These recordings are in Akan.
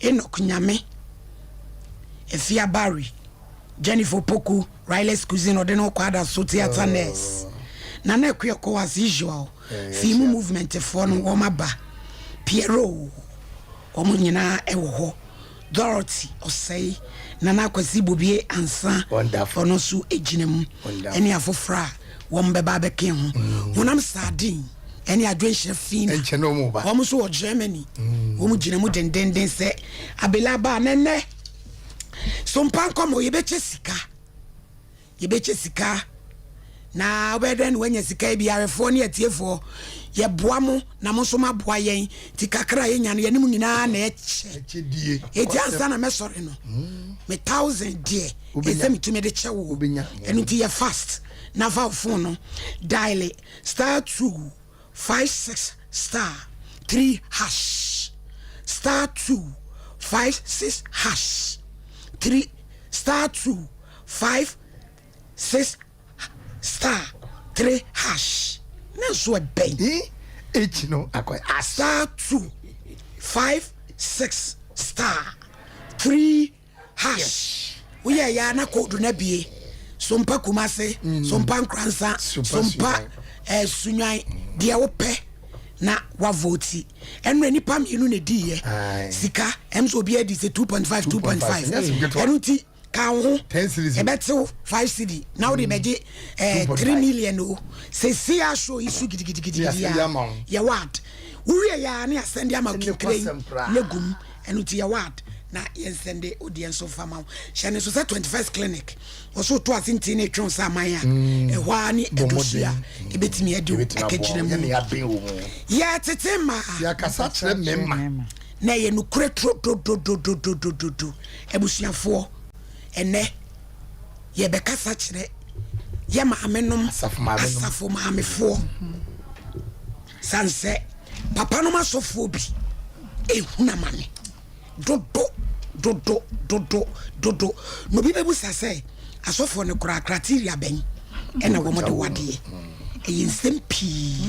Enoch Nyame, Afia Barry, Jennifer Opoku, Riley's Cuisine, ɔde ne ho kɔ Adaso Theatre Nurse, Nana Akua Kɔɔ as usual, Fiimu Movement foɔ no wɔn aba, Pierrot, wɔn nyinaa ɛwɔ hɔ, Dorothy Ɔsɛe, Nana Akwasi Bobie Ansah, ɔno nso gyina mu, ɛne afoforɔ a wɔn bɛba abɛka ho. Honam Sardine ɛne Adwenhyira Fina, wɔn nso wɔ Germany, wɔn gyina mu dendenden sɛ Abela aba a nɛnɛ. So mpa nkɔmɔ yɛbɛkyɛ sika yɛbɛkyɛ sika na wobɛyɛ dɛn na woanya sika yi bi awefoɔ ne atiefoɔ yɛboa mo na mo nso moaboa yɛn nti kakra a yɛnya no yɛne mo nyinaa na ɛkyɛ ɛti ansa na mɛsɔre no me thousand deɛ ɛsɛ metumi de kyɛ wo ɛno nti yɛ fast na fa wo phone no dial star 2 56 star 3 hash star 2 5 6 hash 3 star 2 5 6 star 3 hash ne nso ɛbɛn H no akɔ as star 2 5 6 star 3 hash woyɛ ya na code no abie Sompa Kumase, Sompa Nkransa, Sompa Sompa Sunwan, deɛ wopɛ na wavote. Ɛnora nipa mmienu na diiɛ sika ɛm sɛ obiara di sɛ 2.5 2.5. Ɛno nti ka wo ho ɛbɛtew 5 cedi na wode bɛgye 3 million o. Sɛsi a show yi so gidigidigidi a yɛwɔ ad wowie yɛ a ne yɛasɛnde ama kekere yi na gum. Ɛno nti yɛwɔ ad na yɛnsɛnde wodeɛ nso fa ma wo. Hyɛ ne nso sɛ 21st Clinic ɔso to ase nti ne twɛn sɛ aman a ɛhɔ a ne aduhyi a ɛbɛtumi adi wo akagyina mu. Yɛtete mmaa yɛkasa kyerɛ mmarima na ɛyɛ nokorɛ turo dododododododo. Abusuafoɔ, ɛnɛ yɛbɛkasa kyerɛ yɛ maame nom, asafo maamefoɔ, sane sɛ papa nom asɔfoɔ bi ɛhunu amane dodo dodo dodo dodo na obi bɛbusa sɛ asɔfoɔ no koraa criteria bɛn ɛna wɔn de wadeɛ. Ɛyɛ nsɛm pii.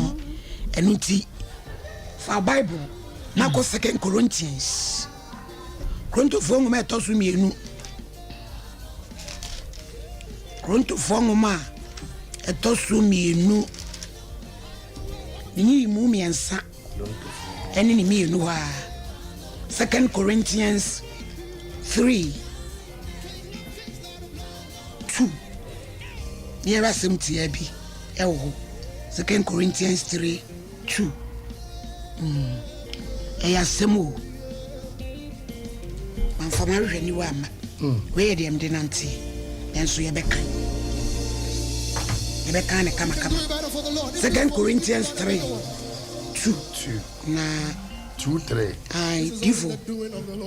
Ɛno nti fa Bible na kɔ Second Corinthians, Korintofoɔ nwoma a ɛtɔ so mmienu, Korintofoɔ nwoma a ɛtɔ so mmienu ne nyiyimu mmiɛnsa ɛne ne mmienu hɔ a, Second Corinthians 3:2 ne yɛrɛ asɛm tia bi ɛwɔ hɔ. Second Corinthians 3:2, ɛyɛ asɛm o. Mamfa mahwehwɛ niwa ama wei yɛ deɛ mede nante, nanso yɛbɛkan yɛbɛkan ne kamakama. Second Corinthians 3:2 na 2 3. Ai, difo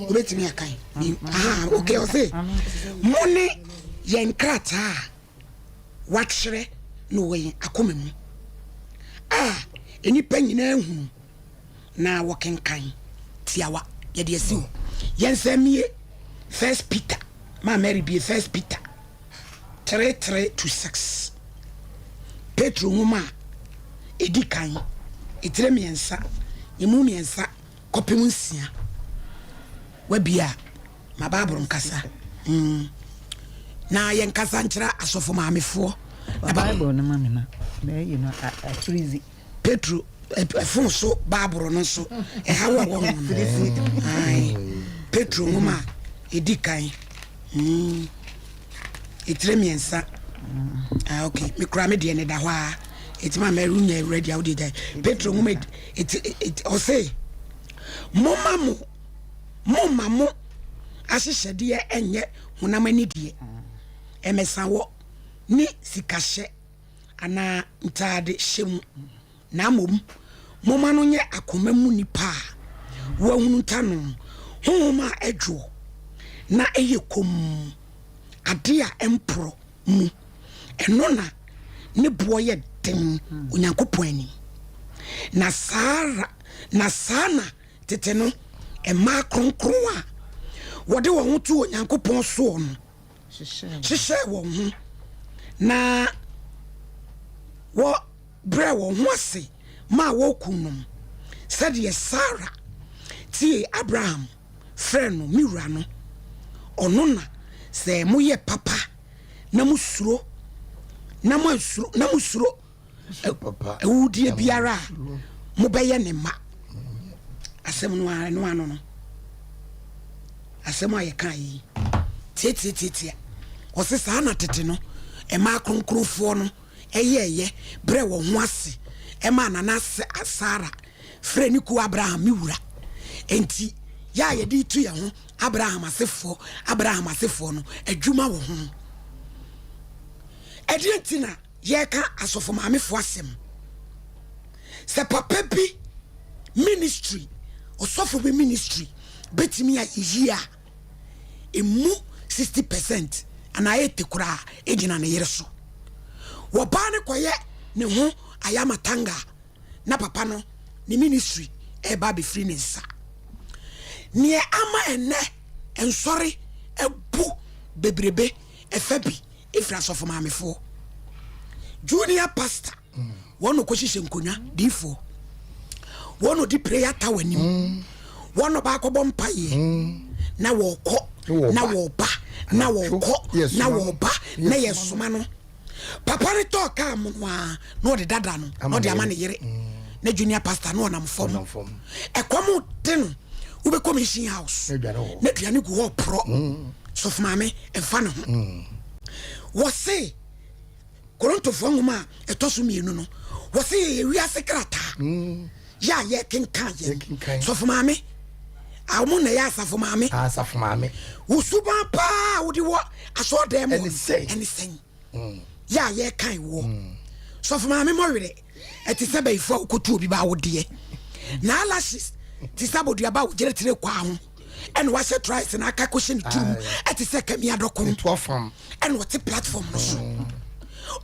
wobɛtumi akan. Ah, ok, ɔse mo ne yɛn krataa a wakyerɛ no wɔ yɛn akoma mu a nnipa nyinaa hunu na wɔkenkan. Tiawa yɛde asi hɔ. Yɛnsa mie First Peter ma Mary bie First Peter 3:3 to 6, Petro nwoma a ɛdi kan, ɛtire mmiɛnsa, emu mmiɛnsa kɔpem nsia. Wabia ma Baaboro nkasa na yɛnkasa nkyerɛ asɔfo maamefoɔ. Bible no ma me na mɛyi no afirizi. Petro ɛfon so Baaboro no nso ɛha wɔ wɔ ho no. Ae. Petro nwoma a ɛdi kan ɛtire mmiɛnsa. Ah, ok, mekura me deɛ ne da hɔ a ɛti ma mɛru nya ready a wode gyae. Petro nwoma ɛti ɔse momma mo momma mo ahyehyɛdeɛ ɛnyɛ honam ani deɛ ɛmɛsawɔ ne sikahyɛ anaa ntaade hyɛ mu, na mmom momma no nyɛ akoma mu nipa a wɔahunu ntano honhom a ɛdwoɔ na ɛyɛ komm ade a ɛmporɔ mu. Ɛno na ne boɔ yɛ den Onyankopɔn anim. Na saa na saa na tete no mmaa kronkron a wɔde wɔn ho to Onyankopɔn soɔ no hyehyɛ wɔn ho na wɔbrɛ wɔn ho ase maa wɔn kunom, sɛdeɛ Sara tie Abraham. frɛɛ no me wura no, ɔno na sɛ moyɛ papa na mosuro na moansuro na mosuro awudie biara a mobɛyɛ ne mma. Asɛm no ara ɛno ano no. Asɛm a yɛka yi tiatiatiatia. Ɔse saa na tete no mmaa kronkronfoɔ no ɛyɛɛyɛ brɛ wɔn ho ase ɛmaa Nana Sara frɛ ne kuo Abraham me wura. Enti yɛ a yɛde retu yɛn ho Abraham asefoɔ Abraham asefoɔ no adwuma wɔ ho. Ɛdeɛ nti na yɛreka asɔfo maamefoɔ asɛm? Sɛ papa bi ministry, ɔsɔfo bi ministry bɛtumi ayɛ yie a, emu 60% anaa 80 koraa gyina ne yere so. Wɔbaa no kɔyɛ ne ho ayamatanga a, na papa no ne ministry ɛreba abɛfiri ne nsa. Neɛ ama ɛnnɛ nsɔre abu bebrebe ɛfa bi ɛfiri asɔfo maamefoɔ. Junior pastor wɔn na ɔkɔhyehyɛ nkonnwa diifoɔ wɔn na ɔdi prayer tower anim mm. wɔn na ɔbaakɔbɔ mpaeɛ mm. na wɔkɔ na wɔba na wɔkɔ na wɔba na yɛsoma no papa no tɔɔ kaa mu no a na ɔde dada no na ɔde ama ne yere mm. na junior pastor na ɔnam fam ɛkɔm de no wobɛkɔ mission house na aduane gu hɔ porɔ sɔfo maame ɛmfa ne ho wɔse Korintofoɔ nwoma a ɛtɔ so mmienu no, wɔse yɛyɛ wiase krataa mm. yɛ a yɛkenkan yɛn. Sɔfo maame, a wɔn na ɛyɛ asafo maame. Asafo maame. Wo suban paa a wode wɔ asɔɔdan mu ɛne sɛn? Mm. Yɛ a yɛkan woɔ. Mm. Sɔfo maame mɔwerɛ ɛte sɛ bɛyifoɔ a wokɔtu obi ba awodeɛ. Na eyelashes te sɛ aboduaba a wogyina tire kwaa ho. Ɛna wahyɛ tries na aka kɔhyɛ ne tirim ɛte sɛ kami adɔko. Ɛna ɔte platform no so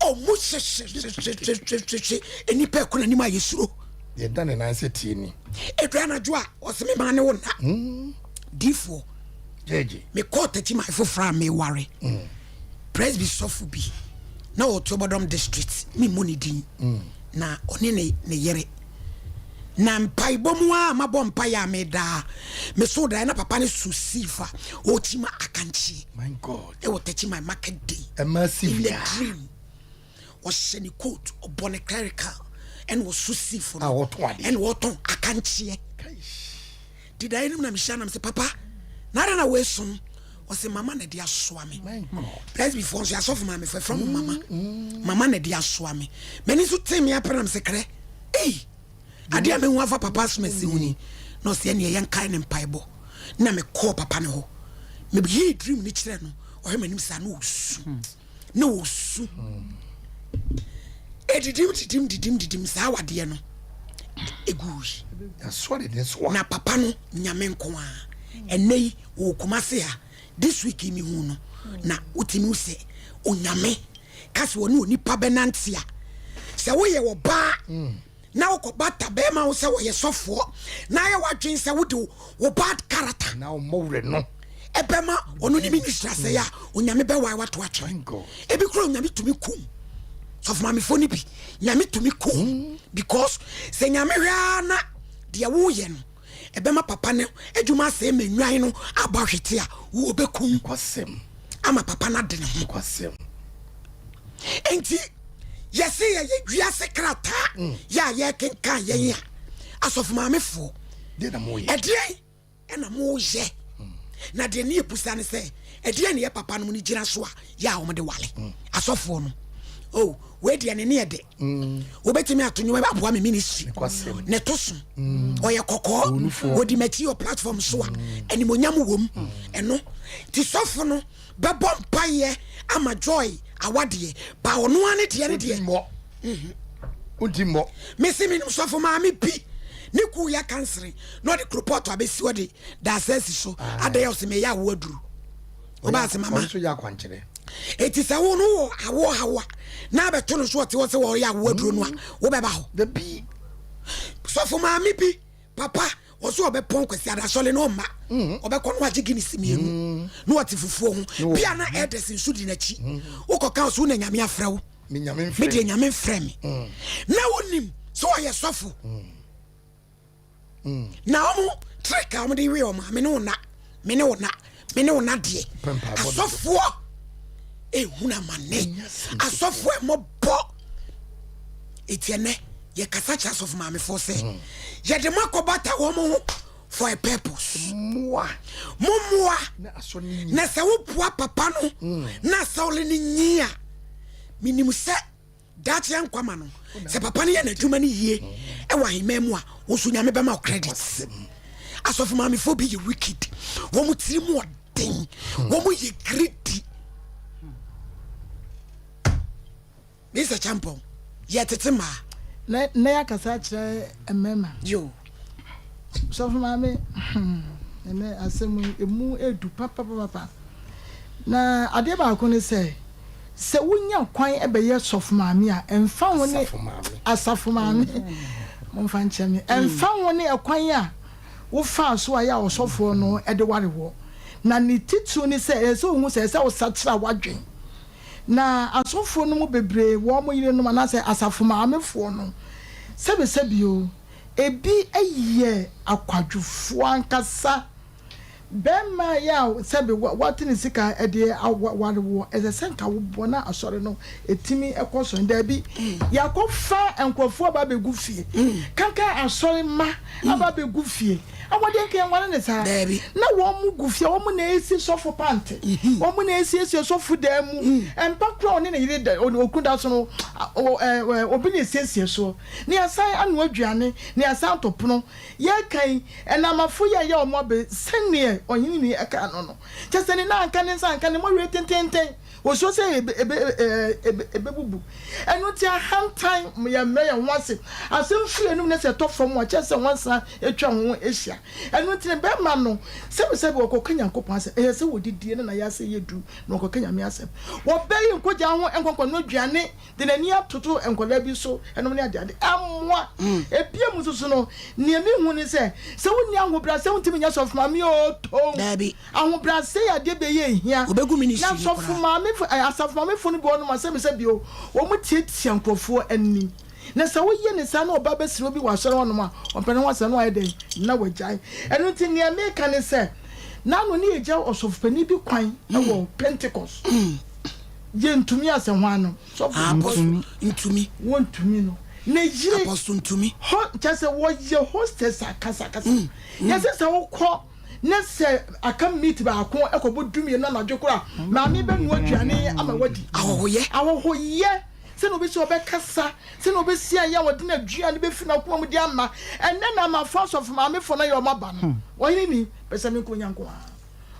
ɔmo hyehyehyehyehye nnipa ɛkɔ n'anim a yɛsuro yɛda ne nan sɛ tie ni ɛdura anadwo a ɔsɛ me maa ne wo nna hmm. difoɔ mekɔɔ takyi man foforɔ a meware hmm. presby sɔfo bi na ɔte ɔbɔdɔm district memmɔ ne din hmm. na ɔne ne ne yere Na mpaebɔ mu ara a mabɔ mpaeɛ a medaa me so daeɛ na papa no so sii fa ɔrekyima akankyeɛ My God. ɛwɔ Techiman market day. Ɛma si In the wia. dream ɔhyɛ ne coat ɔbɔ ne clerical ɛna ɔso sii fo A no ɔtɔn adeɛ. ɛna ɔtɔn akankyeɛ. Kaish. Nti daeɛ no mu na mehyia nam sɛ papa na adɛn na woesom ɔsɛ mama na ɛde asoa me. My God. Presbyfoɔ nso asɔfo maamefoɔ ɛfrɛ mo mama mama na ɛde asoa me. M'ani nso tee me apɛ nam sɛ krɛ ei adeɛ a mehu afa papa asomasi ho ni na ɔsɛ ɛneɛ yɛnkae ne mpaebɔ na mekɔɔ papa no hɔ meyii dream no kyerɛ no ɔhwɛ m'anim saa na ɔsu na ɔsu ɛdidim didim didim didim saa awadeɛ no ɛgui na papa no nyame nko a ɛnɛ yi wɔ Kumase ha this week yi mehu no na wotumi hu sɛ onyame ka sɛ ɔne onipa bɛnante a sɛ woyɛ ɔbaa mm. na wokɔ bata bɛrima wo sɛ wɔyɛ sɔfoɔ na ayɛ w'adwene sɛ wode wo bad character na ɔmmɔ werɛ no ɛbɛma ɔno ne ministry asɛe a onyame bɛwae wato atwene ebi kura onyame tumi kum sɔfo maamefoɔ no bi nyame tumi kum mm. because sɛ nyame hwɛ ara na deɛ woyɛ no ɛbɛma papa no adwuma asɛe ma nnwan no abɔ ahwete a wɔbɛkum ama papa no ade ne ho enti yɛse yɛyɛ wiase krataa mm. yɛ a yɛkenkan yɛn a asɔfo maamefoɔ ɛdeɛn ɛna moyɛ mm. na deɛ ne yɛbusa ne sɛ ɛdeɛn ne yɛ papa no mu no gyina so a yɛ a wɔde wale mm. asɔfoɔ no oh wei deɛ ne ne yɛ de mm. wobɛtumi ato nnwuma aboa me ministry ne to so mm. ɔyɛ kɔkɔɔ ɔdi m'akyi wɔ platform so a mm. animonyam wom ɛno nti sɔfo no bɛbɔ mpayɛ ama joy awadeɛ ba ɔno ara ne deɛ ne deɛ wonti mmɔ mese menim sɔfo maame bi ne kuu yɛ kansere na ɔde kuropɔto abɛsi ɔde daasɛ asi so adɛn ɔsɛ meyɛ awo aduru ɔbaa sɛ mama ɔno nso yɛ akwankyerɛ eti sɛ wo no wɔ awoɔ haw a na abɛto no so ɔte hɔ sɛ wɔyɛ awoɔ aduro no a wobɛba hɔ dabi sɔfo maame bi papa ɔso ɔbɛpɔn kwasi adasɔle na ɔmma mm. ɔbɛkɔ no agye guinness mmienu mm. na ɔte fufuo ho bia na elders nso di n'akyi mm. wokɔka ɔso wo na nyame afrɛ wo me deɛ nyame mfrɛ me na wonim sɛ ɔyɛ sɔfo na ɔmo trick a ɔmo de we ɔmo ame ne wo na. Me ne wo na me ne wo na deɛ. Asɔfoɔ ehunu amane. Asɔfoɔ ɛmɔbɔ. Eti ɛnɛ yɛkasa kyerɛ asɔfo maamefoɔ sɛ hmm. yɛde mo akɔbata wɔn ho for a purpose. Mmoa. Mo mmoa. Na sɛ woboa papa no hmm. na asɔre no nyi a menim sɛ Daakye nkwa ma no. Sɛ papa no yɛ n'adwuma no yie wɔ ahemman mu a, wo nso Nyame bɛma wo credit. Asɔfo maamefoɔ bi yɛ wicked. Wɔn tiri mu ɔden. Wɔn yɛ greedy. Mr. Champon, yɛ tete mmaa. Na na yɛakasa akyerɛ mmarima. Yo. Sɔfo maame, hmm, ɛnɛ asɛm yi emu edu papapapa. Na adeɛ baako ne sɛ, Sɛ wonya kwan bɛyɛ sɔfo maame a, ɛmfa ho ne asafo maame, momfa nkyɛ me, ɛmfa ho ne ɛkwan a wofaa so a ɛyɛ a ɔsɔfoɔ no de ware woɔ. Na ne titiriw ne sɛ, ɛsɛ sɛ wohu sɛ ɛsɛ sɛ wosakyera w'adwene. Na asɔfoɔ no mu bebree, wɔn yerenom anaasɛ asafo maamefoɔ no, sɛbesɛbe o, ebi yɛ akwadwofoɔ ankasa. Bɛrima yi a sɛbe wate ne sika de aware woɔ, ɛsɛ sɛ nka woboa na asɔre no ɛtumi kɔ so. Daabi, yɛakɔfa nkurɔfoɔ aba abɛgu fie, kankan asɔre mma aba abɛgu fie. Awadeɛ nka yɛnware no saa. Na wɔn mo gu fie, wɔn na ɛsi sɔfo pante, wɔn na ɛsiesie sɔfo dan mu. Mpa koraa ɔne ne yere da, okunu da so no, obi na ɛsiesie soɔ. Na yɛasan anoa aduane, na yɛasan ato pono. Yɛreka yi, ɛnamafo yi a ɛyɛ wɔn abɛ sɛdeɛ ɔhene ni kaa no no, kyerɛ sɛ ne nan anka ne nsa anka ne mmɔwerɛ tenteenten, wɔsuro sɛ ebe, ebe, ebe, ebebubu. Ɛno nti ahantan, yɛmmrɛ yɛn ho ase. Asɛm firi anum na sɛ ɛtɔ fam a, kyerɛ sɛ nwansa atwa ho ahyia. Ɛno nti no, bɛrima no, sɛbesɛbe wɔkɔka Nyankopɔn asɛm, ɛyɛ sɛ wɔdidie na n'ayase yɛ duru na wɔkɔka Nyame asɛm. Wɔbɛyi nkogyaa ho nkɔnkɔno aduane de n'ani atoto nkwadaa bi so nom ne adeade. Ɛmmoa. Ebia mu nso so no, nea mihu ne sɛ, sɛ wonni ahobrɛase a, wontumi nyɛ sɔfo maame oo, tow. Daabi. Ahobrɛase yɛ adeɛ bi a ɛyɛ hia. Obegu ministry Na no sɔfo koraa. maamefo, eh, asafo maamefo no bi wɔ hɔnom a, sɛbisɛbi bio, wɔtiatia nkurɔfoɔ ani. Na sɛ woyɛ no saa na ɔba bɛsrɛ obi wɔ asɔre hɔnom a, ɔmpɛ ne ho asɛm na wayɛ dɛn? Na wagyae. Ɛno nti, nea meka ne sɛ, n'ano ne yɛgya ɔsɔfopanin bi kwan wɔ Pentecost. Yɛntumi asɛ hwan no? Sɔfo. Apostle ntumi. Wɔntumi no. Ne yere. Apostle ntumi. Ho, kyerɛ sɛ wɔyɛ hostess akasakasa. Yɛsɛ sɛ wokɔ ne sɛ aka meat baako kɔbɔ dumienu anadwo koraa a, maame bɛnoa aduane ama wadi. Ahɔhoyɛ. Ahɔhoyɛ. Sɛnea obesi ɔbɛkasa, sɛnea obesi ayɛ a ɔde n'aduane befi n'akoma mu de ama. Ɛnnɛ na amafo asɔfo maamefo no ayɛ wɔn aba no. Ɔhene ni, pɛ sɛ me nko nya nko ara.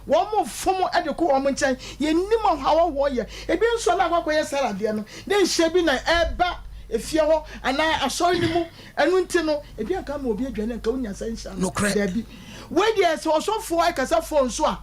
Wɔfom de kɔ wɔn nkyɛn. Yennim ɔhaw a wɔyɛ. Ebi nso a na akɔ akɔyɛ Sara deɛ no, na nhyira bi na ɛreba efie hɔ anaa asɔre no mu. Ɛno nti no, ebi anka ama obi aduane anka wonya saa nhyira no. Nokorɛ. Dabi. Wei deɛ sɛ ɔsɔfoɔ ɛkasa phone so a,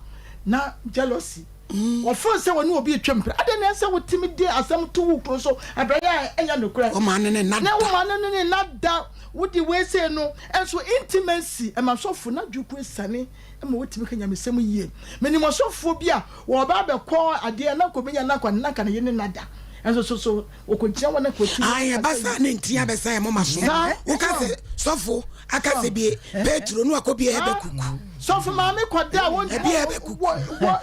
na jealousy. Wɔfeel sɛ wɔne obi retwa mpira. Adɛn na ɛsɛ sɛ wotumi de asɛm to wo kunu so bere a ɛnyɛ nokorɛ? Wo maame ne ne nna Na wo da. maame ne ne nna da. Wode wei sei no nso intimacy ɛma sɔfo n'adwene kura siane ma wotumi ka nyamesɛm yie. Menim ɔsɔfoɔ bi a wɔba abɛkɔ adeɛ na nka ɔbɛnya na nka na nka ne yere ne nna da. Nso so so wɔkɔgyina hɔ na nka ɔtumi Ae, ɛba kasa saa yie. ne nti abɛsa yɛn moma so. Saa Woka sɛ sɔfo aka sɛ bie Petro no akɔ bie Habakuk. Sɔfo maame kɔda a wɔn Ɛbi Habakuk.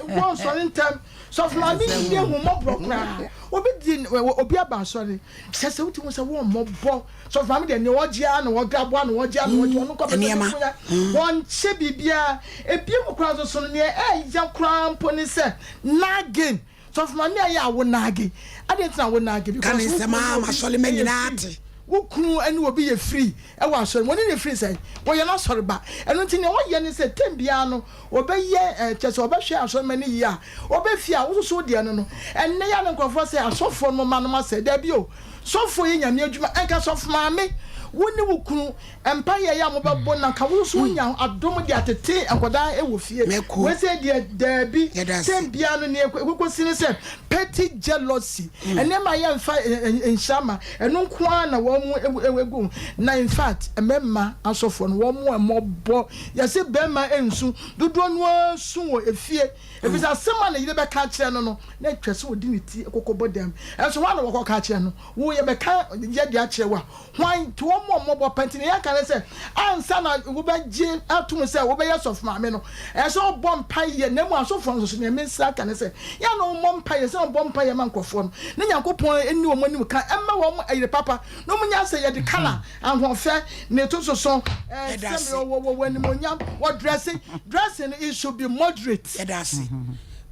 wɔnsɔre ntɛm. Sɔfo maame nni ahummɔborɔ koraa. Obi di obi aba asɔre kyerɛ sɛ wotumi hu sɛ wɔmmɔbɔ. Sɔfo maame deɛ nea ɔgye ara na ɔde aboa na ɔgye ara na ɔgye ɔno nkɔ bɛsɛ Nneɛma. ne nkonya. Wɔnkyɛ biribiara. Ebiem koraa nso so no nea ɛyɛ koraa mpo ne sɛ nagging. Sɔfo maame ayɛ a wo naage. Adɛn nti na wo naage? Ka Because ne wo nsɛm kunu ne ara ma obi asɔremma yɛ nyinaa free. te. Wo kunu ne obi yɛ free wɔ asɔre mu. Wɔne no yɛ free sɛn? Wɔyɛ n'asɔre ba. Ɛno nti nea ɔyɛ ne sɛ term biara no ɔbɛyɛ eh, kyerɛ sɛ ɔbɛhwɛ asɔremma no yie a, ɔbɛ fie a, wo nso so wo deɛ no no. Ɛnnɛ yi a na nkurɔfoɔ sɛ asɔfoɔ no mma nom asɛe. Dabi o, sɔfoɔ yɛ Nyame adwuma. Ɛnka sɔfo maame, wo ne wo kunu Mpaeɛ yi a mobɛbɔ na nka wo nso wonya adom de atete nkwadaa wɔ fie. Mɛko. Wei sɛ deɛ daabi. Yɛda ase. Tɛm biara no nea ɛkɔkɔsi ne sɛ petty jealousy. Nneɛma a yɛmfa nhyira ma ɛno nko ara na wɔn gu ho. Na in fact mmarima asɔfoɔ no wɔn mmɔbɔ. Yɛse barima nsu, dodoɔ no ara su wɔ efie. Ɛfiri sɛ asɛm a ne yere bɛka akyerɛ no no na ɛtwa sɛ ɔde ne ti kɔkɔbɔ dam. Ɛnso hwan na wɔkɔka akyerɛ no? Wo. yɛbɛka yɛ de akyerɛ wo a, hwan nti wɔn a wɔbɔ pɛ nti na yɛka ne sɛ ansa na wobɛgye atom sɛ wobɛyɛ sɔfo maame no, ɛsɛ sɛ wobɔ mpaeɛ. Na mmom asɔfoɔ nso so, nea mesrɛ aka ne sɛ yɛ na wɔmmɔ mpaeɛ sɛ wɔbɔ mpaeɛ ma nkurɔfoɔ no na Nyankopɔn ani wɔn anim ka ɛma wɔn ayere papa na wɔn nya sɛ yɛde kala ahoɔfɛ na ɛto soso Yɛda ase. sɛ wɔ wɔ animonyam wɔ dressing dressing no, it should be moderate. Yɛda ase,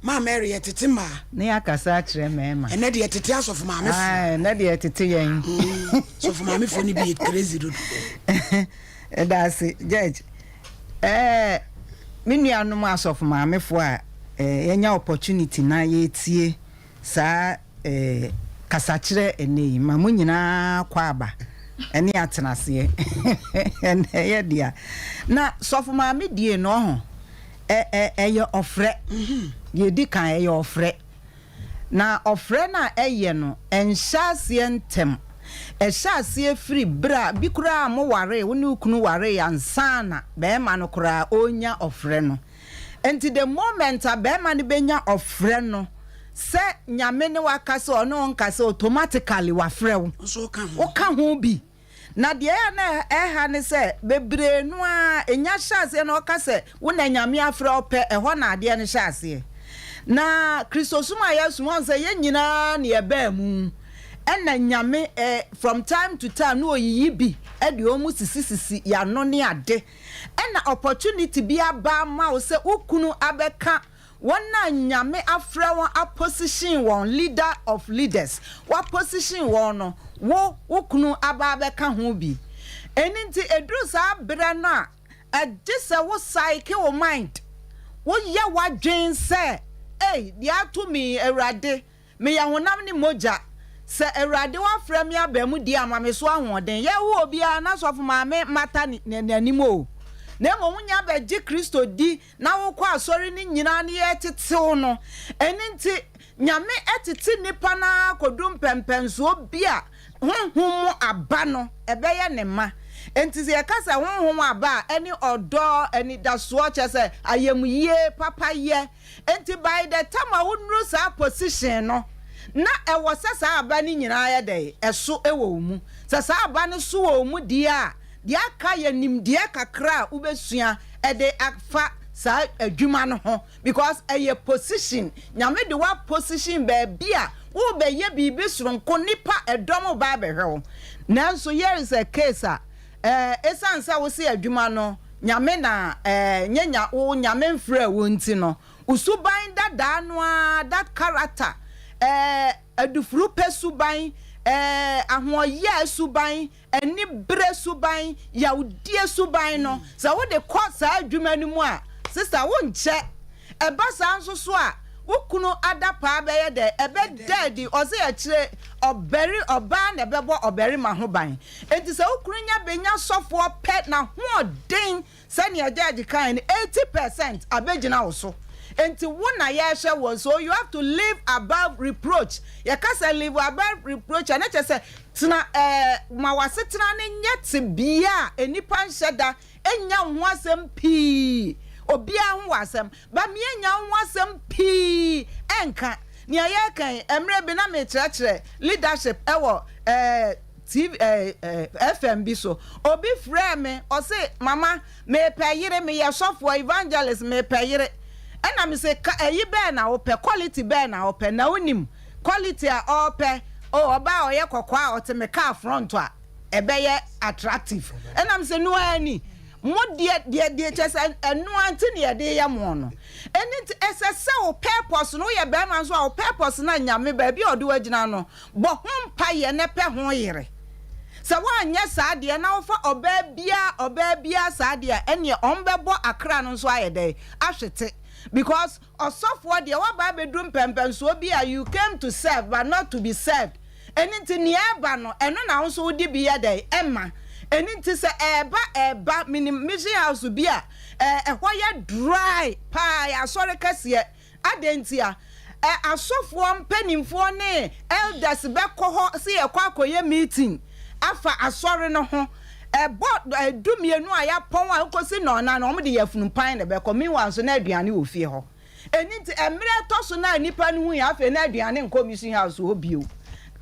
Maa Mary. Yɛtete mmaa. Ne yɛakasa akyerɛ mmarima. Ɛnɛ deɛ, yɛtete asɔfo maamefo. Ae, ɛnɛ deɛ yɛtete yɛn. Sɔfo maamefoɔ no bi yɛ crazy dodo. Ɛda ase, Judge. Me nuanom asɔfo maamefoɔ a yɛnya opportunity na yɛtie saa kasakyerɛ ɛnɛ yi, ma mo nyinaa kɔ aba ɛne atena aseɛ. Ɛnɛ yɛ dea na sɔfo maame die no ɔho ɛ ɛ ɛyɛ ɔfrɛ. Yɛdi kan, ɛyɛ ɔfrɛ, na ɔfrɛ no a ɛyɛ no, ɛnhyɛ aseɛ ntɛm. Ɛhyɛ aseɛ firi berɛ a bi koraa mo waree, wo ne wo kunu waree ansa na bɛrima no koraa ɔnya ɔfrɛ no. Nti the moment a bɛrima no bɛnya ɔfrɛ no sɛ Nyame ne waka sɛ ɔne wo nka sɛ, automatically wafrɛ wo. Nso woka ho. Woka ho bi. Na deɛ ɛyɛ na ɛha ne sɛ bebree no a ɛnya hyɛ aseɛ na ɔka sɛ wo na Nyame afrɛ wo pɛ, ɛhɔ na adeɛ no hyɛ aseɛ. Na Kristosom a yɛsom wɔn sɛ yɛn nyinaa ne yɛbaa mu, ɛna Nyame from time to time na oyiyi bi ɛde wɔn sisisisi yano ne ade, ɛna opportunity bi aba ama wo sɛ wo kunu abɛka wɔn a Nyame afrɛ wɔn, aposition wɔn leader of leaders, waposition wɔn no, wo kunu aba abɛka ho bi. Ɛni nti eduru saa berɛ no a, ɛgye sɛ wo psyche wo mind, woyɛ w'adwen sɛ, ei, deɛ ato mi, Awurade, meyɛ honam ne mogya. Sɛ Awurade wafrɛ me aba mu di ama me so ahoɔden, yɛwo obiara na sɔfo maame mata n'anim o, na mmom wonya bɛgye Kristo di na wokɔ asɔre no nyinaa ne yɛtetew no. Ɛno nti Nyame ɛtete nnipa no ara kɔdu mpɛmpɛnsoɔ bi a honhom mu aba no ɛbɛyɛ ne ma. Enti sɛ yɛka sɛ honhom aba a, ɛne ɔdɔ, anidasoɔ, kyerɛ sɛ ayamyie, papayɛ. Enti by the time a wonuru saa position no, na ɛwɔ sɛ saa aba no nyinaa yɛ dɛn? Ɛso wɔ wo mu. Sɛ saa aba no so wɔ wo mu deɛ a, deɛ aka yɛ nimdeɛ kakra a wobɛsua ɛde afa saa adwuma no ho, because ɛyɛ position. Nyame de wa position baabi a wobɛyɛ biribi soronko, nipa ɛdɔm ba abɛhwɛ wo. Nanso here is a case a ɛsiane sɛ wo se adwuma no Nyame na nyɛ nya wo, Nyame mfrɛ wo nti no, wo suban dadaa no ara, that character, adufuru pɛ suban, ahoɔyɛ suban, ani berɛ suban, yawdie suban no, sɛ wode kɔ saa adwuma no mu a, sister, wonkyɛ. Ɛba saa nso so a, wo kunu adapaa bɛyɛ dɛ ɛbɛda adi. Ɔsɛ akyire ɔbɛri ɔbaa na ɛbɛbɔ ɔbarima ho ban. Enti sɛ wo kunu nya bɛnya sɔfoɔ pɛ, n'ahoɔden, sɛnea judge kan no, 80% abɛgyina wo so. Enti wo na yɛrehwɛ wɔ, so you have to live above reproach. Yɛka sɛ live above reproach a, ne kyerɛ sɛ tena ma w'asetena no nyɛ te bea a nnipa nhyɛ da nya wo ho asɛm pii. Obiara ho wɔ asɛm ba mmea nya wo ho asɛm pii. Ɛnka nea yɛreka yi, mmerɛ bi na mekyerɛkyerɛ leadership ɛwɔ TV FM bi so. Obi frɛɛ me, ɔse, "Mama, mepɛ yere, meyɛ sɔfoɔ evangelist, mepɛ yere." Ɛna me sɛ, ka ɛyi bɛɛ na wopɛ, quality bɛɛ na wopɛ? Na wonim quality a ɔɔpɛ o, ɔbaa a ɔyɛ kɔkɔɔ a ɔte me car front a ɛbɛyɛ attractive. Ɛna me sɛ, no ara ni mo deɛ kyɛ sɛ ɛnoa nti ne yɛde yɛ mo no. Ɛno nti ɛsɛ sɛ wo purpose no, woyɛ bɛrima nso a, wo purpose no a Nyame baabi a ɔde woagyina no, bɔ ho mpayɛ na pɛ ho yere. Sɛ woanyɛ saa deɛ na wofa ɔbaa biara saa deɛ a, ɛneɛ ɔmbɛbɔ akra no nso ayɛ dɛn ahwete, because ɔsɔfoɔ deɛ, woaba abɛduru mpɛmpɛnsoɔ bi a you came to serve but not to be served. Ɛno nti nea ɛba no, ɛno na wo nso wode bi yɛ dɛn ɛma. Ɛno nti sɛ ɛɛba, menim mission house bi a ɛhɔ yɛ dry paa, yɛ asɔre kɛseɛ. Adɛn nti a asɔfoɔ mpanimfoɔ ne elders bɛkɔ hɔ sɛ yɛkɔ akɔyɛ meeting afa asɔre no ho, ɛbɔ 12 a yɛapɔn a nkosi nɔɔna no, wɔn de yɛ funumpan na ɛbɛkɔ. Meanwhile nso na aduane wɔ fie hɔ. Ɛni nti mmerɛ ɛtɔ so na nipa no hu yɛ, afei na aduane nkɔ mission house hɔ bio.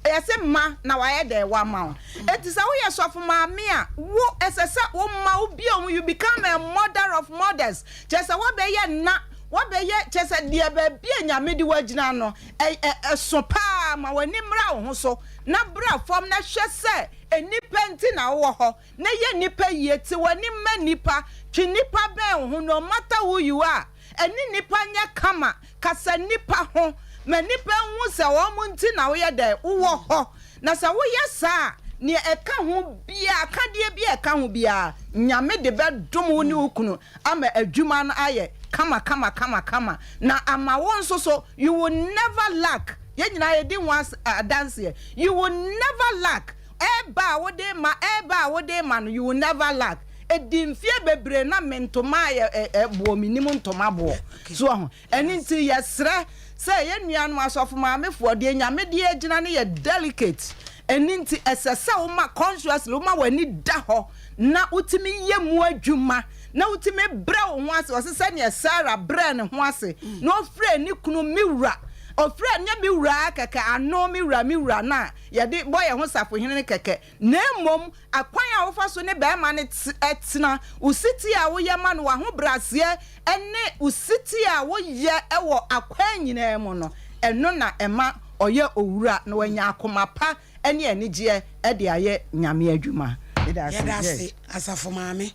Yɛse ma na wayɛ dɛn wama wo. Enti sɛ woyɛ sɔfo maame a, wo ɛsɛ sɛ wo mma wo bue wɔn, you become a mother of mothers. Kyerɛ sɛ woabɛyɛ nna, woabɛyɛ kyerɛ sɛ deɛ baabi a Nyame de wo agyina no, ɛ ɛ ɛso paa. Ma w'ani mmra wo ho so na bra fam na hwɛ sɛ nnipa nti na wowɔ hɔ. Na yɛ nnipa yie, te w'ani ma nnipa, twe nnipa bɛn wo ho, no matter who you are. Ɛne nnipa nyɛ kama, kasa nnipa ho, ma nnipa nhu sɛ wɔn nti na woyɛ dɛn? Wowɔ hɔ. Na sɛ woyɛ saa a, nea ɛka ho biara, akadeɛ biara a ɛka ho biara, Nyame de bɛdom wo ne wo kunu ama adwuma no ayɛ kama kama kama kama, na ama wo nso so, you will never lack, yɛn nyinaa yɛdi ho adanseɛ, you will never lack, Ɛba a wode rema, ɛba a wode rema no, you will never lack. Ɛdi mfeɛ bebree na me ntoma ayɛ ɛ boɔ, mennim ntoma boɔ. So wahu? Ɛno nti yɛsrɛ sɛ yɛn nuanom asɔfo maamefoɔ, deɛ Nyame de agyina no yɛ delicate. Ɛno nti ɛsɛ sɛ woma consciously, woma w'ani da hɔ na wotumi yɛ mu adwuma, na wotumi brɛ wo ho ase. Ɔse sɛdeɛ Sarah brɛɛ ne ho ase na ɔfrɛɛ ne kunu me wura, ɔfrɛɛ, nyɛ me wura ara kɛkɛ, ano me wura, me wura no a, yɛde bɔ yɛn ho safohene no kɛkɛ, na mmom akwan a wofa so ne barima no tena, wo setie a woyɛ ma no, w'ahobrɛaseɛ ne wo setie a woyɛ wɔ akwan nyinaa mu no, ɛno na ɛma ɔyɛ owura na wanya akoma pa ne anigyeɛ de ayɛ Nyame adwuma. Meda ase. Yɛda ase Asafo Maame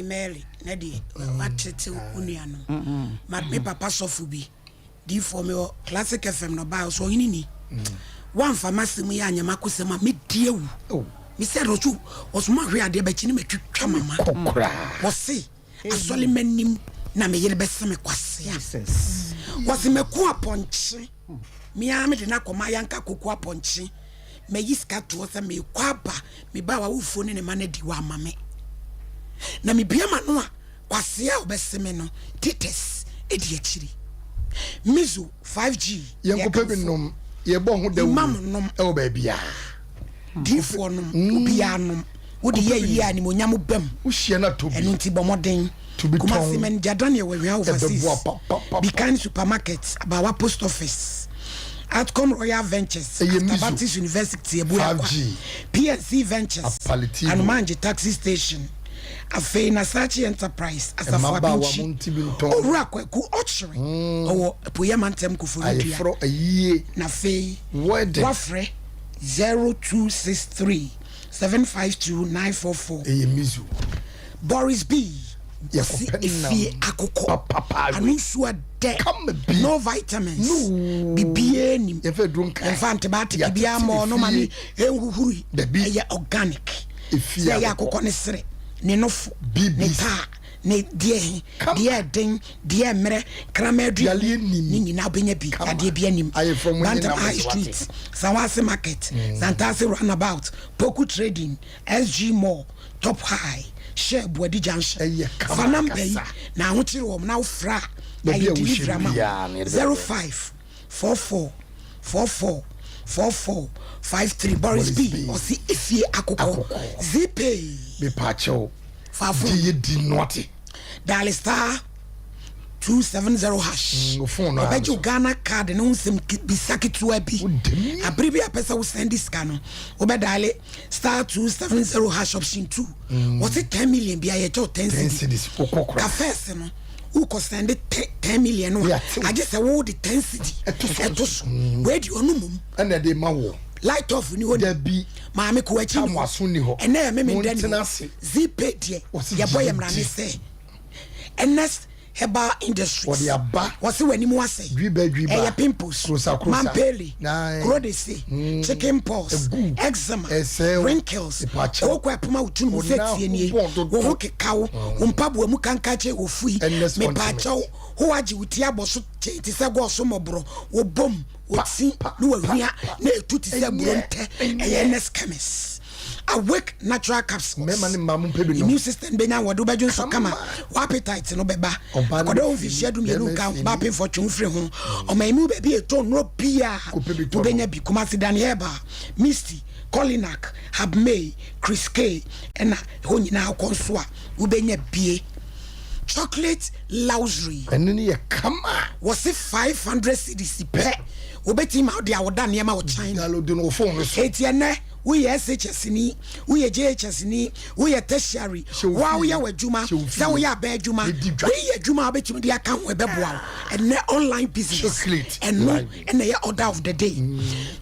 Mary na deɛ watete wo nuanom. Ma me papa sɔfo bi Diifoɔ me wɔ classic FM na ɔbaa ɔsɛ ɔhene ni wamfa m'asɛm yi anyɛ m'akosɛm a medi awu oh. Me sɛ ɔso ɔso mo ahwe adeɛ bɛkyi ne matwitwa mama wɔse asɔle m'anim na me yere bɛse me kwasea wɔse mako apɔnkye me ara mede no akɔma ayanka koko apɔnkye mayi sika toɔ sɛ mekɔ aba meba a wawofuo ne ne ma no adi wɔ ama me na mebia ma no a Kwasea a ɔbɛse me no Titus di akyiri. Mizo 5G Yɛnkɔpɛ bi nnom, yɛbɔ ho dawuro Imam nom. wɔ baabiara. Diifoɔ nom, obiara nom. Wode yɛ ayie a animuonyam ba mu. Wohyia no a tɔ bi. Ɛno nti bɔ mmɔden. To bi Kumasi tɔn. Manager Daniel Wahwia Overseas, Ɛbɛboa papapapa. Bikan Supermarket, Abawa Post Office, Atcom Royal Ventures, Ɛyɛ After Mizo Baptist University, Abuakwa, 5G. PNC Ventures, Apalitivo. Anomangye Taxi Station. Afei Nasachi Enterprise, Asafo Mmabaawa Abinkyi, mo nti bi ntɔn. Owura Kwaku Ɔkyere, ɔwɔ Apueeɛ Mantam Koforidua. Ayeforɔ ayie. Na afei Wedding. woafrɛ 0263 752 944. Ɛyɛ Mizu. Boris B. Ɔse Yɛkɔpɛ nam efie akokɔ papapa ano we. nsuo adɛ Kama bi. no vitamins No. bibiaa nim Yɛmfa aduro nkae. yɛmfa antibiotic Yɛatete biaa ne mmɔɔ no ma ne fie. ɛnhuhuri Dabi. ɛyɛ organic. Efie Sɛ ɛyɛ akokɔ. akokɔ ne serɛ, ne nofo, ne BBC. taa, ne deɛ he, Kama. deɛ ɛden, deɛ ɛmmerɛ, kraman aduane, Yareɛ nnim. ne nyinaa wobɛnya bi. Kama. Yadeɛ biaa nnim. Ayefrɔ mo nye Bantam numbers High wate. Street, Sawase Market, Santase Runabout, Poku Trading, SG Mall, Top High, Shell Buadi Junction. Ɛyɛ kama Fa number yi ankasa. na ahokyere wɔm na wofrɛ a, Baabi yɛayɛ a wohyɛ delivery ama wo. biara no yɛde bɛbrɛ wo. 05 44 44 44 53 Boris Boris B B. ɔse efie akokɔ Akokɔ. Zipay Mepaakyɛw, fa gye phone yɛ di noate. dial star 270 hash Mm, wo phone no ara ɔbɛgye wo nso. Ghana card ne ho nsɛm bisa ketewa bi Woda mu. abere bi a pɛ sɛ wo send sika no wobɛ dial star 270 hash option 2 wɔse 10 million bia yɛkyɛ wo 10 10 cedi cedis, wokɔ koraa. ka first no wokɔ sɛnde 10 million no a Yeah, tew. agye sɛ wode 10 cedi Ɛto so. ɛto so wei deɛ ɔno mmom Ɛna ɛde ma wɔ. Light off ni hɔ ni Dabi. Maame ko akyi ni Tam aso ni hɔ. Ɛnɛ yɛ meme da ni Montena hɔ ase. Zipay deɛ Wɔse yɛbɔ yɛ gye mmara ne di. sɛ Ernest Herbal Industries Wɔde aba. Wɔse w'anim asɛe. Dwiba, dwiba. Ɛyɛ pimples, Krosa, krosa. mampeli, Nine. kurodese, chicken pox, Egu. eczema, Ɛsɛe wo. wrinkles, Mepakyɛw. kooko ɛpoma wo tunu mu Wo sɛ nan tie nie, ho bɔn dodo. wo ho keka wo, wo mpaboa mu kankakyɛ wɔ fui, Ernest mepakyɛw, ointment. ho agye wo ti abɔ so kyɛn te sɛ gɔɔso mmɔborɔ, wo bom, wo ti pa, ne wahwia pa, pa. na ɛtu te sɛ Ɛnyɛ, burontɛ, ɛnyɛ. ɛyɛ Ernest Chemist. Awake natural capsules. Mmarima ne mmaa mo mpɛ bi nom. Immune system bɛnya ahoɔden, wobɛdwo nso kama, Kama. wo appetite no bɛba. Ɔbaa no Akwadaa wo bɛfiri, mfirihyia 12 bɛrima nka firi. ɔbaa pemfoɔ twe wo firi ho. Ɔman mu baabi a ɛtɔ nnuro biara Kɔpɛ bi tɔ no. wobɛnya bi. Kumasi Dan Herbal, Misty, Colinac, Habmay, Chris K ɛna ɛhɔ nyinaa wokɔ nso a wobɛnya bie. Chocolate Luxury. Ɛno no yɛ kama. Wɔse 500 cedis pɛ wobɛtumi ma wode awoda nneɛma wɔ China. Download no wɔ phone no so. Enti ɛnnɛ woyɛ SHS ni, woyɛ JHS ni, woyɛ tertiary, Hyɛ wo wo a fie. woyɛ w'adwuma, Hyɛ wo sɛ fie. woyɛ aban adwuma, Na di dwa. wei yɛ adwuma a wobɛtumi de aka ho ɛbɛboa wo. Ɛnnɛ online business Chocolate ɛno library. ɛna ɛyɛ order of the day.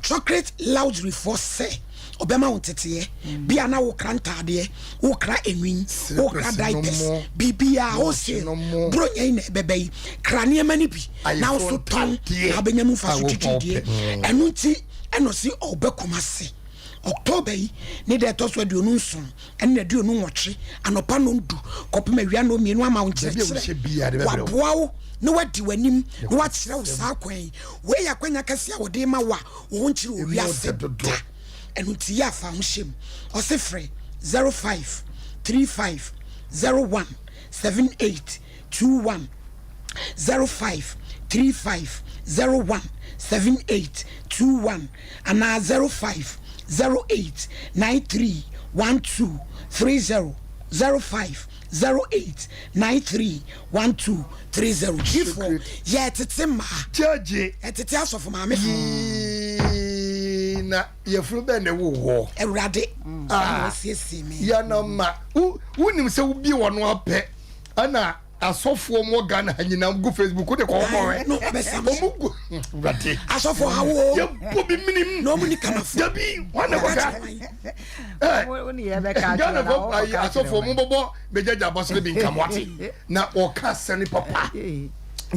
Chocolate luxury foɔ sɛ ɔbɛma wo nteteɛ, bi a na wokra ntaadeɛ, wokra enwin, wokra Slippers diapers, no mo, biribiara watch wholesale, no mo. bronya yi na ɛbɛba yi, kra nneɛma no bi na wo so Ayeforɔ tɔn ntadeɛ na wobɛnya mu mfaso a wopɛ twitwiridie. wopɛ. Ɛno nti ɛna ɔse ɔba Kumasi October yi ne da ɛtɔ so 27 ɛne 28 anɔpa 10 kɔpem awia 2:30 ama wo Baabi a wohyɛ nkyerɛkyerɛ. biara de bɛbrɛ wo. Waboa wo na wadi w'anim na wakyerɛ wo saa kwan yi. Wei yɛ akwanya kɛseɛ a wɔde ma wo a wo ho nkyere wɔ Emu wiase ɔdɛ dodo. da. Ɛno nti yɛ afa ho hyɛ mu. Ɔse frɛ 05 35 01 78 21 05 35 01 78 21 anaa 05 08 93 12 30 05 08 93 12 30. Gyifoɔ yɛ tete mmaa. Gyegye. Ɛtete asɔfo maame fo. Yii na yɛfunu bɛn na ɛwɔ hɔ. Awurade ɛna ɔsiesie me. Yanama wo wonim sɛ wobie wɔn apɛ ɛna asɔfoɔ mu wɔ Ghana ha nyinaa gu Facebook wode kɔ hɔ kɔhwɛ. No ɔbɛsam. Ɔmo gu Awurade. Asɔfoɔ ha wo. Yɛbɔ bi minim. Na ɔmo ni kamafo. Dabi wɔn na kɔka. Ɛ Ghana fo ayi asɔfoɔ mo bɔbɔ bɛgyagya abɔsoro bi nka mo ate na ɔka asɛm papa.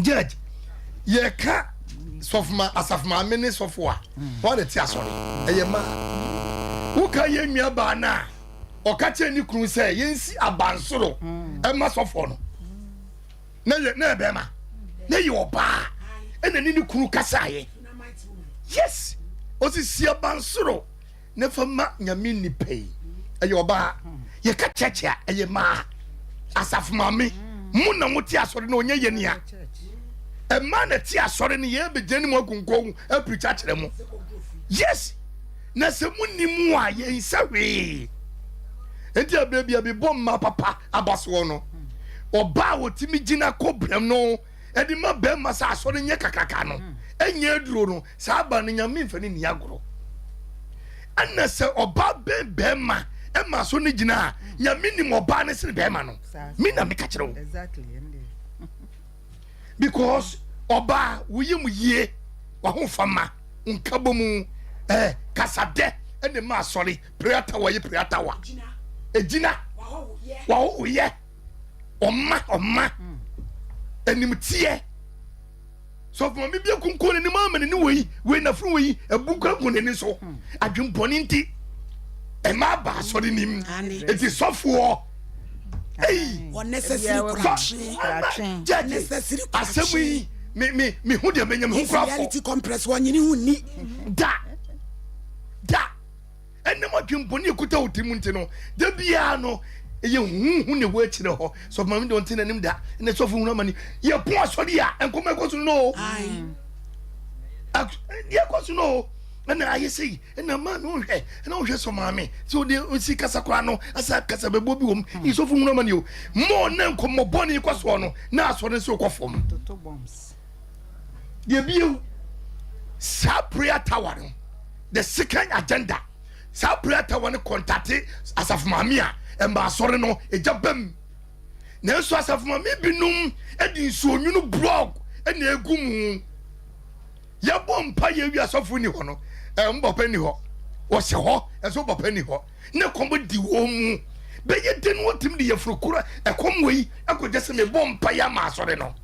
Judge yɛka sɔfoma asafo maame ne sɔfo a wɔn de te asɔre ɛyɛ mmaa. Woka yɛn nua baa no a ɔka kyerɛ ne kunu sɛ yɛnsi abansoro ɛma sɔfoɔ no na yɛ na yɛ bɛrima na yɛ ɔbaa ɛna ne ne kunu kasaeɛ. Yes, ɔsisi abansoro ne fa ma nyame nipa yi ɛyɛ ɔbaa. Yɛka church a ɛyɛ mmaa. Asafo maame mo na mo te asɔre na ɔnyɛ yɛ nea ɛmaa na te asɔre no yɛ bɛgyina ne mu akonkɔn apirikya kyerɛ mo. Yes, na sɛ mo ni mu a yɛn nsa hwee. Nti abere bi a bibɔ mma papa abasoɔ no ɔbaa a wɔtumi gyina kɔ brɛm no ɛde ma bɛrima sɛ asɔre nyɛ kakraka no ɛnyɛ aduro no saa aba no nyame mfa ne ni agorɔ. Ɛna sɛ ɔbaa bɛn bɛrima ɛma so ne gyina a nyame nim ɔbaa ne sene bɛrima no. Me na meka kyerɛ wo. Because ɔbaa woyɛ mu yie wahofama nkabɔ mu kasadɛ ɛne ma asɔre prayer tower yɛ prayer tower egyina wahohoyɛ ɔma ɔma animteɛ sɔfo mi bi akunkun n'anim ama n'ani wei wei n'afuru wei ebu nkanku n'ani so adwempɔne nti ɛma aba asɔre nim eti sɔfoɔ eyi Unnecessary koratwe. gyɛgye Unnecessary asɛm yi mi mi mi hu deɛ menya mi hu kura fɔ Reality compress wɔnyini ho ni. da da ɛnam adwempɔne ekuta wo ti mu nti no da biara no ɛyɛ huhu na ɛwɔ akyire hɔ sɔfo maame de ɔnte n'anim da ɛna sɔfo hunu amani yɛ pɔn asɔre a nkɔmɔ ɛkɔ so no deɛ ɛkɔ so no ɛna ayɛ sɛ yi ɛna maame wohwɛ ɛna wohwɛ sɔ maame sɛ wode osi kasa koraa no asa kasa bɛbɔ bi wɔ mu yi sɔfo hunu amani o mɔɔ na nkɔmɔ bɔne kɔ soɔ no na asɔre nso kɔ fam deɛ bio saa prayer tower no the second agenda saa prayer tower no kɔntate asafo maame a ɛmba asɔre no ɛgya bam nanso asafo maame binom de nsuo nwunu blog ɛna egu mu yɛbɔ mpa yɛ wi asɔfo ni hɔ no ɛm papa ni hɔ wɔhyɛ hɔ ɛso papa ni hɔ ne kɔm di wɔn mu bɛyɛ den wɔtumi de yɛfuru koro ɛkɔm wɔ yi akɔgya sɛ mebɔ mpa yɛ ama asɔre no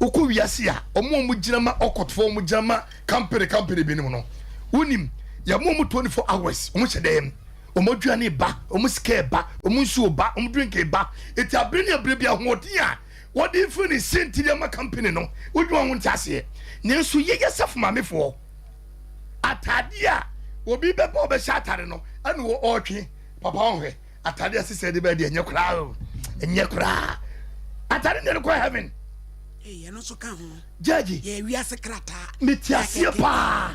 wokɔ wiase a ɔmo a ɔmo gyina ma ɔkɔtofoɔ ɔmo gyina ma company company binom no wonim yɛmo ɔmo 24 hours ɔmo hyɛ dɛm ɔmo aduane ba ɔmo sika ba ɔmo nsuo ba ɔmo drink ba eti abere ne abere bi ahoɔden a wɔde firi ne sentiri ama company no wodwuma ho nte aseɛ. Nanso yɛyɛ safo maamefoɔ ataadeɛ a obi bɛbɛ ɔbɛhyɛ atare no ɛna wɔ ɔretwe papa ɔhwɛ ataadeɛ sisɛ de bɛɛ deɛ ɛnyɛ koraa o ɛnyɛ koraa atare deɛ no kɔ heaven. Ee, ɛno nso ka ho. Judge. Yɛ wiase krataa. Mete aseɛ paa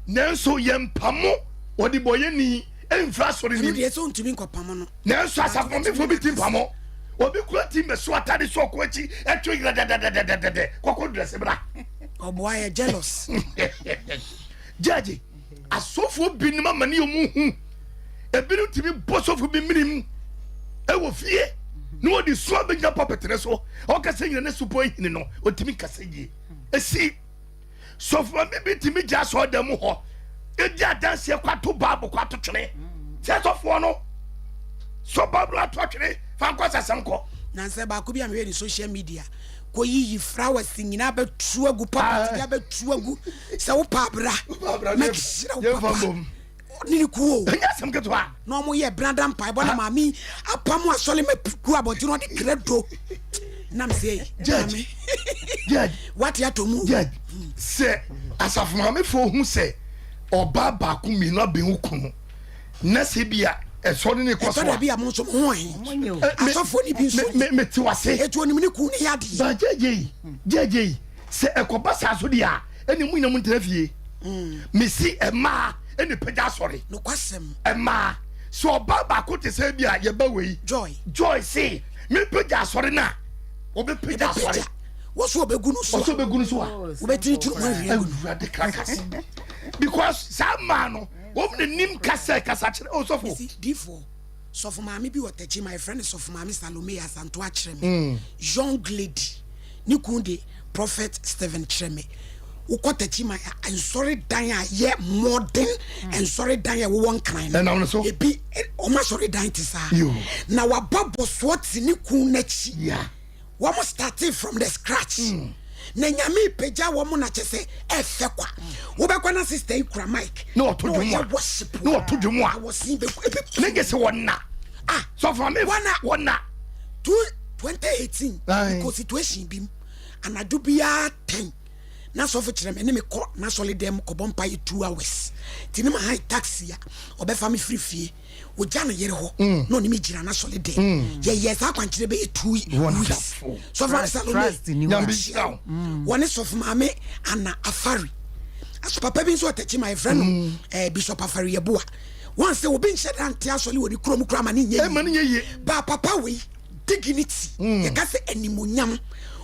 nanso yɛmpamo wɔde bɔ yɛ ni ɛmfiri asɔre Ɛno nim deɛ sɛ ɔntumi nkɔpamo no. Nanso asafo mamefoɔ bi ti mpamo. Obi kura ti mɛso atade so ɔkɔ akyi ɛtwe yerɛ dɛdɛdɛdɛdɛdɛ kɔkɔ drɛse bra. Ɔboa yɛ jealous. Judge, asɔfoɔ binom ama ne ɔmu hu. Ebinom tumi bɔ sɔfo bi menem ɛwɔ fie na wɔde su abɛgyina pulpit ne so. Ɔkasa nyina ne supɔ ahini no, ɔntumi nkasa yie. Esi Sɔfo maame bi tumi gya asɔɔdan mu hɔ edi adanseɛ kɔ ato baabu kɔ ato twene sɛ sɔfoɔ no sɔ baabu ato atwene fa nkɔ sasɛm kɔ. Nansɛ baako bi a mehwɛ ne social media kɔ yiyi flowers nyinaa bɛtu agu papa ti abɛtu agu sɛ wopɛ abra mɛkyerɛ wo papa. ne ne kuo o. Ɛnyɛ asɛm ketewa. Na wɔn yɛ brada mpaebɔ na maame yi apam asɔre ma gu abɔnten na ɔde kredo nam sɛ maame judge wate atɔ mu. Judge sɛ asafo maamefoɔ hu sɛ ɔbaa baako mmienu abɛn wo kunu na sɛ bi a ɛsɔre ne kɔ so a. Ɛtɔ da bi a mo nso mo ho ahe asɔfoɔ ne bi nso. Me me te wase. Etu onim ne kunu ne yɛ adeɛ. Ba gyegye yi gyegye yi sɛ ɛkɔba saa so deɛ a ɛne mo nyina mo ntena fie. Mesi mmaa ɛna pagya asɔre. Nokwasɛm. Mmaa. Sɛ ɔbaa baako te sɛ bi a yɛba wei. Joy. Joy se me pagya asɔre no a ɔbɛpagya asɔre. Wɔso ɔbɛgu no so a. Wɔso ɔbɛgu no so a. Wobɛtinitini mu ahwie agu no. Awurade krakas. Because saa mmaa no wɔn na nim kasa kasa kyerɛ ɔsɔfo. Mesi difoɔ. Sɔfo maame bi wɔ Techiman yɛfrɛ no Sɔfo Maame Salome Asanto akyerɛ me. Young lady. Ne kun de Prophet Stephen kyerɛ me. Wokɔ Techiman a nsɔre dan a yɛ modern nsɔre dan a ɛwowɔ nkran no. Ebi wɔn asɔre dan te saa. Na waba bɔsoɔ te ne kun n'akyi. Wɔn started from the scratch. Na nyame pagya wɔn na kyɛ sɛ ɛfɛ kwa. Wobɛkɔ na sister yi kura mic. Na ɔto dwom a. Na ɔyɛ worship. Na ɔto dwom a. Awɔsen bɛ ebi. Ne gye sɛ wɔn na. Ah. Sɔfo maame. Wɔn na. Wɔn na. 2018. Mekɔ situation bi mu. Anadwo biara 10 na sɔfo kyerɛ me ne me kɔ n'asɔre dɛm kɔbɔ mpaeɛ 2 hours. Nti ne ma han taxi a ɔbɛfa me firi fie. Ogya ne yere hɔ mm. na ɔne me gyina n'asɔre dɛm. Mm. Yɛyɛ saa akwankyerɛ bɛyɛ 2 weeks. Sɔfo maame Salome nyamehyira wɔne sɔfo maame Anna Afari. Aso papa bi nso ɔtɛkyi ma yɛfrɛ no mm. eh, Bishop Afari Yeboah. Wɔn sɛ obi nhyɛ da nte asɔre wɔ ne kurom koraa ma ne nyɛ yie. Ba papa wei dignity mm. yɛka sɛ animonyam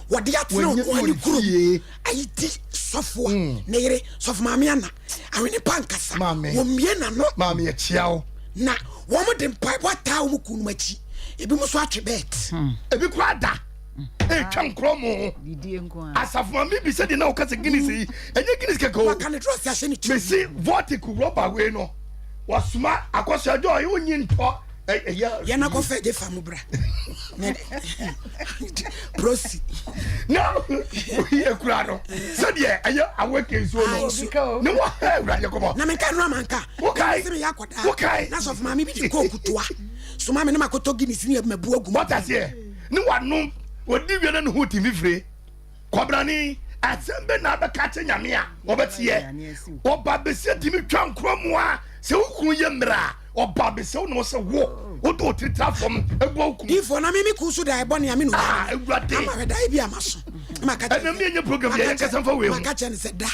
wɔde atena ɔno ani kurom ayi di sɔfo a mm. ne yere sɔfo maame ana ahwene pa nkasa wɔmmie n'ano maame yɛkyia wo na wɔn de mpaebɔ ataa wɔn kunu akyi ebi mo nso atwe bɛɛt hmm. ebi kura da etwa nkorɔ mu asafo maame bi sɛ deɛ na wɔka sɛ guinness yi ɛnyɛ guinness kɛkɛ o waka ne drɔs ahyɛ ne ti mesi vortic rɔba wei no wasoma akɔsɔ ɛdɔ ɔyɛ onyi ntɔ yɛn akɔfɛ gye fa mu bra prosi na oyi ekura no sɛdeɛ ɛyɛ awake nsuo no ne wɔ hɛ awura yɛ kɔbɔ na menka nnura manka wokae sɛ meyɛ akɔdaa wokae na sɔfo maame bi de kooku toa soma me ne makɔtɔ guinness ne mabu agu mu wɔtaseɛ ne wanom wɔdi wie na ne ho ti fifire Kɔbrane, asɛm bɛ na abɛka akyerɛ Nyame a ɔbɛteɛ? Ɔba besia tumi twa nkorɔ mu a, sɛ wo kunu yɛ mmerɛ a, ɔba besia wo na ɔsɛ wo, wode wo tiri tra fam bɔ wo kunu. Difoɔ, na me me kunu so daeɛ bɔne a me na Ah, Awurade. Ama hwɛ daeɛ bi a maso. Na maka kyerɛ Ɛnna mi enye program yɛ yɛn kasa nfa wei ho. Maka kyerɛ no sɛ da,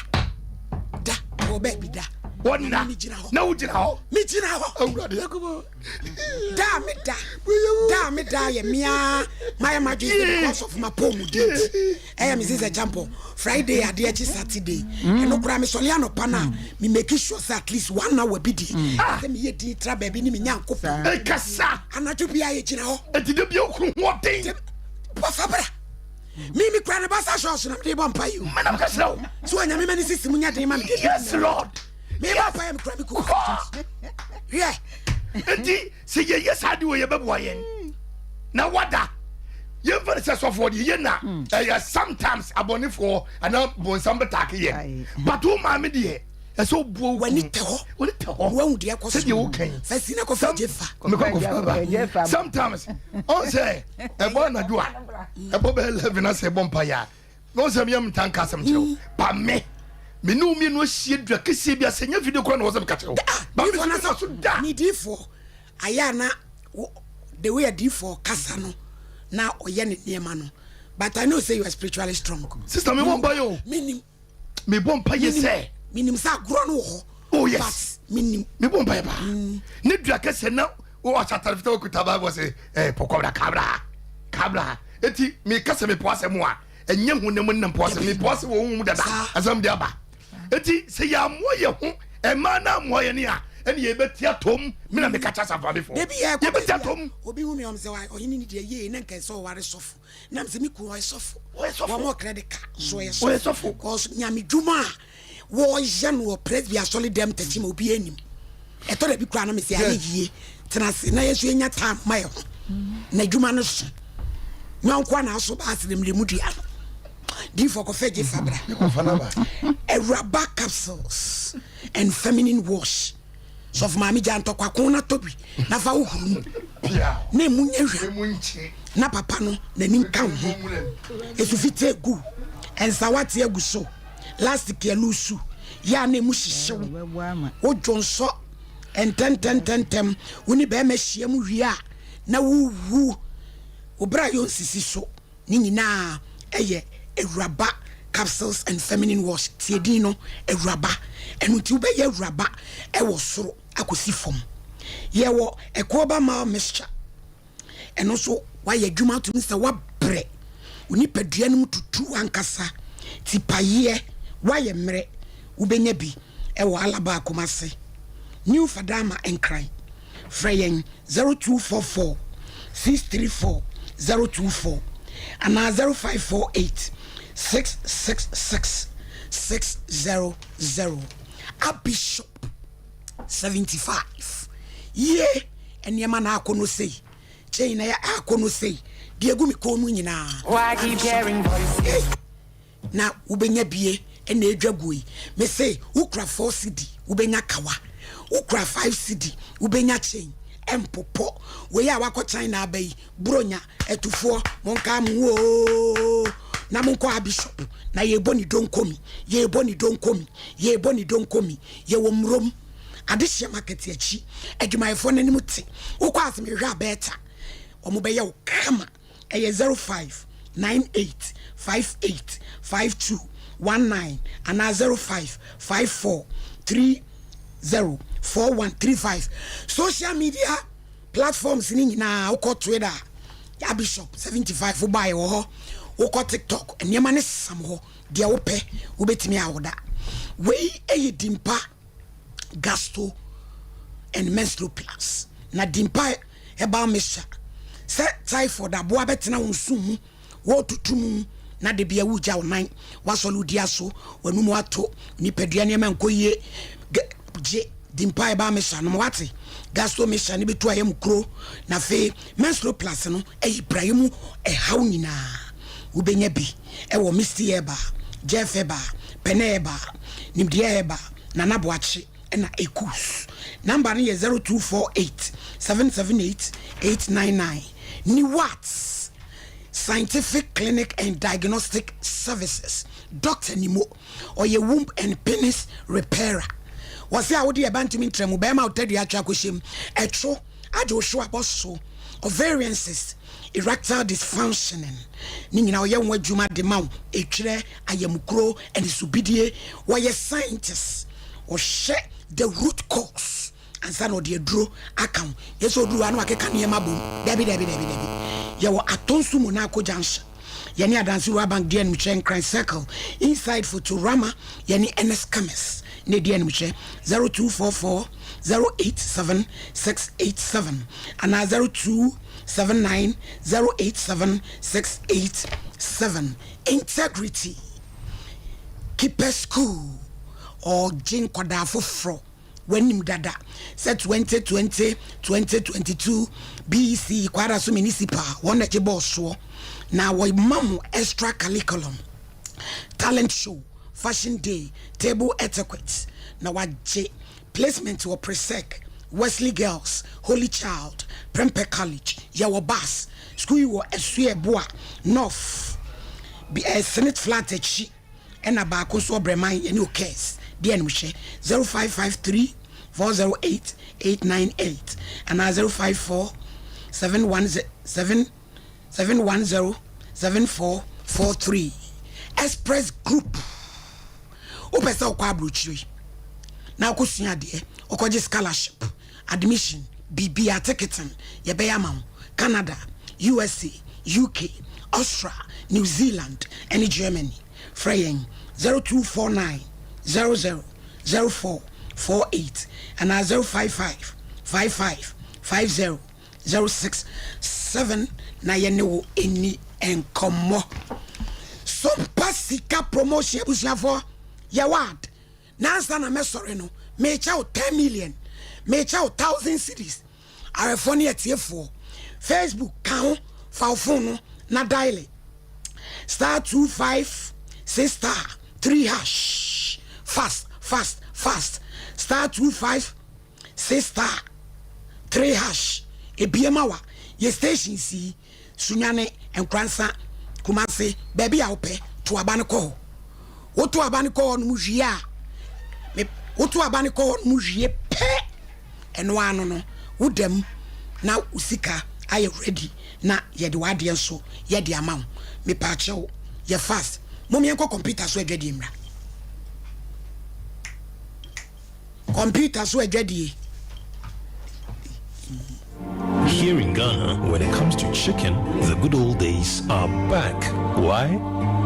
da, wɔ baabi da. Wɔnna, Na me gyina hɔ. na wo gyina hɔ. Me gyina hɔ. Awurade Nyankopɔn. Da a meda, da a meda yɛ mea mayɛ m'adwene sɛ because of m'apɔmuden nti ɛyɛ me sɛ champɔ Friday adeɛ akyi Saturday mm. ɛno koraa mesɔre anɔpa no a me make sure sɛ at least one hour bi deɛ mm. sɛ meyɛ din tra baabi ne me Nyankopɔn ɛkasa anadwo biara yɛgyina hɔ ɛti da bia wokunu hoɔden bɔfa bra me me kura ne basa sɔɔso na mede bɔ mpa yi o menam kasrɛ wo so anyame ma ne sisi mu nyɛ den ma me yes lord mebɔ mpaeɛ mekura me kuku hwɛ nti sɛ yɛyɛ saa de wɔ yɛbɛboa yɛn na wada yɛmfa no sɛ sɔfoɔ deɛ yɛ na hmm. ɛyɛ sometimes abɔnefoɔ anaa bonsam bɛtaake yɛn but wo maame deɛ ɛsɛ wobuo wo w'ani tɛ hɔ w'ani tɛ hɔ wahu deɛ ɛkɔ so sɛdeɛ wokan fɛ si na kɔfa gye fa mekɔ kɔfa ba sometimes ɔn sɛ ɛbɔ anadwo a ɛbɔ bɛyɛ 11 asɛ ɛbɔ mpaeɛ a Na ɔsɛ meyɛ nta nka asɛm kyerɛ wo ba me me ne wo mmienu ahyia dua kɛseɛ bi ase nyɛ video koraa na wɔ sɛ meka kyerɛ wo ba me so so da. Ne diifoɔ ayɛ a na the way adiifoɔ kasa no na ɔyɛ ne nneɛma no but I know say you are spiritually strong. Sister me bɔ mpa yɛ o. Menim. Me bɔ mpa yɛ sɛ. Menim sɛ agorɔ no wɔ hɔ. Oh yes. But menim. Me bɔ mpa yɛ paa. Ne dua kɛseɛ na ɔhyɛ atare fitaa okuta Bible sɛ ɛɛ pɔkɔ bra kabra. Kabra ha. Eti meka sɛ mepɔ asɛm a, ɛnyɛ honam nna mpɔ asɛm, mepɔ asɛm wɔ honhom dada, asɛm de aba. Eti sɛ yɛammoa yɛ ho, ɛmaa no ammoa yɛn a, ɛne yɛbɛti atom. Me na meka kyɛ asafo abefoɔ. Dabi yɛ kɔ Yɛbɛti baabi a atom. obi hu me ɔm sɛ ɔhene ne deɛ yie na nka ɛsɛ ɔware sɔfo. Nam sɛ me kunu ɔyɛ sɔfo. Ɔyɛ sɔfo. Wɔn ɔkrɛ de ka so ɔyɛ Ɔyɛ sɔfo. sɔfo. Cause nyame dwuma a wɔyɛ no wɔ Presby asɔre dɛm tɛkyi ma obi anim. Ɛtɔ da bi koraa na me sɛ ayɛ yie tena ase na yɛn nso yɛnya time ma yɛ ho. Na adwuma no so. Nyɔnko a na aso ba asremire mu dua no. Diifo kɔfɛ gye fa bra. Mekɔfa no aba. Awuraba capsules and feminine wash. Sɔfo maame gya ntɔkwa ko na tɔ bi na fa wohuru mu. Pia. Na emu nyɛ hwa. Emu nkye. Na papa no n'ani nka wo ho. Esu fitaa gu. Nsawa te agu so. Lastic alusu. Yɛ a na emu hyehyew. Wodwo nsɔ ntɛntɛntɛntɛm. Wo ne bɛrima hyia mu wie a na wowu. Wo bra yɛ onsisi so. Ne nyinaa ɛyɛ Awuraba capsules and feminine wash. Tie din no, Awuraba. Ɛno nti wobɛyɛ Awuraba ɛwɔ soro akɔsi fam. Yɛwɔ Ɛkoɔba mal mixture. Ɛno nso wayɛ adwuma atumi sɛ wabrɛ wo nipadua no mu tutu ankasa. Tipayeɛ wayɛ mmerɛ wobɛnya bi ɛwɔ Alaba Kumase, New Fadama Nkran. Frɛ yɛn 0244 634 024 anaa 0548 666 600. Abishop 75 yie nneɛma na akɔ no sei kyɛn na yɛ akɔ no sei deɛ egu mi kɔn mu nyinaa. Why keep hearing voices? Hey, na wobɛnya bie ɛna edwa gu yi mese wokura 4 cedi wobɛnya kawa, wokura 5 cedi wobɛnya chain ɛmpopɔ. Wei a wakɔ China aba yi buronya ɛtufoɔ monka mo oo na monkɔ Abishop na yɛbɔ ne donkomi, yɛbɔ ne donkomi, yɛbɔ ne donkomi. Yɛwɔ mmurom adehyɛ market akyi, adwumayɛfoɔ no anim te. Wokɔ ase mehwɛ abɛɛta ɔmo bɛyɛ wo kama. Ɛyɛ 0598 58 52 19 anaa 0554 30 4135. Social media platforms ni nyinaa, wokɔ Twitter, Abishop 75 wobaeɛ wɔ hɔ. Wokɔ TikTok, nneɛma ne sam hɔ. Deɛ wopɛ wobɛtumi awoda. Wei ɛyɛ Dimpa Gasto and Menstro Plus na Dimpa herbal mixture sɛ typhoid aboa bɛtena wo nso mu wɔɔtutu mu na de bia wogya wo nan wasɔle wodi aso w'anum ato nipadua nneɛma nkɔ yie. Gye Dimpa herbal mixture nom wate. Gastro mixture ne bɛtu ayɛ mu kuro na afei Menstro Plus no ɛyi praeɛ mu ɛhaw nyinaa. Wobɛnya bi ɛwɔ Misty Herbal, Jeff Herbal, Pene Herbal, Nimdeɛ Herbal, Nana Boakye ɛna Ekus. Number no yɛ 0248 778 899. Niwat Scientific Clinic and Diagnostic Services, Dr Nimo ɔyɛ womb and penis repairer. Wɔsɛ a wode ɛba ntumi ntrɛ mu bɛrima a wotadua atwa akɔhyɛ mu ɛtwo agye wo so abɔ so, ovarian cyst, erectile dysfunctioning ne nyinaa ɔyɛ ho adwuma de ma wo. Ɛtwerɛ ayamukuro ɛne subidie. Wɔyɛ scientist, ɔhyɛ the root cause ansa na ɔde aduro aka ho. Yɛsɛ oduru hɔ a na wakeka nneɛma bom. Dabi dabi dabi dabi. Yɛwɔ Atonsu Monaco Junction, yɛne Adansi Rural Bank di animhyɛ. Nkran Circle inside Fotorama, yɛne Ns Chemist ne di animhyɛ. 0244 087 687 anaa 0279 087 687. Integrity Keeper School ɔgye nkwadaa foforɔ. W'anim dada sɛ 2020 2022 BECE Kwara so municipal wɔn na gye bɔɔ soɔ na wɔma mo extra curriculum, talent show, fashion day, table etiquette na wagye placement wɔ Presec, Wesley Girls, Holy Child, Prempeh College. Yɛwɔ bus school yi wɔ Asuɛboa North bi Senate Flat akyi ɛna baako nso ɔbrɛman yɛne Okes deɛ anim hyɛ 0553 408 898 anaa 054 710 710 7443. Express Group, wopɛ sɛ wokɔ aburokyire na wokɔsua adeɛ, wokɔgye scholarship, admission, biribia, ticketing yɛbɛyɛ ama wo. Canada, USA, UK, Austria, New Zealand ne Germany. Frɛ yɛn 0249 00 04 48 anaa 055 55 50 067 na yɛne wo nni nkɔmmɔ. Sompa Sika Promotion abusuafoɔ, yɛwɔ ad. Na ansa na mɛsɔre no, merekyɛ wo 10 million, merekyɛ wo thousand cedis. Awɛfoɔ ne atiefoɔ, Facebook ka ho, fa wo phone no na dial star 256 star 3 hash. Fast, fast, fast. Star 256 star 3 hash. Ebie ma wa. Yɛ station si Sunyani, Nkoransa, Kumasi, baabi a wopɛ, to aba no kɔ hɔ. Woto aba no kɔ hɔ nom wie a, me woto aba no kɔ hɔ nom wie pɛ, ɛno ano no woda mu na wo sika ayɛ ready na yɛde w'adeɛ nso yɛde ama wo. Mepaakyɛw, yɛ fast. Mom yɛnkɔ computer so adwadie mmra. Computer so adwadie. Here in Ghana, when it comes to chicken, the good old days are back. Why?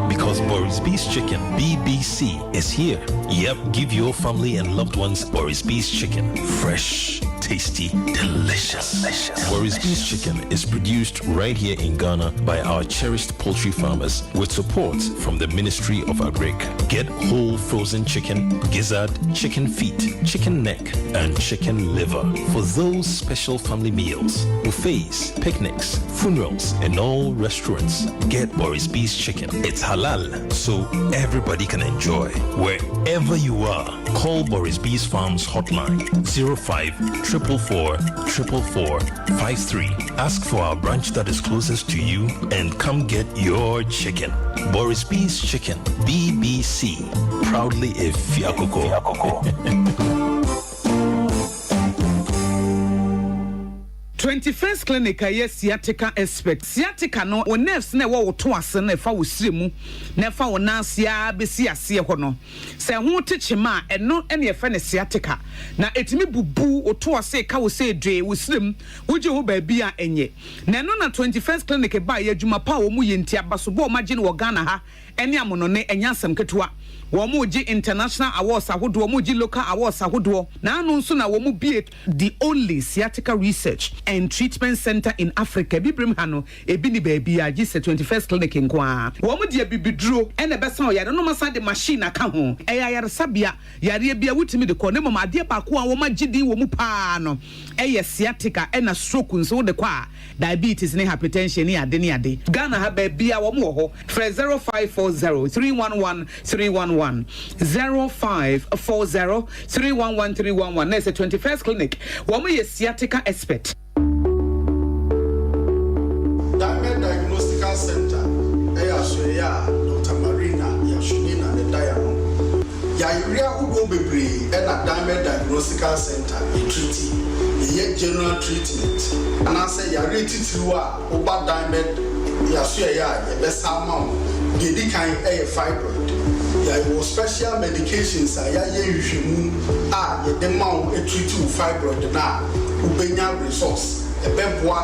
Because Boris B's Chicken, BBC, is here. Yep, give your family and loved ones Boris B's Chicken. Fresh, tasty, delicious. delicious. Boris B's Chicken is produced right here in Ghana by our cherished poultry farmers with support from the Ministry of Agric. Get whole frozen chicken, gizzard, chicken feet, chicken neck, and chicken liver for those special family meals, buffets, picnics, funerals, and all restaurants. Get Boris B's Chicken. It's halal, so everybody can enjoy. Wherever you are, call Boris B's Farms hotline 05 444 444 53. Ask for our branch that is closest to you and come get your chicken. Boris B's Chicken, BBC. Proudly a Fiakoko. 21st Clinic a ɛyɛ sciatica expert. Sciatica no, wo nerves no a ɛwɔ wo to ase no a ɛfa wo srɛ mu na ɛfa wo nan ase ara bɛsi aseɛ hɔ no, sɛ ɛho te kyema a, ɛno na yɛfrɛ no sciatica. Na ɛtumi bubu wo to ase, ka wo sɛ dwee, wo srɛ mu, wogye ho baabi a ɛnyɛ. Na ɛno na 21st Clinic baeɛ, adwuma pa a wɔyɛ nti, abasobɔ a wɔagye no wɔ Ghana ha ne amonɔne, ɛnyɛ asɛm ketewa. Wɔregye international awards ahodoɔ, wɔregye local awards ahodoɔ, na ano nso na wɔbue the only sciatica research and treatment centre in Africa. Abibirem ha no, ebi nni baabiara gye sɛ 21st Clinic nko ara. Wɔde abibiduro na ɛbɛsa ɔyare no, na wɔasan de machine aka ho. Ɛyɛ ayaresabea, yareɛ biara wotumi de kɔ, na mmom adeɛ baako a wɔagye din wɔ mu pa ara no yɛ sciatica ɛna stroke nso wode kɔ a, diabetes ne hypertension ne ade ne ade. Ghana ha baabiara wɔn wɔ hɔ. Frɛ 0540 311 311, 0540 311 311 na ɛsɛ 21st Clinic. Wɔn yɛ sciatica expert. Diamond Diagnostical Centre yɛ asoɛeɛ a Dɔkta Marina Yashunina na ɛda yɛn ano. Yareɛ ahodoɔ bebree na Diamond Diagnostical Centre treati. Yɛyɛ general treatment anaasɛ yareɛ titiriw a woba Diamond yɛasoɛeɛ a yɛbɛsa ama wo. Deɛ ɛdi kan yɛ fibroid. Yɛwɔ special medications a yɛayɛ nhwehwɛmu a yɛde ma wo treati wo fibroid no a wobɛnya results. Ɛbɛboa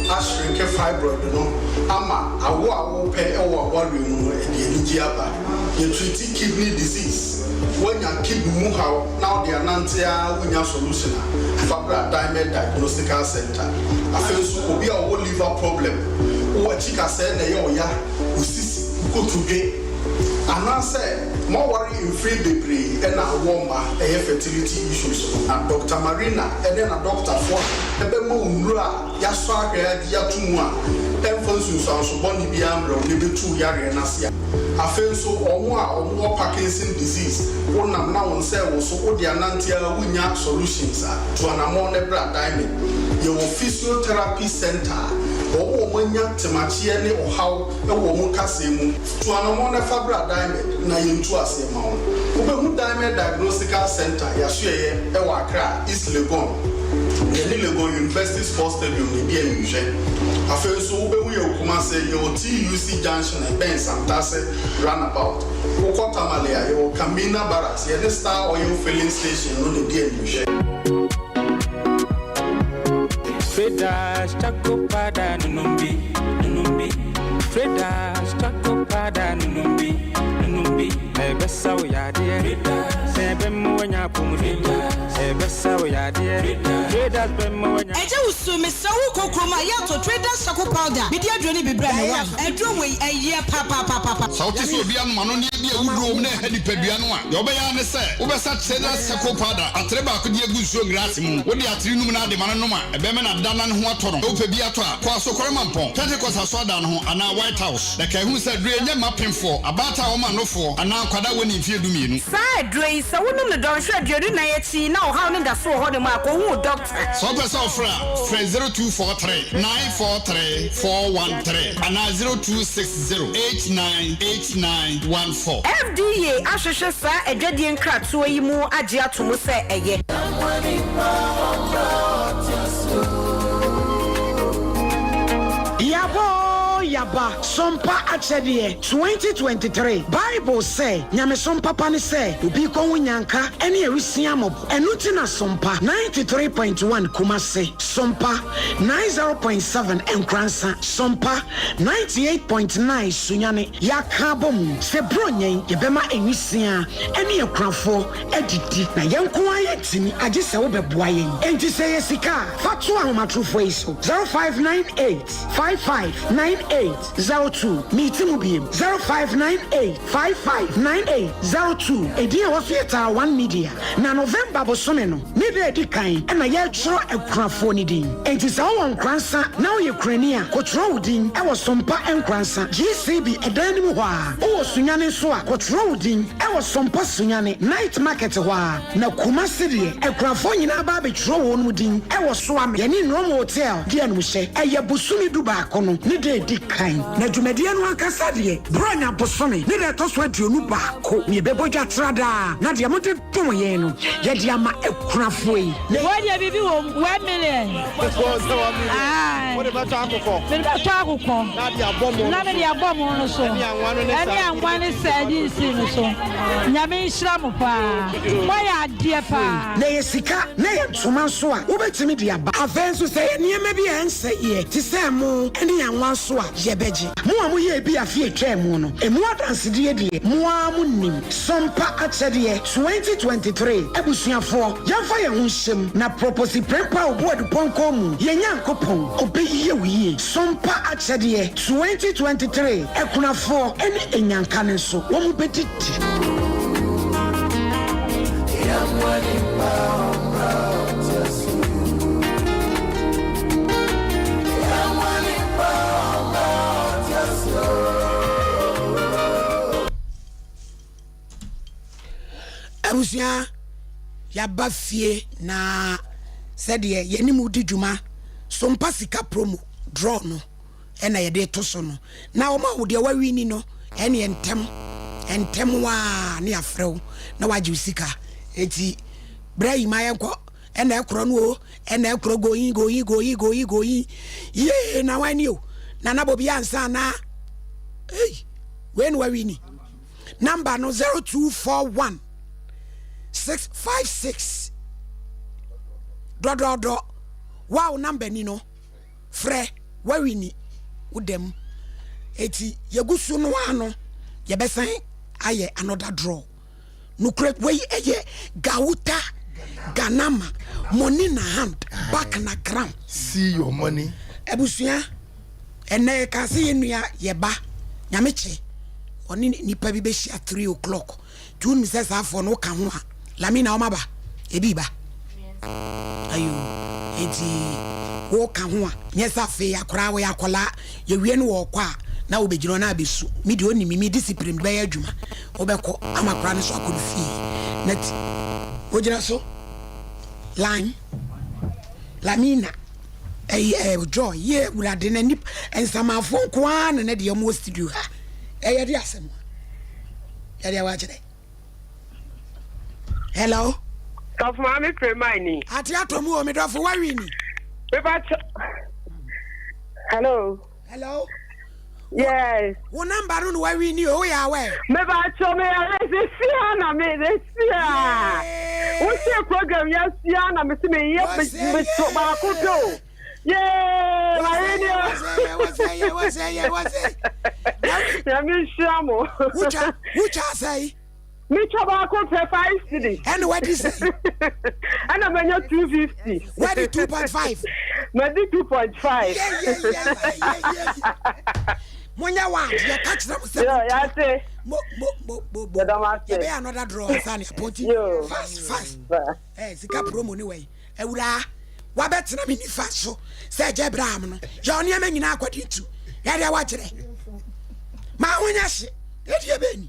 ashrinke fibroid no ama awo a wopɛ wɔ awareɛ mu no ɛde anigyeɛ aba. Yɛtreati kidney disease, woanya kidney mu haw na wode anante ara wonnya solution a, fa bra Dimed Diagnostical Centre. Afei nso obi a ɔwɔ liver problem, wowɔ akyi kasɛɛ na ɛyɛ wo ya, wo sisi, wo kotodwe, anaasɛ moaware mfiri bebree na awɔ mma, ɛyɛ fertility issues no, na Doctor Marina ne n'adɔkotafoɔ bɛma wo nnuro a yɛasɔ ahwɛ agye ato mu a ɛmfa nsunsuanso bɔne biara mbrɛ wo na ɛbɛtu wo yareɛ no ase. Afei nso wɔn a wɔwɔ Parkinson disease, wonam na wo nsa rewoso, wode anante ara wonnya solutions a, tu anamɔn na bra Diamond. Yɛwɔ physiotherapy centre a wɔn a wɔanya temakyeɛ ne ɔhaw wɔ wɔn kasɛɛ mu. Tu anamɔn na fa bra Diamond na yɛntu aseɛ ma wo. Wobɛhu Diamond Diagnostical Centre, yɛasoɛeɛ wɔ Accra, East Legon. Yɛne Legon University Sports Stadium na ɛdi animhwɛ. Afei nso wobɛhu yɛn wɔ Kumase, yɛwɔ TUC Junction a ɛbɛn Santase Runabout. Wokɔ Tamale a, yɛwɔ Kamina Barracks, yɛne Star Oil Filling Station no na ɛdi animhwɛ. Fredas, choco pada, nunumbi, nunumbi. Traders, charcoal powder, nom bi, nom bi, ɛbɛsa wo yadeɛ. Sɛ ɛbɛma woanya apɔmuden, ɛbɛsa wo yadeɛ. Traders bɛma woanya. Agya Wusu, mesrɛ wo kɔ kurom a yɛ tɔ Traders Charcoal Powder mede aduro no bi brɛ me wai. Aduro wei ɛyɛ papaapapapa. Sɛ wote sɛ obi anom anonneɛ bi a awuduro wom na ɛha nipadua no a, deɛ wobɛyɛ ara ne sɛ wobɛsa Traders Charcoal Powder atere baako de agu nsuo ngraase mu. Wode atere num no ara de ma no nom a, Ɛbɛma no ada na ne ho atɔ no. Sɛ wopɛ bi atɔ a, kɔ Asokore Mampɔn, Pentecost Asɔredan no ho anaa White House. Na kae hu sɛ aduro yi nyɛ mma apemfoɔ, abaatan a wɔma nofoɔ, anaa nkwadaa a wɔnnii mfeɛ dumienu. Saa aduro yi, sɛ wonom no dɔnhwere 24 akyi na ɔhaw no da so wɔ hɔnom a, kɔhu wo dɔkta. Sɛ wopɛ sɛ wofrɛ a, frɛ 0243 943 413 anaa 0260 8989 14. FDA ahwehwɛ saa adwadie nkratoɔ yi mu agye ato mu sɛ ɛyɛ. Yaba oo yaba, sompa akyɛdeɛ 2023 Bible sɛ nyamesom papa ne sɛ obi kɔ ho nyanka ne awisia mmɔbɔ Ɛno nti na Sompa 93.1 Kumasi, Sompa 90.7 Nkoransa, Sompa 98.9 Sunyani Yɛaka abɔ mu sɛ Buronya yi yɛbɛma nwisiaa ne akunafoɔ adidi na yɛn nko ara yɛntumi agye sɛ wobɛboa yɛn. Enti sɛ ɛyɛ sika a, fa to ahomatorofoɔ yi so, 0598 55 98 02. Meti mu biem, 0598 55 98 02. Edin a ɛwɔ so yɛ Tara One Media. Na November bosome no ne da a ɛdi kan na yɛretwerɛ akunafoɔ no din. Enti sɛ wowɔ Nkoransa na woyɛ kunani a, kɔtwerɛ wo din wɔ Sompa Nkoransa, GCB ɛdan no mu hɔ ara. Wowɔ Sunyani nso a, kɔtwerɛ wo din wɔ Sompa Sunyani, Night Market hɔ ara. Na Kumasi deɛ, akunafoɔ nyinaa ba abɛtwerɛ wɔn din wɔ Soame, yɛne Nrom Hotel di animhyɛ. Ɛyɛ bosome dubaako no ne da a ɛdi kan. Na dwumadie no ankasa deɛ, Buronya bosome ne da a ɛtɔ so 21 na yɛbɛbɔ dwa tradaa, na deɛ mode dom yɛn no, yɛde ama akunafoɔ yi. Wei deɛ biribi wɔ mu, 1 million. Aye. Wode bɛtɔ akokɔ. Mede bɛtɔ akokɔ. Na de abɔ mo. Na mede abɔ mo no so. Ɛne anwa no ne Ɛne anwa ne sardines no so. Nyame nhyira mo paa. Moayɛ adeɛ paa. Na ɛyɛ sika na ɛyɛ ntoma nso a, wobɛtumi de aba. Afei nso sɛ ɛyɛ nneɛma bi a ɛnsɛeɛ te sɛ ɛmo ne anwa nso a, yɛbɛgye. Mo a moyɛɛ bi afe a ɛtwaa mu no, ɛmu adansedie deɛ, mo ara monim. Sompa Akyɛdeɛ 2023 Abusuafoɔ, yɛmfa yɛn ho nhyɛ mu na Proposi Prempeh Obuadupɔnkɔ mu, yɛn Nyankopɔn, ɔbɛyie wo yie. Sompa Akyɛdeɛ 2023 Akunafoɔ ne Anyanka no nso, wɔn bɛdidi. Abusua, yɛaba fie na sɛdeɛ yɛne mu di dwuma so mpa sika promo draw no ɛna yɛde to so no na wɔn a deɛ wawini no ɛne ntɛm ntɛm waa ne afrɛ wo na wagye wo sika eti berɛ yi ma yɛnkɔ ɛna ɛkorɔ no o ɛna ɛkorɔ goyin goyin goyin goyin goyin yee na wani o na nabɔ bi ansa na ei wei na wawini number no 0241 656 dɔdɔɔdɔ wow number ni no frɛ wawini wo dɛm eti yɛgu so no ano yɛbɛsan ayɛ another draw Nokorɛ wei ɛyɛ Gauta Ganama money na hand back na crown. See your money. Abusua ɛnɛ yɛkaa sɛ yɛn nua yɛ ba nyame kyɛ ɔne nipa bi bɛhyia 3 o'clock nti wonim sɛ saa foɔ no woka ho a Lamina ɔma ba ebi ba ayo nti woka ho a nyɛ sɛ afei akwaraa wɔyɛ akwaraa yɛwie no wɔkɔ a na wobɛgyina hɔ na abɛsu me deɛ ɔnim me discipline bɛyɛ adwuma wobɛkɔ ama akwadaa no nso akɔ ne fie na ti wogyina so line lamina ɛyɛ ɛyɛ joy yɛ wurade na nip nsamanfoɔ nko ara na ne deɛ wɔn wɔ studio ha ɛyɛ de asɛm yɛde ɛwɔ akyerɛ hello. Sɔfo maame Premai ni. Ate atɔ mu o me dɔfo wawi ni. Mepa hello. Hello. Yes. Wo number no na wawi ni o woyɛ awɛ. Mepa kyɛ me yɛ sesia na me sesia. Wo se program yɛ sia na me se me yɛ me to baako pɛ o. Yay! Marini o. Wɔsɛyɛ wɔsɛyɛ wɔsɛyɛ. Nyame nhyira mo. Wotwa wotwa asɛe. Metwa baako pɛ 5 cedis. Ɛna wadi sɛ. Ɛna manya 250. Wadi 2.5. Madi 2.5. Monyɛ wa yɛka kyerɛ mo sɛ. Yo, yɛate. Mo mo mo mo mo. Yɛbɛyɛ another draw ansa ne apɔnti. Fast fast. Eh, sika promo ne wei. Awuraa, woabɛtena me nifa so sɛ agya Abraham no, yɛ wo nneɛma nyinaa according to ɛdeɛ woakyerɛ. Ma ho nyɛ hye, ɛdeɛ bɛni.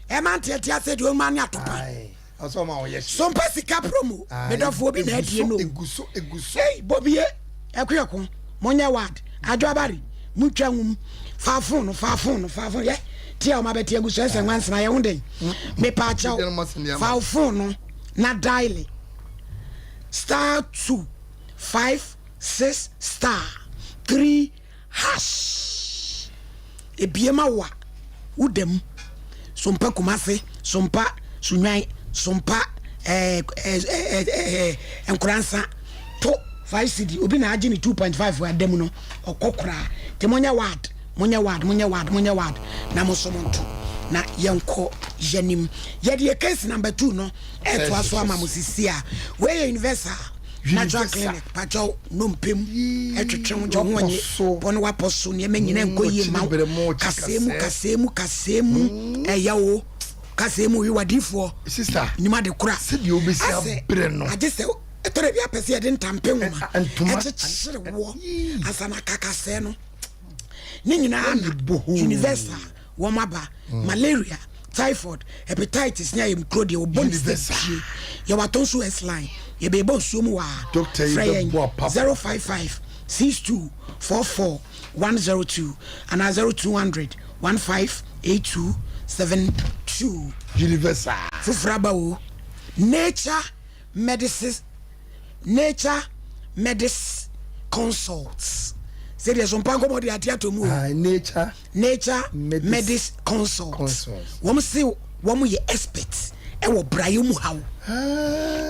Ɛma nteatea sɛ deɛ ɔma ne atopa. So mpa sika promo, medɔfo obi na adie no. Ei, bobie, ɛkoɛko, monyɛ wad, adwo abare, mutwa nwum, fa fon no, fa fon no, fa fon, yɛ, tia ɔma bɛte agu so ɛsɛ nwansena yɛ ho den. Mepaakyɛw, fa fon no na dial star 2 5 6 star 3 hash ebie ma wo a woda mu sompa Kumase sompa Sunwan sompa ɛɛ ɛɛ ɛɛ Nkoransa to 5 cedi obi na agye ne 2.5 ada mu no ɔkɔ koraa nti monyɛ ward monyɛ ward monyɛ ward monyɛ ward na mo nso monto na yɛnkɔ yɛnim yɛde yɛ case number 2 no ɛtoa so ama mo sisi a wei yɛ universal natural clinic pakyɛw nnompe mu ɛtwetwe ho gye ho ɔnye pɔ no wapɔ so nneɛma nyina nkɔ yie ma wo kasɛɛ mu kasɛɛ mu kasɛɛ mu ɛyɛ wo kasɛɛ mu wewadifoɔ nim ade kora asɛ agye sɛ ɛtɔrɔ bi apɛ sɛ yɛde ntampe nwoma ɛkyekyere woɔ ansa na kakasɛɛ no ne nyinaa na universal wɔn aba malaria typhoid hepatitis ne ayamkuro deɛ wɔbɔ ne sɛ pie yɛwɔ atɔ nso s line yɛbɛbɔ nsuo mu waa frɛ yɛn 055 62 44 102 anaa 0200 15 82 72 Universal foforɔ aba o nature Medicine Nature Medis Consults. Sɛdeɛ so mpa nkɔmɔ de ate atɔ mu o. Nature Nature Medis Consults. Wɔn se wɔn yɛ expert ɛwɔ brayɛ mu haw.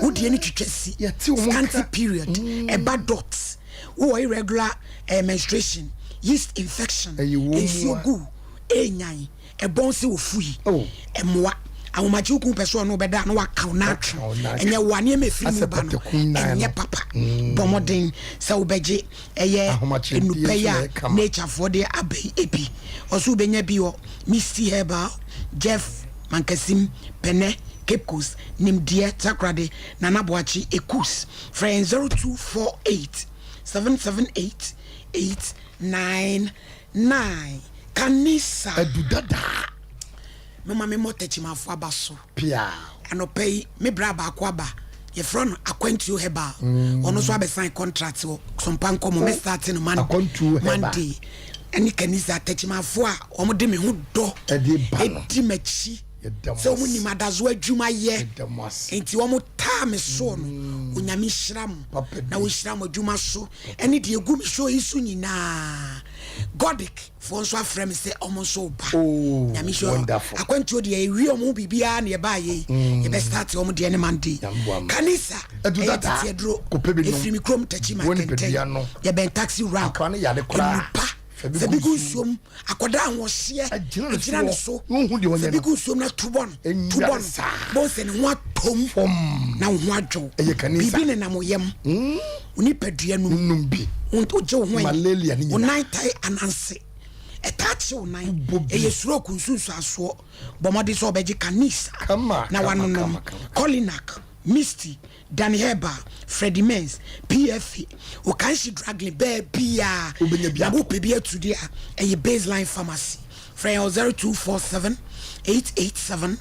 Wodeɛ ne twitwa si. Scanty period. Ɛba dot. Wowɔ irregular eh, menstruation, yeast infection, nsuo gu, enyan. Ɛbɔn sɛ ofu yi mmoa. Ahomakye wo kunu pɛ sɛ ɔne wo bɛda a na waka wo n'atwe. Ɛnyɛ wo a nneɛma ɛfiri mu ba no ɛnyɛ papa. Bɔ mmɔden sɛ wobɛgye ɛyɛ nnupɛ yi a naturefoɔ de aba yi bi. Ɔso wobɛnya bi wɔ Misty Herbal, Jeff Mankasim, Pɛnɛ, Cape Coast, Nimdeɛ, Takoradi, Nana Boakye, Ekus. Frɛ yɛn 0248 778 899. Kanisa. Adu dadaa. Moma me mmɔ Techimanfo aba so. Piaa. Anɔpa yi, me bra baako aba. Yɛfrɛ no Akwantuo Herbal. Ɔno nso abɛsan contract wɔ Sompa Nkɔmɔ. Mɛ start no Mon Akwantuo Herbal. Monday. Ɛne Kanisa Techimanfo a wɔn de me ho dɔ. Ɛde ba no. Ɛdi m'akyi. Yɛda mo Sɛ wɔn ase. nim adazo adwuma yɛ. Yɛda mo ase. Nti wɔn taa me soɔ no. Onyame nhyira mo. Papa bi. Na wɔnhyira mo adwuma so. Ɛne deɛ ɛgu me show yi so nyinaa. Godic foɔ nso afrɛ me sɛ ɔmo nso ba. Oh, Nyame nhyira wonderful. Akwantuo deɛ yɛwie ɔmo ho biribiara na yɛbaa yei. Yɛbɛ start ɔmo deɛ ne Monday. Nyame boa mo. Kanisa Adu ɛyɛ dada. tete aduro. Kɔpɛ bi nom. Ɛfiri me kurom Takyi ma Wo Kɛntɛn. nipadua no. Yɛbɛn taxi rank. Akora no yare koraa. Nnupa. Fa bi Fa gu bi gu nsuo nsuo mu. Akwadaa ahoɔhyeɛ. Agyina ne Ɛgyina ne soɔ. so. Na ɔnhu deɛ ɔnyɛ Fa bi no. gu nsuom na tu bɔ no. Tu Ɛnware bɔ no. saa. Bohu sɛ ne ho atɔ mu. Fam. Na wo ho adwo wo. Ɛyɛ kanisa. Biribi nenam wo yam. Wo nipadua no mu. Nom bi. Wogye wo ho Malaria ne Wo nyinaa. nan tae ananse. Ɛtaa kye wo nan. Wobɔ bi. Ɛyɛ stroke nsunsuansoɔ. Bɔ mmɔden sɛ wobɛgye Kanisa Kama, na kama, wanonom. kama, kama. Kolinak, Misty, Danny Herbal, Freddie Mens, PFA, Okanshi Draglin, baabiara Wobɛnya bi na atɔ. wopɛ bi atu deɛ a, ɛyɛ Baseline Pharmacy. Frɛ yɛn wɔ 0247 887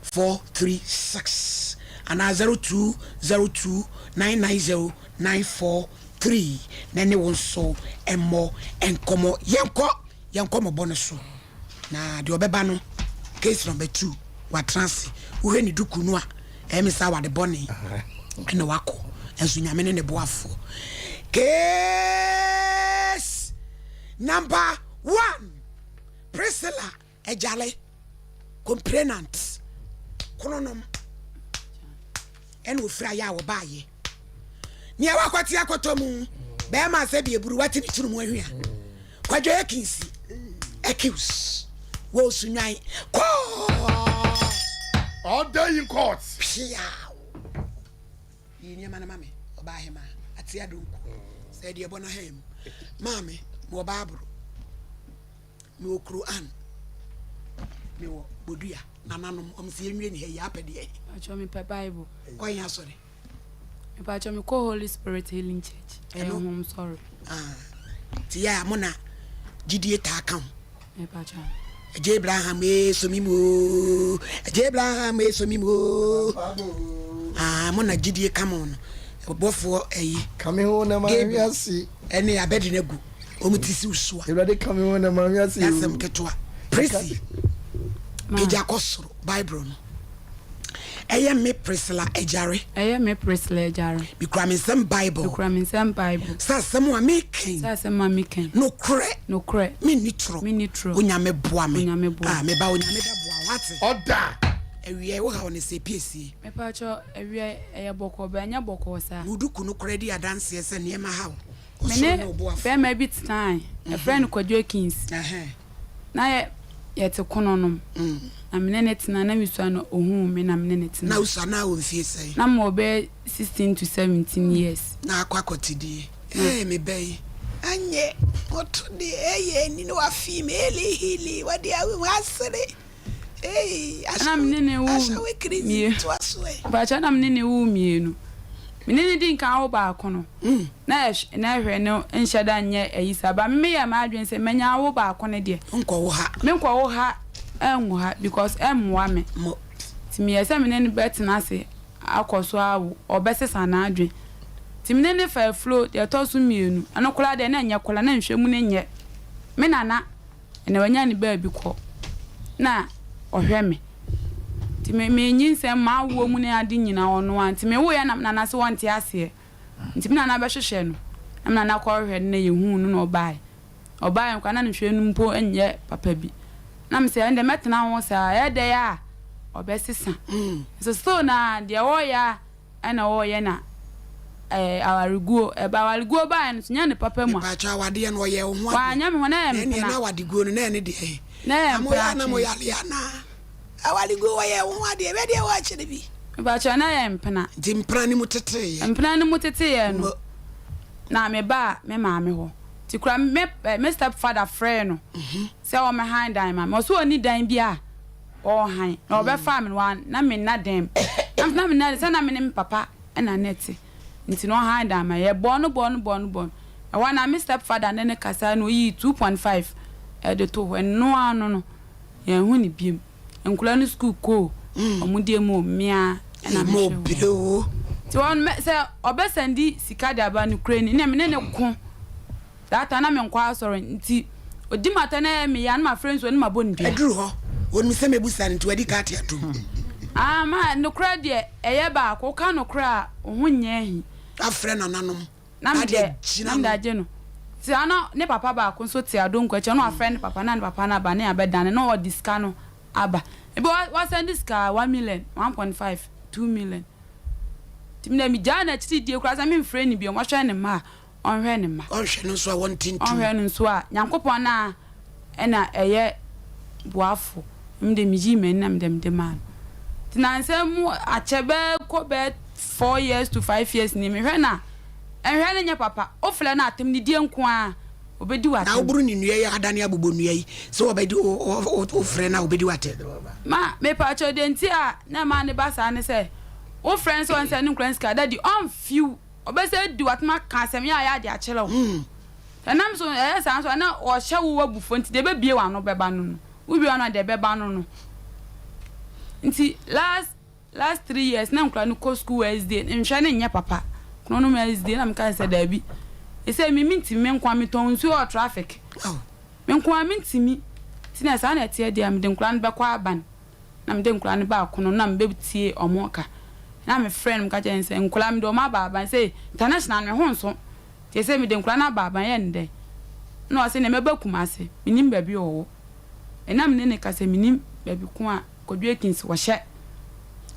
436 anaa 0202 990 943 na ɛne wo nso mmɔ nkɔmmɔ. Yɛnkɔ yɛn nkɔmmɔbɔ no so na deɛ ɔbɛba no case number 2 watena ase. Wohwɛ ne duku no a ɛyɛ me sɛ awade bɔne ɛna wakɔ nso Nyame ne ne boafoɔ. Case number 1 Priscilla Ejale complainant kronom ɛna ofiri ayɛ a wɔbaayɛ nea wakɔte akɔtɔ mu. Bɛrima sɛ bi eburu wate ne tiri mu ahwia. Kwadwo Akinsi, Accuse, wɔ Sunyani court. All day in court. Piaw. Yi nneɛma no ma me, ɔbaa hemaa, ate adonko. Sɛ deɛ ɛbɔ no ha mu. Maame, mewɔ Bible. Mewɔ Quran. Mewɔ Bodua. Nananom, wɔn sɛ yɛnwie ne ha yi, apɛ deɛ. Pacho mepɛ Bible. Kɔ yɛn asɔre. Mepakyɛ me kɔ Holy Spirit Healing Church. Ɛyɛ home sɔre. Ah, ti yɛ a mo na gyidie taa ka ho. Mepakyɛ. Agya Abraham ee so mi mu oo. Agya Abraham ee so mi mu oo. Ah, mo na gyidie ka mo no. Ɔbɔfoɔ ɛyi. Ka me ho na ma Gabriel wiase. ɛne Abednego wɔn ti si so a. Awurade ka me ho na ma wiase. Asɛm ketewa. Presi. Pagya kɔ soro Bible no. Ɛyɛ me Priscilla Agyare. Ɛyɛ me Priscilla Agyare. Mekura me nsam Bible. Mekura me nsam Bible. Sɛ asɛm a meka yi. Sɛ asɛm a meka yi. Nokorɛ. Nokorɛ. Menni torɔ. Menni torɔ. Onyame boa me. Onyame boa. Ah, me ba Onyame bɛboa wo wate. Ɔda. Awia wo haw ne sɛ piesie. Mepakyɛ awia ɛyɛ bɔkɔɔ but ɛnyɛ bɔkɔɔ saa. Wo duku no koraa di adanseɛ sɛ nneɛma ha wo. Me ne bɛɛma bi tenae, yɛfrɛ no Kwadwo Akins. Na yɛ yɛte kono nom. Na me ne no tena, na mesua na ohuu me na me ne no tena. Na wosua na wɔ mfie sɛn? Na mewɔ bɛyɛ 16 to 17 years. Na akɔ akɔtedie. Ee me ba yi. Anyɛ ɔto deɛ ɛyɛ ani na wafii me eli hili wɔde awo mu asere. Ei, Ɛna me ne ne woo ahyɛwe kirizi mmienu. toa so ɛ. Mpakyɛ na me ne ne woo mmienu. Me ne no di nkan wo baako no, na ɛhw na ɛhwɛ no nhyɛ da nyɛ ayi saa. But me meyɛɛ m'adwene sɛ manya awo baako no deɛ. Nkɔwo ha. Menkɔwo ha ngu ha because ɛmmoa me. Mo. Nti meyɛɛ sɛ me ne no bɛtena ase akɔ so awo, ɔbɛsesa n'adwene. Nti me ne no faa afuro deɛ ɛtɔ so mmienu. Ɛno koraa deɛ na ɛnyɛ koraa, na nhwɛ mu no nyɛ. Me nana. Ɛnna wanya ne baabi kɔ na ɔhwɛ me. Nti me menyinsɛn m'awoɔ mu ne ade nyinaa ɔno ara. Nti mewoeɛ na me nana se ɔnte aseɛ. Nti me nana bɛhwehwɛ no. Na me nana kɔhwehwɛ no na yɛhuu no na ɔbaeɛ. Ɔbaeɛ no koraa na ne hwɛ no mpo nyɛ papa bi. Na me sɛ ɛnde mɛtena ho saa ɛyɛ dɛn a ɔbɛsesa. Nso still na deɛ ɔreyɛ a Ɛna ɔɔyɛ na ɛɛ awareguo ɛba awareguo baeɛ no so nyɛ ne papa mu a. Mepaakyɛw awadeɛ no ɔyɛɛ wo ho adeɛ. Wanyɛ me ho na ɛyɛ Na ɛneɛ mpena. na awadeguo no na ɛne deɛ he? Na ɛyɛ Na moyɛ mpena a na twe. moyare anaa? Awareguo ɔyɛɛ wo ho adeɛ bɛ deɛ woakyere bi. Mepaakyɛw na ɛyɛ mpena. Nti mpena no mu teteeɛ. Mpena no mu teteeɛ no Mo. na me baa me maame hɔ nti koraa me me step father frɛɛ no sɛ ɔmɛhan dan ma me ɔse ɔnni dan biaa. ɔɔhan na ɔbɛfaa me no wa na me nna dɛm na na me nna sɛ na me ne me papa na na ɛte nti na ɔhan dan ma yɛ bɔɔ no bɔɔ no bɔɔ no bɔɔ no ɛhɔ na me step father ne ne kasa na oyii 2.5 ɛde to hɔ ɛno ara no no yɛn ho ne biem nkwadaa no sukuu koo ɔmo deɛ mu mmea ɛna me hwɛ wɔn nti wɔn sɛ ɔbɛsɛndi sika de aba no kure ni na me ne ne ko. That time na menkɔ asɔre nti odi m'atɛn na ɛyɛ me ya na mafrɛ nsuo na mabɔ no dua. Aduru hɔ, ɔnim sɛ mɛbusa no nti wadi ka ate atom. Ah ma nokorɛ deɛ ɛyɛ baako, woka nokorɛ a wo ho nyɛ ahi. Afrɛ nananom Na na mede ade agyina na mede no. agye no. Nti saa na ne papa baako nso te adonko akyi ɔno wafrɛ ne papa na ne papa no aba ne abɛdane na ɔde sika no aba. Ebi wa wasɛnde sika 1 million, 1.5, 2 million. Nti me deɛ megyaa no akyiri die koraa sɛ memfrɛ no bio, ɔhwɛ ne mma a ɔnhwɛ ne mma. Ɔnhwɛ no nso a wɔnte ntom. Ɔnhwɛ no nso a, Nyankopɔn no ara na ɛyɛ boafo. Emi de miyii m'ani na mede mede maa no. Nti nansa mu akyɛ bɛyɛ kɔ bɛyɛ 4 years to 5 years ni, mehwɛ no a, nhwɛ no nyɛ papa. Wofrɛ no a, atemnidie nko ara, ɔbɛdi wo Na atɛm. woboro ne nnua yi a adane abobɔ nnua yi, sɛ wɔbɛdi wo, wo, wofrɛ no a, ɔbɛdi wo atɛm. Ma, mepaakyɛw, deɛ nti a na ɛma no ba saa ne sɛ, wofrɛ no sɛ ɔnsɛne nkwadaa no sika a, daddy, ɔmfew. Ɔbɛsan adi w'atem aka asɛm yɛ a yɛ ade akyerɛ wo. Ɛnam so ɛyɛ saa nso a na ɔhyɛ wo abufuo nti deɛ ɛbɛbue w'ano bɛba no no, wobue w'ano a deɛ ɛbɛba no no. Nti last last 3 years na nkwadaa no kɔ school Wednesday, nhwɛ no nyɛ papa. Kunu no Wednesday na meka sɛ daabi. Ɛsɛ me mentimi me nkoa metɔn nsuo wɔ traffic. Me nkoa mentimi. Nti na saa na ɛteɛ deɛ a mede nkwadaa no bɛkɔ aban. Na mede nkwadaa no baa kono na mebɛtie wɔn ka. Na mefrɛɛ no meka kyerɛɛ no sɛ, Nkwadaa, mede wɔn aba aban sei, international no me ho nso, nti seesei mede nkwadaa no aba aban, yɛ no dɛn? Ɛna ɔse, Neɛ mɛba Kumasi, mennim baabi a ɔwɔ. Ɛna me ne no kasa, mennim baabi ko a Kwadwo Akins ɔhyɛ.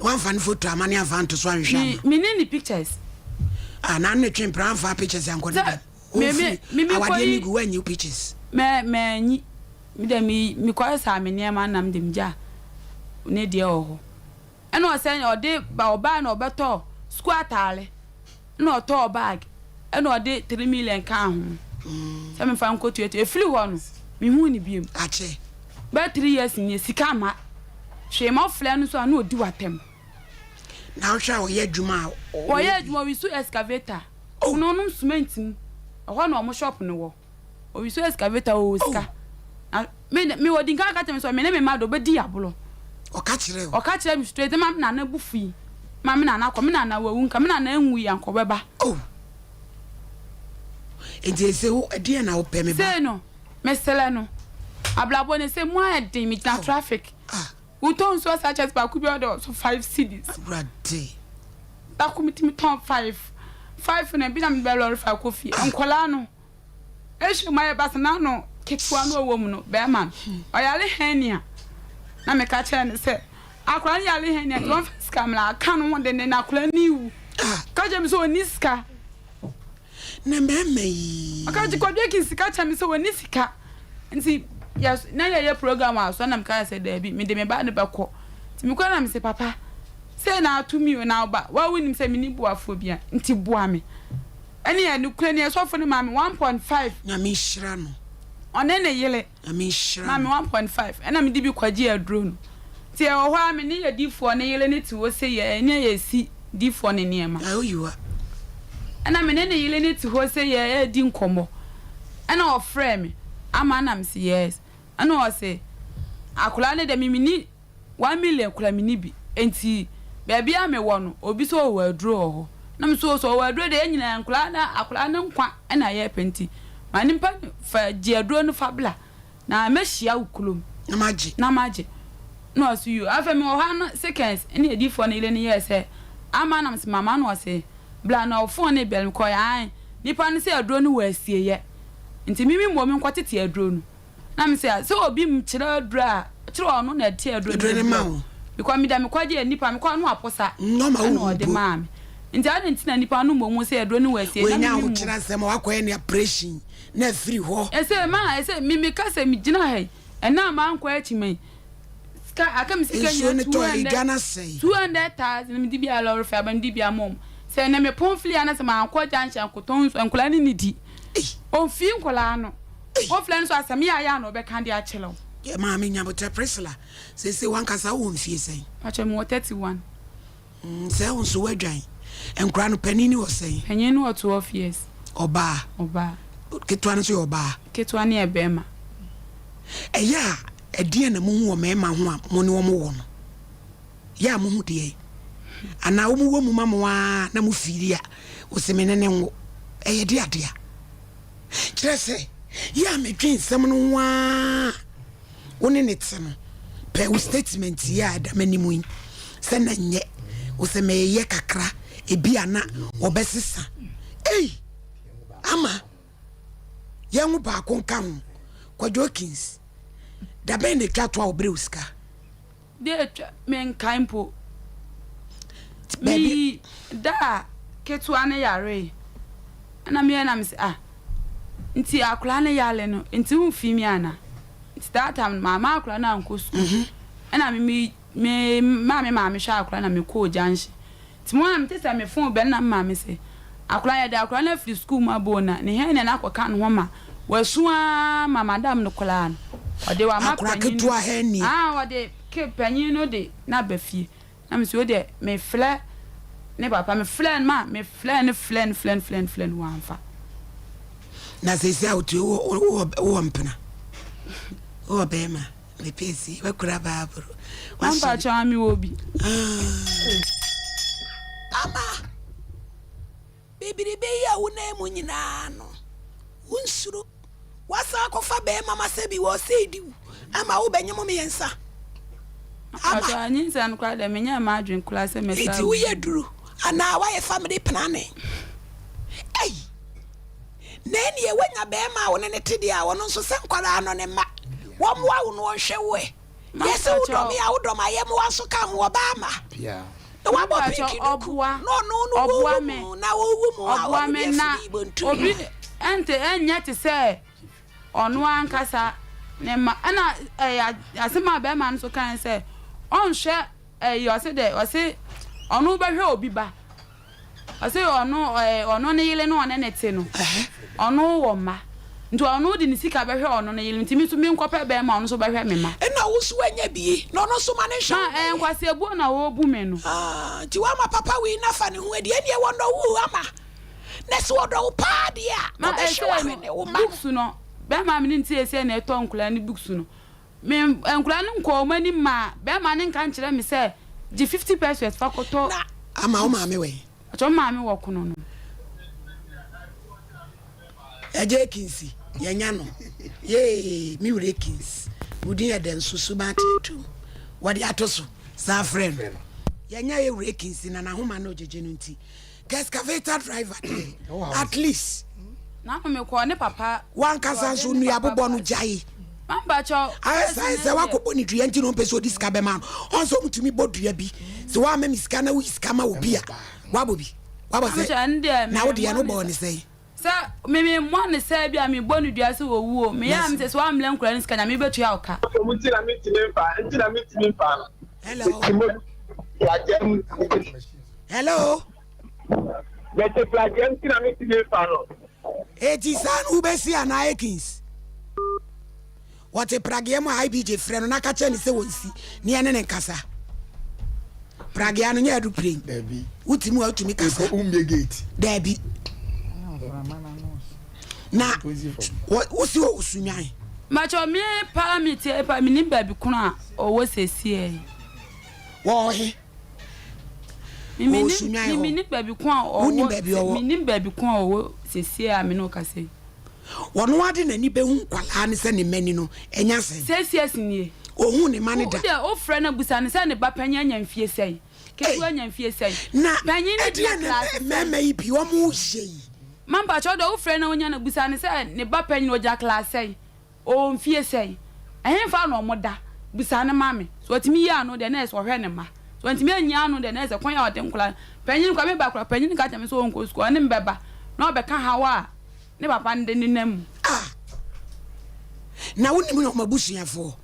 Woamfa ne photo amma ne amfa anto so anhwehwɛ Me, amma? menni ne pictures. Ah, na ne twe mpena amfa pictures ankɔ ne Sɛ dɛm? Wofiri awadeɛ no gu woanyi wo pictures? Mɛ manyi. Me deɛ me mekɔyɛ saa me nneɛma na me de megya ne deɛ wɔ hɔ. Ɛna ɔsɛ ɔde ba ɔbaa na ɔbɛtɔ sukuu ataare ɛna ɔtɔɔ bag ɛna ɔde three million kaa ho sɛ mefa nkɔtuatua. Ɛfiri hɔ no mehuu no biom. Akyɛ. Bɛyɛ three years nie sika mma hwee ma ɔfrɛ no nso a na ɔdi w'atɛm. Na wohwɛ a ɔyɛ adwuma a. Ɔyɛ adwuma ɔwisu excavator. Oh. Na ɔnom cement mu ɛhɔ na ɔmo shop no wɔ. Owisu excavator ɔwɔ sika. Na me me ɔdi nkan ka kyerɛ me sɛ me ne me mma de ɔbɛdi aborɔ. Ɔka kyerɛ wo? Ɔka kyerɛ me straight ma me nana bo fui ma me nana kɔ me nana wawu nka me nana nwui anka ɔbɛba. Oh. Nti ese wo ɛdeɛn na wopɛ me ba? Sei no mesrɛ no abrabɔ no ese mu ayɛ den me gyina traffic. Wotɔ nsuo sachet baako bi ɔde ɔso five cedis. Awurade. Dako metumi tɔn five five na ebi na mede bɛ lɔre fa kɔ fie nkɔlaa no. Ehwɛ mu ayɛ basa n'ano ketewa no ɔwɔ mu no bɛrima no ɔyare hernia na meka kyerɛ no sɛ akwadaa no yare hernia nti wɔmfa sika mmra aka no ho denden na akwadaa no rewu ka kyerɛ me sɛ ɔnni sika na mmarima yi ɔka kyerɛ kwadwo ki sika kyerɛ me sɛ ɔnni sika nti yɛ na yɛyɛ program wɔ asɔre na meka sɛ daabi mede me ba no bɛkɔ nti mekɔ na mese papa sei na ato mi o na woba wa wonim sɛ menni boafoɔ bia nti boa me Ɛneɛ nokorɛ nie sɔfo no maa me 1.5. Nyame nhyira no. Ɔne ne yere. Nyame nhyira no. Maa me 1.5 ɛna mede bi kɔgyee aduro no. Nti ɛwɔ hɔ ara me ne yɛ difoɔ ne yere no te hɔ sei yɛ ɛne yɛsi difoɔ no nneɛma. Ɛɛ oyiwa. Ɛna me ne ne yere no te hɔ sei yɛ ɛredi nkɔmmɔ ɛna ɔfrɛɛ me ama ɛna mese yes ɛna ɔse akwadaa no deɛ me menni 1 million kora menni bi nti baabi a mewɔ no obi sɛ ɔwɔ aduro wɔ hɔ na me so sɛ ɔwɔ aduro deɛ yɛn nyinaa nkora na akora ne nkwa na yɛpɛ nti ma nipa no fa gye aduro no fa bla na mɛhyia wo kurom na magye na magye na ɔso yo afei mewɔ hɔ ano seconds ɛne adiifoɔ no yere no yɛɛ sɛ ama na mese mama na ɔse bla na ɔfon ne bɛl mekɔyɛ ae nipa no sɛ aduro no wɔ asieyɛ nti mimi mmom nkɔtete aduro no Na me se, sɛ obi kyerɛ aduro a, kyerɛ ɔno na ɛte aduro no ma wo. Because me da me kɔ gye nipa me kɔ no aposa. Ɛna ɔde maa me. Nti adi nti na nipa no mmom sɛ aduro no wɔ asie na me mi mu. Kyerɛ asɛm a wakɔyɛ ne operation na afiri hɔ. Ɛsɛ ma ɛsɛ mi mi ka sɛ mi gyina ha yi ɛna maa nkɔ akyi mɛ sika aka mi sika nyina 200 200,000 mi di bi a lɔre fɛ aba mi di bi ama ɔmo sɛ ɛnɛ mi pɔn fili ana sɛ maa nkɔ junction kotɔn nsu nkɔla ne ne di omfii nkɔla no. Wofrɛ no nso asɛm yaayaa na ɔbɛka de akyerɛ wo. Yɛ maame Nyabotɛ Priscilla, seesei w'ankasa wowɔ mfie sɛn? Pakyɛ mewɔ 31. Mm, sɛ wo nso woadwan. Nkora no, panin no wɔ sɛn? Panyin no wɔ 12 years. Ɔbaa? Ɔbaa. Ketewa no nso yɛ ɔbaa? Ketewa no yɛ bɛrima. Ɛyɛ a, ɛdeɛn na mohu wɔ mmarima ho a mo ne wɔn wɔ no? Yɛ a mohu deɛn? Anaa wɔn wɔ mu ma mo ara na mo fiili a, wose me ne no nwo? Ɛyɛ de adeɛ a? Kyerɛ sɛ, yɛ a medwen nsɛm no ho ara wo ne ne te no, pɛ wo statement yi a ɛda m'anim yi sɛ na nyɛ wo sɛ meyɛ kakra ebi a na wɔbɛsesa. Ei, ama yɛn ho baako nka ho. Kwadwo Akins, da bɛn na etwa to a wɔbrɛ wo sika? Da etwa, menkae mpo. Meyi da a ketewa no yaree ɛna meyɛ na mese ah nti akwadaa no yare no nti womfii me ana nti that time no mamma akwadaa no ankɔ sukuu ɛna me me me maa me maame hwɛ akwadaa na mekɔɔ junction nti mo na mete sɛ me phone bɛn na me maame se akwadaa yɛde akwadaa no afiri sukuu mu aba o na ne hɛn na akɔka ne ho ma wasu ara ma madam no koraa no ɔde wama Akwadaa panyin no ketewa hɛn nie. ah ɔde ke panyin no de no aba fie na me so deɛ me frɛ ne papa me frɛ no ma me frɛ no frɛ no frɛ no frɛ no frɛ no wamfa. Na seesei a wotu wowɔ wowɔ mpena wowɔ bɛrima mepɛ si wakura baaburo. Mampa kyɛw ame wɔ bi. Ama bibiribe yi a wonam mu nyinaa no wonsuro. Wasan akɔfa bɛɛma ma sɛ bi wɔ sɛ di wo ama wo bɛnye mo miensa ama. Mpakyɛw anyinsɛn no koraa deɛ menyɛɛ m'adwene koraa sɛ mɛsan Enti woyɛ duru anaa woayɛ family planning ei na ɛneɛ woanya bɛɛma a wo ne no te deɛ a ɔno nso sɛ nkwadaa no ne mma wɔmmoa wo na wɔnhwɛ wo ɛ. Yɛ sɛ wo dɔ me a wo dɔ m'ayɛmmoa nso ka ho ɔbaa ma na wabɔ pinki duku na ɔno no wowu mu na wowu mu a ɔno deɛ firi bontu. Obi Ɛnte ɛnyɛ te sɛ ɔno ankasa ne mma. Ɛna ɛyɛ asɛm a bɛrima no nso kae sɛ ɔnhwɛ ɛyi ɔse dɛ ɔse ɔno bɛhwɛ obi ba. Ɔse ɔno ɛɛ ɔno ne yere no ɔne ne te no ɔno wɔ mma nti ɔno de ne sika bɛhwɛ ɔno ne yere nti me nso menkɔpɛ bɛrima ɔno nso bɛhwɛ me mma. Ɛna wo nso wanya bie na ɔno nso ma no nhwɛ wo Ma mma ɛɛ yie. nkwaseabuo na ɔrebu me no. Ah nti woama papa wei no afa ne ho adi ɛneɛ wɔnnɔ wo o ama na sɛ ɔdɔ wo paa deɛ a Ma ɔbɛhwɛ ɛsei wo no ahwɛ ne wo mma no. books no bɛrima a me ne no te seesei na ɛtɔ nkwadaa no books no me nkwadaa no nkɔɔ wɔn anim maa bɛrima no nka nkyerɛ me sɛ gye 50 pesewas fa kɔtɔ Na ama wo maame wɔ he? Ɔkyɛ wo maame wɔ kono no. Agya Akins yɛnya no yee me wura Akins wo din yɛ dɛ nso suban te atum wɔde ato so san frɛ no yɛnya yɛ wura Akins na n'ahoma na ogyegye no nti excavator driver deɛ at least Nano me kɔɔ ne papa. Wankasa nso nua bobɔ no gyae. Ayɛ saa sɛ wakɔbɔ ne dua nti na ɔmpɛ sɛ ɔde sika bɛma no. Ɔn sɛ ɔmutumi bɔ dua bi. Sɛ woamma me sika na woyi sika ma obi a, wabɔ bi. Wabɔ sɛ na wo deɛ no bɔɔ ne sɛn? Sɛ me me mmɔ ne sɛ bi a me bɔ ne dua sɛ owu o. Me yɛ a me sɛ sɛ woammrɛ nkura ne sika nyame bɛtua wo ka. Nti na mentumi mfa nti na mentumi mfa no. Hello. Hello. Mete pragea nti na mentumi mfa no. Eti saa no wobɛsi anaa Akins? Wɔte pragea mu a IBJ frɛ no na ka kyerɛ no sɛ wɔnsi ne ɛne ne nkasa. Pragea no nyɛ aeroplane. Dabi. Wote mu a wotumi kasa. Wommie gate. Dabi. Na wosi wɔ Sunyani. Mpakyɛw me paa me tie paa menim baabi kono a ɔwɔ sesiei. Wɔwɔ he? Wɔ Sunyani hɔ. Menim baabi ko a ɔwɔ. Wonim baabi ɔwɔ. Menim baabi ko a ɔwɔ sesiei a me ne wo kasa yi. Ɔno ara de n'ani bɛhu nkwadaa no sɛ ne mma ni no, ɛnyɛ asɛm. Sesiei nie. Ɔhuu ne mma no da. Wo deɛ wofrɛ no bisa no sɛ ne ba panyin anya mfie sɛn, ketewa anya mfie sɛn, Na panyin no gyina ɛdeɛn na class sɛn. mmarima yi bi wɔyɛ yi? Ma mpakyɛ wo deɛ wofrɛ no wonya no bisa no sɛ ne ba panyin ɔgyina class sɛn, Ɔwɔ mfie sɛn? Ɛhefa na wɔda? Bisa no ma me. Sɛ ɔtumi yi ano deɛ, na ɛyɛ sɛ ɔhwɛ ne mma. Sɛ wantumi anyi ano deɛ, na ɛyɛ sɛ kwan a ɔde nkwadaa no. Panyin no koraa, me ba koraa, panyin no ka kyerɛ me sɛ ɔnkɔ sukuu, ɔne me bɛba na ɔbɛka haw a ne papa no de nenam mu. Ah! Na wonim wɔn abusuafoɔ?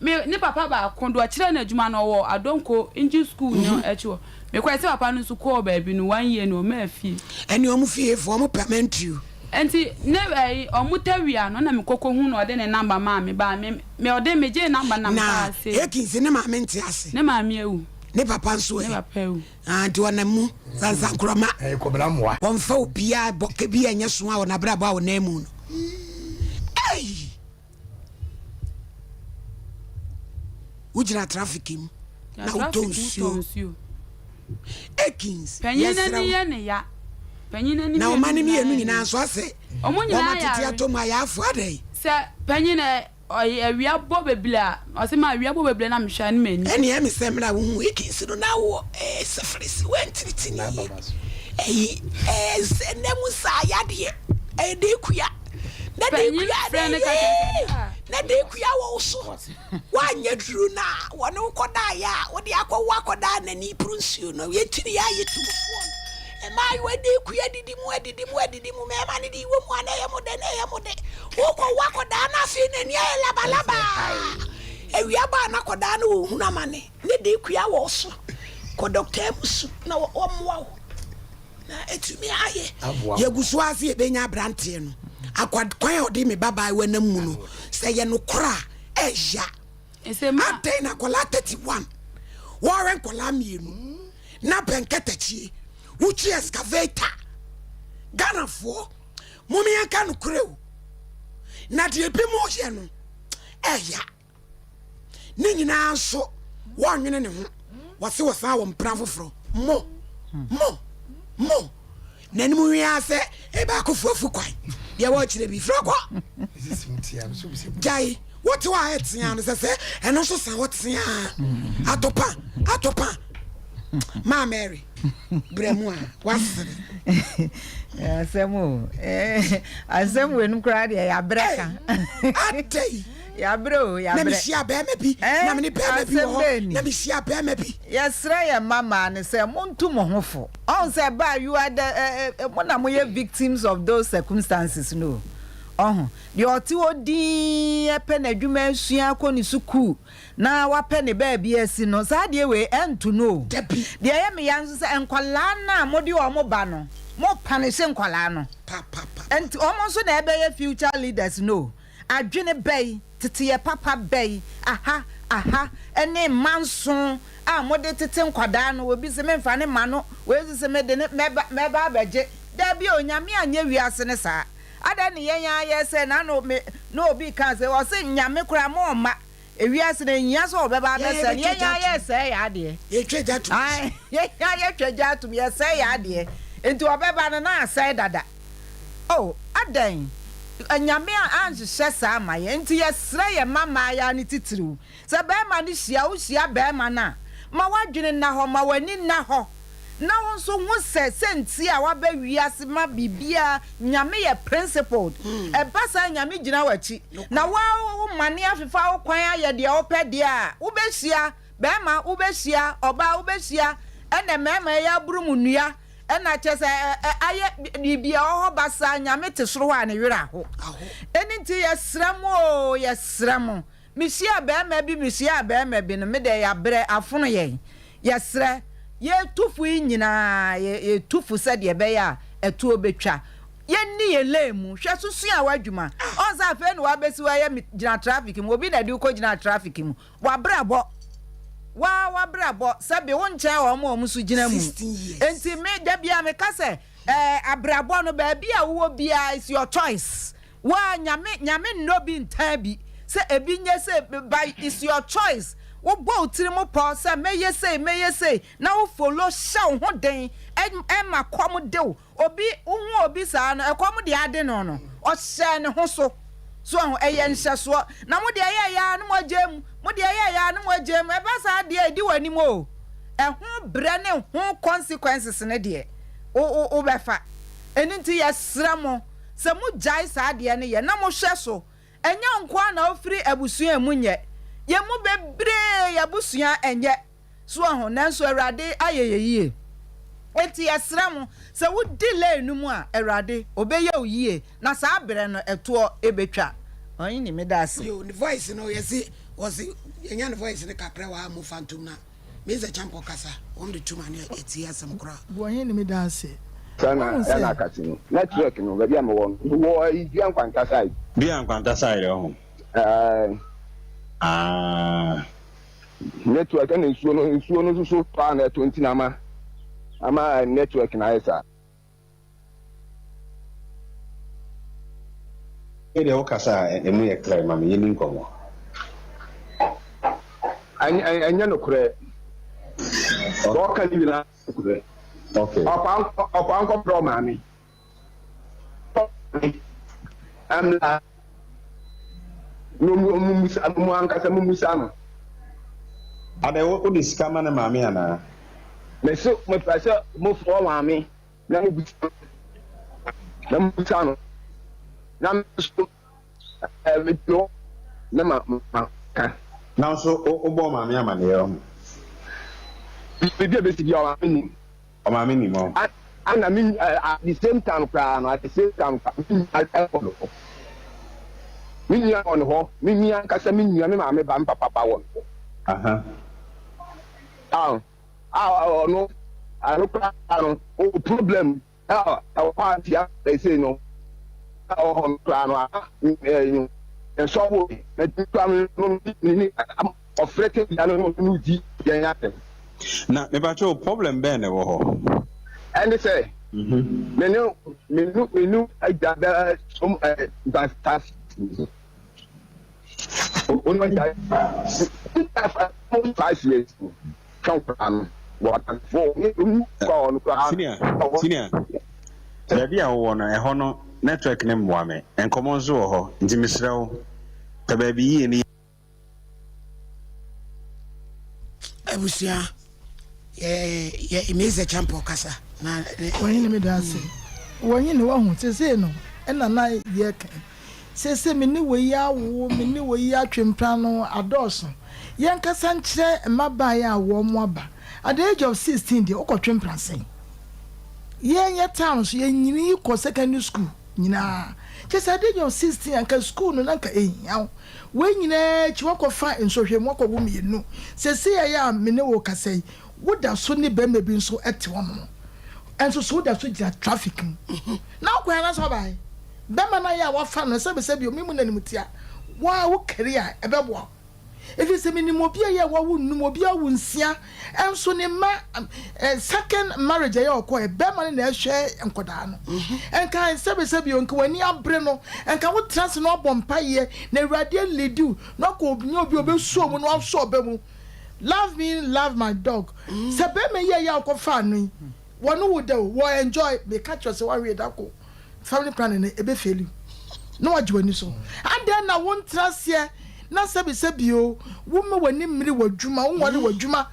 Me ne papa baako deɛ ɔkyerɛ no adwuma no, ɔwɔ Adonko Engine School no akyi hɔ. Mekɔe sɛ papa no nso kɔɔ baabi no, one year no, ɔmaa fie. Ɛne wɔn fiefoɔ, wɔn pɛ amantuo. Nti ne ɛyi ɔmo tawia no na me kɔ kɔ hu no ɔde ne number maa me baa me me ɔde me gyee number na me Na baa se. Akins ne maame nte ase. Ne maame awu. Ne papa nso ɛ. Ne papa awu. Ah nti ɔnam mu sansankorɔma. Ɛyɛ kɔbena mmoa. Wɔnfa obiara bɔ ka bi a ɛnyɛ so a wɔ n'abrabɔ a ɔnam mu no. Ei! Wogyina traffic mu na wotɔ nsuo. Akins, Panyin yɛsrɛ n'ani wo. yɛ ne ya. Panyin n'ani Na ɔma mmienu no nyinaa mmienu yɛ ne nyinaa ya. nso asɛ Wɔn wɔn nyinaa atete yare. atɔ mu ayɛ afo adɛn? Sɛ panyin ɛ ɔyɛ awia bɔ bebree a ɔsɛ ma awia bɔ bebree na mehwɛ a ne m'ani. Ɛne ɛme sɛ mmerɛ a wohuu Akins no na wɔ ɛɛ syphilis wantiriti ne yie ɛyi ɛɛ nsɛ nna mu saa yadeɛ ɛyɛ deekua na Panyin deekua frɛ dɛ no ka kyerɛ yee sɛ ah. na deekua wɔ wo so woanyɛ duru no a wɔne wo kɔdaeɛ a wode akɔwo akɔdaa n'ani poro nsuo no yɛkyiri yɛ a yɛtumufoɔ no mmaayewa deekua didi mu adidi mu adidi mu mmarima no de wɔ mu a na ɛyɛ mo dɛ na ɛyɛ mo dɛ wokɔwo akɔdaa no afei n'ani ayɛ labalaba awia baa na akɔdaa no ɔhunu amane ne deekua wɔ wo so kɔ dɔktaa mu su na wɔmmoa wo na ɛtumi ayɛ. Yɛgu so ara sɛ yɛbɛnya aberanteɛ no. Akwa kwan a ɔde me babaayewa nam mu no, sɛ ɛyɛ nokorɛ a, ɛya. Adɛn na akwadaa 31 wɔrehwɛ nkwadaa mmienu na bɛnkatakyie wotwi excavator? Ghanafoɔ, mom yɛnka nokorɛ o. Na deɛ ebi mo yɛ no, ɛya. Ne nyinaa nso wɔnwene ne ho wɔse wɔsan wɔ mpena foforɔ mo mo mo n'anim wia sɛ ebaako fuafu kwan deɛ wɔkyerɛ bi frɛ kɔ gyae wote hɔ a ɛtea no sɛ sɛ ɛno nso san wɔtea atopa atopa maa Mary brɛ mu a wasere asɛm o asɛm wei no koraa deɛ yɛabrɛ ka adɛn. Yɛabrɛ o, Na yɛabrɛ. mehyia bɛrima bi, na me ne bɛrima bi Asɛm wɔ bɛn hɔ, ni? na mehyia bɛrima bi. Yɛsrɛ yɛn mma mmaa no sɛ montu mo ho fo. Ɔhu sɛ ɛbaa you are the eh, eh, mo na moyɛ victims of those circumstances no o. Ɔho, deɛ ɔte hɔ dinn pɛ n'adwuma asua akɔ ne sukuu na wapɛ ne baabi asi no, saa adeɛ wei ɛnto no o. Dabi. Deɛ ɛyɛ me ya nso sɛ nkwadaa no a mode wɔn ba no, mo panishe nkwadaa no. Nti wɔn nso na ɛbɛyɛ future leaders no o. Adwene bɛn, teteyɛ papa bɛn, aha, aha, ne mma nson a mode tete nkwadaa no, obi se memfa no mma no, wei nso se mede no mɛba, mɛba abɛgye. Dabi o, Nyame anyɛ wiase no saa. Adɛn ne yɛn ara yɛsɛe no? Ano me ne obi reka sɛ, ɔse Nyame koraa mo mma Ewiase no enhia sɛ ɔbɛba abɛsɛe no, yɛn ara yɛresɛe yɛn adeɛ. Yɛtwa gya tom. Ae, yɛn ara yɛtwa gya atom, yɛsɛe yɛn adeɛ. Nti ɔbɛba no na asɛe dada. Oh, adɛn? Nyame anhyehyɛ saa amma yɛn. Nti yɛsrɛ yɛn mma mmaayaa no titiriw, sɛ barima no hyia wo, wohyia barima no a, ma w'adwene nna hɔ, ma w'ani nna hɔ. Na wo nso hu sɛ sɛnti a waba wiase ma biribiara Nyame yɛ principled ɛba saa Nyame gyina w'akyi na wo ara wo mane afefa wo kwan ayɛ deɛ wopɛ deɛ a wobɛhyia bɛɛma wobɛhyia ɔbaa wobɛhyia ɛnɛ mɛɛma yi aburu mu nnua ɛna kyɛ sɛ ayɛ biribi a ɔhɔ basaa Nyame te soro hɔ a ne werɛ aho ɛno nti yɛsrɛ mo oo yɛsrɛ mo Mehyiaa barima bi mehyiaa barima bi no me deɛ yɛabrɛ afono yɛn yɛsrɛ yɛtu fo yi nyinaa yɛtu fo sɛdeɛ ɛbɛyɛ a ɛtoɔ bɛtwa yɛnni yɛn lane mu hwɛ so sua w'adwuma ɔn sɛ afei na wabɛsi hɔ yɛ me gyina traffic mu obi na ɛde wokɔ gyina traffic mu wabrabɔ waa wabrabɔ sɛbe wo nkyɛn wɔn a wɔn nso gyina mu nti me da bia meka sɛ ɛɛ abrabɔ no baabi a wowɔ biara is your choice Waa nyame nyame nnɔ bi ntaa bi sɛ ebi nyɛ sei but it's your choice wo bɔ wo tiri mu pɔ sɛ mɛyɛ sei mɛyɛ sei na wo follow hyɛ wo ho den ɛma kɔm de wo obi wo hu obi saa no ɛkɔm de ade no no ɔhyɛ ne ho so so ahu ɛyɛ nhyɛsoɔ na mo deɛ ɛyɛ ya no mo agye mu mo deɛ ɛyɛ ya no mo agye mu ɛba saa deɛ ɛdi wɔ anim o ɛho brɛ ne ho consequences ne deɛ wo wo wobɛfa ɛno nti yɛsrɛ mo Sɛ mo gyae saa adeɛ no yɛ na mo hwɛ so, ɛnyɛ wo nko ara na wo firi abusua mu nyɛ, yɛn mu bebree yɛn abusua ɛnyɛ, so wahu, nanso Awurade ayɛ yɛn yie. Enti yɛsrɛ mo, sɛ wo di lane no mu a, Awurade, ɔbɛyɛ wo yie, na saa berɛ no ɛtoɔ bɛtwa. Ɔhene, meda ase. Yo, ne voice no yɛse wɔse yɛnya ne voice no kakra wɔ ha mo fa ntom na. Mese Champɔ kasa, wɔn de tum ane ɛtie asɛm koraa. Boahen ne meda ase. Saa na Wahu ɛna sɛ. akase no. Network no baabi a mewɔ no mewɔ ayi dua nkwanta side. Dua nkwanta side ɔho. Ɛɛ. Ah. Network ɛna nsuo no nsuo no nso so tɔ a na ɛtɔ nti na ama ama network no ayɛ saa. Me deɛ wo kasa a ɛmu yɛ clear ma me yɛni nkɔmmɔ. Ɛnyɛ nokorɛ. Deɛ ɔka no nyinaa nokorɛ. Okay. Ɔkwa nkɔfrɛ ɔmaame. Ɛmla na ɔmo mo ankasa mo musa no. Adɛ wo de sika ma ne maame anaa? Mese mepɛ sɛ mo frɛ ɔmaame na mo bisa no na mo bisa no na me nso ɛɛ me gyina hɔ na ma ma ka. Nanso wo bɔ ɔmaame amaneɛ ɔho. Biribi a besi biara ɔmaame nim. Ɔmaame nim ɔho. Ana me at the same time koraa no at the same time koraa me nua wɔ ne hɔ. Me nua wɔ ne hɔ. Me nua ankasa me nua me maame ba me papa ba wɔ ne hɔ. Aha. Ah a ɔno ano koraa no ɔwɔ problem a ɛwɔ hɔ a tia ɛsei no a ɔwɔ hɔ no koraa no a ɛɛ nsɔfo na ti koraa no ne ne ɔfrɛ tebea no no no di yɛn asɛm. Na mepakyɛw problem bɛn na ɛwɔ hɔ? Ɛne sɛ, me ne me nu me nu agya bɛ som ɛ nsa onu agya five years twɛn koraa no wɔ adanfo ne onu kɔ ɔno koraa. Senior, senior, baabi a wowɔ no ɛhɔ no network no mmoa me, nkɔmmɔ nso wɔ hɔ, nti mesrɛ wo pɛ baabi yie ne. Abusua yɛ yɛ Emezer Champɔ kasa na. Wɔnye ne meda ase. Wɔnye ne wahu sesei no ɛna na yɛka yi. Seesei me ne wei awo, me ne wei atwe mpena no adɔɔso. Yɛnkasa nkyerɛ mmabaa yi a wɔaba. At the age of 16 deɛ, wokɔtwe mpena sɛn? Yɛn yɛ town so, yɛnyini kɔ secondary school nyinaa. Kyerɛ sɛ at the age of 16 anka school no na anka ɛhia wo. Wei nyinaa akyi woakɔfa nsɔhwɛ mu, woakɔwo mmienu. Seesei a ɛyɛ a me ne wo rekasa yi, woda so ne barima bi nso te hɔnom. Nso so woda so gyina traffic mu. Na wokɔe anaasɛ wobae? Bɛma no ayɛ a wafa no sɛbesɛbe o, me mu na animtia, wo a wo kari a, ɛbɛboa wo. Ɛfiri sɛ menim obi a ɛyɛ a wawo nnum, obi awo nsia, nso ne mma, eh, second marriage ɛyɛ ɔkɔɛ, bɛrima no na ɛhwɛ nkɔdaa no. Nka sɛbesɛbe o, nka w'ani abere no, nka wotena ase na wabɔ mpaeɛ, na Awurade alidi wo, na wakɔ nya obi a ɔbɛsuo mu na wasɔ ɔba mu. Love me, love my dog. Sɛ bɛrima yi a ɛyɛ a wokɔfaa no yi, wɔne wo da o, wɔ enjoy, meka kyerɛ sɛ woahwɛ da ko. Family planning no ebe fail you na wagye w'ani so. Adɛn na wo ntra aseɛ na sɛbi sɛbi o wo ma w'ani mmiri w'adwuma wo nware w'adwuma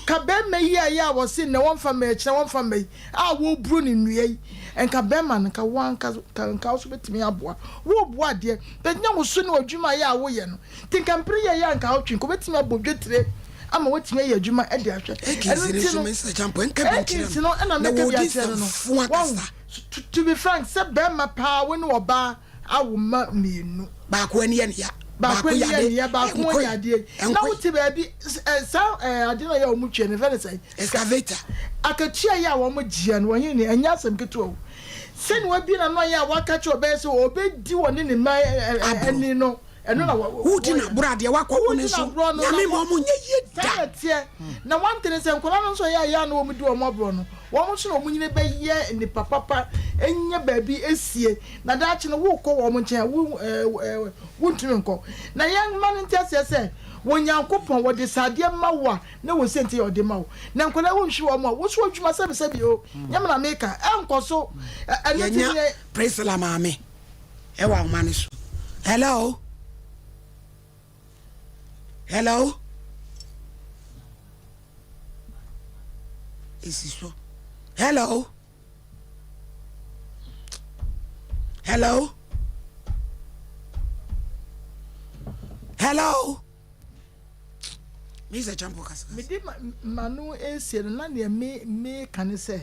ka bɛɛma yi a yɛ a wɔse nnɛ wɔmfa mma yi kyena wɔmfa mma yi a wɔburo ne nnua yi nka bɛɛma no nka wo anka nka wo so bɛtumi aboa wo boa adeɛ but nyɛ wo so ne w'adwuma yɛ a woyɛ no nti nka mpere yɛ yɛ a nka wotwe nka wobɛtumi abɔ dwetire ama watumi ayɛ adwuma de ahwɛ ɛno nti no Akins no ɛna mɛka bi akyerɛ no no wahu To be frank, sɛ bɛɛma paa wo ne ɔbaa awo mma mienu. Baako ani yɛ ne ya, baako ani yɛ ne ya, baako anya adeɛ yi. Na wo te baabi, saa adeɛ no a yɛ a wɔn tua no, yɛfrɛ no sɛn? Excavator. Akatua yi a wɔn gyeɛ no, ɔhene ni, ɛnyɛ asɛm ketewa o. Sɛnea wabue n'ano ayɛ a waka kyerɛ ɔbaa yi sɛ ɔbɛdi ɔne ne mma ani no. Ɛno na wɔ Wodi no aborɔ a deɛ wakɔ wo no nso Nyame mma ɔmo nyɛ yie da. Saa na ɛteɛ. Na one thing sɛ nkwadaa no nso ɛyɛ a ɛyɛ a na wɔn di wɔn aborɔ no, wɔn nso na wɔn nyini bɛyɛ nnipa papa, nya baabi asie, na daakye no wokɔ wɔn nkyɛn a wo ɛɛ wontumi nkɔ. Na yɛn mma no nte aseɛ sɛ wɔ Nyankopɔn wɔde sɛ adeɛ ma wo a na wɔ sɛ nti yɛ ɔde ma wo. Na nkwadaa wonhwe wɔn a, wo nso w'adwuma sɛbesɛbe o, nyɛ me na meka, ɛnkɔ so. Ɛno nti Yɛnya neɛ. Priscilla maame. Ɛwɔ ahoma no so. Hello? Hello? Esi so. Hello? Hello? Hello? Mr. Champo kasa. Mede m'ano resie no, na deɛ me meka ne sɛ,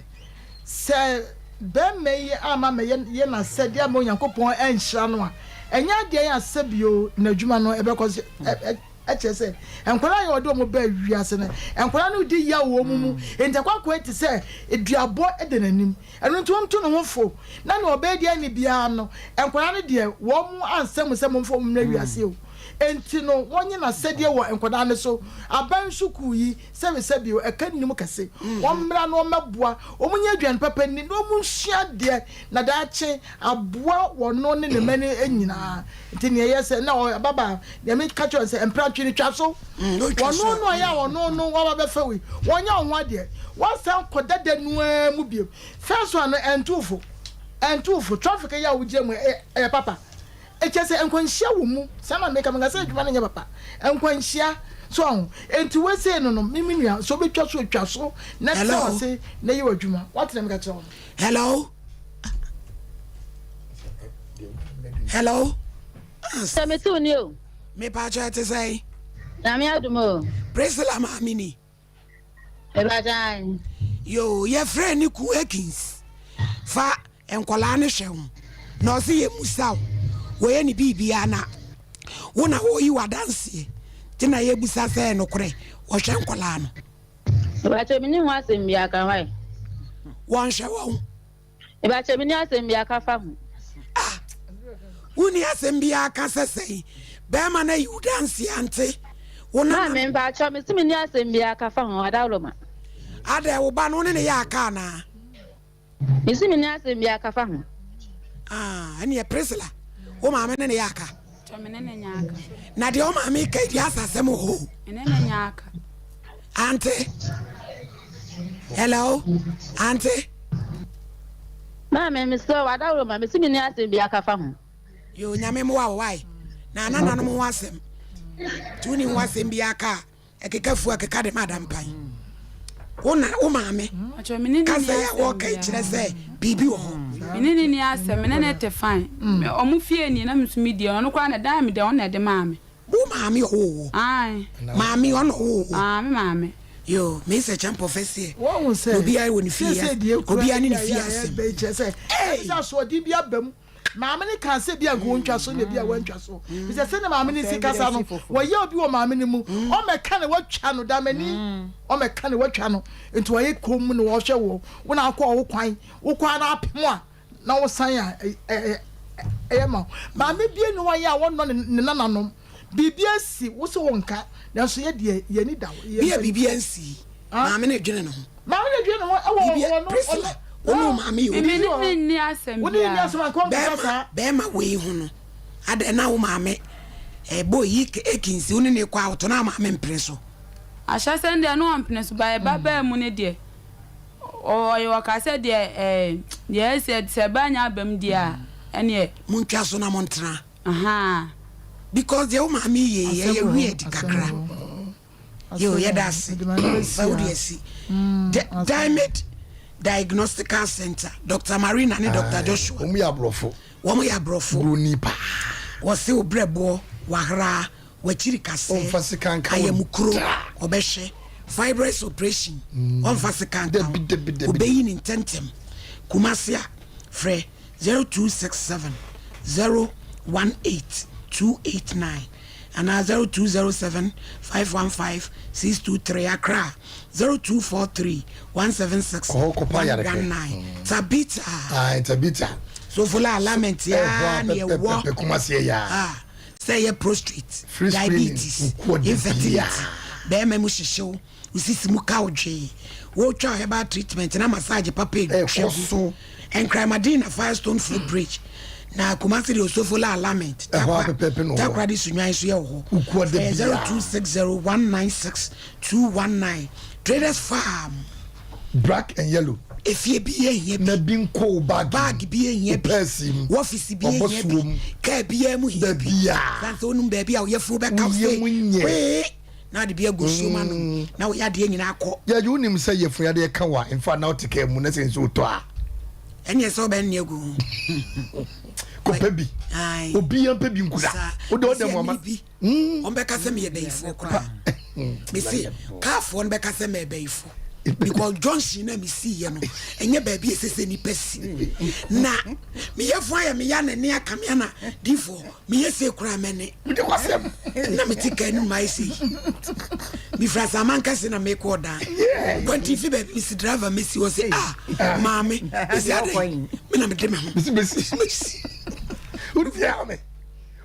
sɛ barima yi amma ammɛyɛ yɛ n'asɛdeɛ amma Onyankopɔn anhyira no a, ɛnyɛ adeɛ a sɛbio n'adwuma no ɛbɛkɔ so. Ɛkyerɛ sɛ, nkwadaa a ɔde wɔn baa wiase no, nkwadaa no redi yaw wɔ wɔn mu, enti akɔ akɔyɛ te sɛ duabɔ da n'anim. Ɛno nti ɔnto ne ho fo, na nea ɔbɛyɛ de ayɛ biara no, nkwadaa no deɛ, wɔn ansa mu sɛ momfa wɔn mmra wiase o. Enti no, wɔnyɛ n'asɛdeɛ wɔ nkwadaa no so. Aban sukuu yi, sɛbesɛbe o, ɛka nni mu kɛse. Wɔmmra na wɔmmɛboa, wɔnyɛ aduane papa nni, na wɔnsua adeɛ, na daakye aboa wɔno ne ne mma no nyinaa. Nti nea ɛyɛ sɛ, na ababaa, nea meka kyerɛ wɔn sɛ, mpratwe no twa so. Wɔno no a ɛyɛ a wɔno no wɔaba bɛfa wo yi, wɔnyɛ wo ho adeɛ. Wɔnsan kɔ dada no ara mu bio. First one no, ɛnto wo fo. Ɛnto wo fo. Traffic yi a wogyina mu yi, ɛyɛ papa. Kyerɛ sɛ nkwanhyia wɔ mu. Saa na meka, menka sɛ adwuma no nyɛ papa. Nkwanhyia, so ahu. Enti wei sei no no, me me nua, sɛ wobɛtwa so a, twa so na tena Hello? ase na yɛ w'adwuma. Woate nea meka kyerɛ wo no? Hello? Hello? Sɛ mete wo ni o. Mepaakyɛ ɛte sɛn? Nyame adom o. Priscilla maame ni. Mepaakyɛ. Yoo, yɛfrɛ ne ku Akins. Fa Nkwadaa no hwɛ ho na ɔse yɛ musa wo wɔyɛ ne biribiaa na wo na wɔyi wadanseɛ nti na yɛ busa sɛ ɛyɛ nokorɛ wɔhwɛ nkwadaa no. Mepakyɛ menni ho asɛm biaa ka why. Wɔnhwɛ wɔn. Mepakyɛ menni asɛm biaa ka fa ho. Ah wonni asɛm biaa ka sɛ sɛn bɛɛma no ayi wo danseɛ ante wo nana. Maame mpakyɛ mese menni asɛm biaa ka fa ho adawroma. Adɛn wo ba no wo ne no yɛ aka anaa. Mese menni asɛm biara ka fa ho. Ah, ɛneɛ Priscilla, wo maame ne ne yɛ aka. Kyɛ me ne ne nyɛ aka. Na deɛ wo maame ka yi deɛ asa asɛm wɔ hɔ o. Me ne ne nyɛ aka. Ante. Hello, ante. Maame, mesrɛ wo, adaworo ma, mese menni asɛm biara ka fa ho. Yo, nyame mmoa wo, why? Na anananom ho asɛm. Nti wonni ho asɛm biara ka a. Ɛkeka fu ɛkeka de ma adampan. Wo na wo maame kasa yi a wɔka yi kyerɛ sɛ biribi wɔ hɔ. Me ne no nni asɛm, me ne no te fine. Ɔmo fie nie na me nso me die, ɔno koraa na dan a meda ɔno na ɛde maa me. Wo maame ɔwoo wo? Ae. Maame ɔno ɔwoo wo? Ae, me maame. Yoo, me sɛ kyɛmpɔ fɛseɛ. Woahu sɛ, Na obiara wɔ ne fie seesei deɛ ekura obiara ne yi ne a fie yɛ a asɛm. yɛreba yi kyerɛ sɛ, Ei! ɛne sɛ asoɔden bi aba mu. Maame no kaa sɛ ebia anka wɔntwa so na ebia wɔantwa so. Efisɛ sɛnea maame no si kasa no, wɔyɛ obi wɔ maame no mu. Ɔmmɛka na watwa no, damani. Ɔmmɛka na watwa no. Nti wɔyɛ komm na wɔhwɛ wo. Wo na akɔ wo kwan. Wokɔ ara na apem a, na wosan a, ɛyɛ ma wo. Maame bi nni hɔ a ɛyɛ a wɔnnɔ ne nananom. Biribi asi, wo se wonka, nanso yɛ deɛ yɛn ani da hɔ. Bi a biribi ansi, maame no dwene ne ho. Maame no dwene ne ho ɛwɔ Biribi ɔno Priscilla, wo ne wo maame yɛ obi. Me ne no nni asɛm Wo ne no nni biara. asɛm anka ɔnkasa Bɛɛma saa. bɛɛma wei ho no, adɛn na wo maame ɛbɔ yi Akins wo ne no kɔ a woto na maame mpene so. Ahyɛsɛn deɛ na ɔmpene so, but ɛba baa mu no deɛ, ɔyɛ ɔka sɛ deɛ ɛɛ deɛ ɛsɛ sɛ ɛba nya aba mu deɛ a, ɛneɛ. Montwa so na montena. Ahaa. Because deɛ wo maame yɛ yi Asɛm ɛyɛ wɔ hɔ, weird asɛm kakra. wɔ hɔ. Yo, Asɛm wɔ yɛda hɔ. ase. Mede m'ano bɛsi Fa wode ha. asi. Mm, The asɛm wɔ hɔ. Diamond Diagnostical Center, Doctor Marina ne Doctor Joshua. Wɔn yɛ aborɔfo. Wɔn yɛ aborɔfo. Buroni paa. Wɔse wo brɛboɔ, wahraa, w'akyiri kasɛɛ, Ɔmfa sika nka wo ayamukuro, da. ɔbɛhwɛ, fibroids operation, ɔmfa sika nka wo, Dabi, dabi, dabi. ɔbɛyi ne ntɛntɛm. Kumasi a, frɛ 0267 018 289 anaa 0207 515 623 Accra 0243 176 Kɔ hɔ kɔpa ayarehwɛ. 119 Tabitha. Ae, Tabitha. Sofola alignment Ɛhɔ yaa a ne ɛwɔ. pɛpɛpɛpɛ Kumasi yɛ yaa. Ah, sɛ ɛyɛ prostrate, Free screening, diabetes, nkuo de infertility, biaa. bɛrima mu hyehyew. Wo sisi mu ka wo dwee. Wotwa wo herbal treatment na massage papa etwa Ɛkɔ gu. so. Nkran Madina Firestone Foot Bridge na Kumasi de Osofola Alignment, Ɛhɔ ara Tarkwa, pɛpɛɛpɛ na ɔwɔ. Takoradi Sunyani nso yɛ wɔ hɔ. Wokua da Frɛ biara. 0260196219. Traders Farm. Black and yellow. Efie bi ehia bi. Na bi nkɔ wo bag mu. Bag bi ehia Wo bi. pɛɛse mu. W'ɔfisi bi ehia bi. W'abɔsoɔ mu. Kaa biara mu hia bi. Baabiara. San sɛ wonum baabi a wo yafunu bɛka wo Wo se yam nyɛ. wee. na ade bi agu nsuo mu anom na wo yadeɛ nyinaa kɔ. Judge wo nim sɛ yɛfunu yadeɛ ka wo a infact na wote kaa mu na sɛ nsuo tɔ a. Ɛneɛ sɛ wobɛ nne agu ho. Kɔ pɛ bi. Obiara mpɛ bi nkura. Wode ɔdɛ mu ama. Bi. Wɔn bɛka sɛ meyɛ bɛyifoɔ koraa. Mese kaafoɔ no bɛka sɛ meyɛ bɛyifoɔ. Because junction na mesi yɛ no ɛnyɛ baabi ɛsɛ sɛ nipa si. Na meyɛfo ayɛ meya na ne aka me ana difoɔ. Meyɛ sei koraa mɛne. Mede kwasɛm. Na mete kaa anim ayɛ sei. Mefiri Asaman kɛse na mekɔ ɔdan. Kwanti fi baabi mesi driver mesi hɔ sɛ ah maame mesi adɛn me na mede me ho. Mesi mesi. Mesi. Wode bi ha me.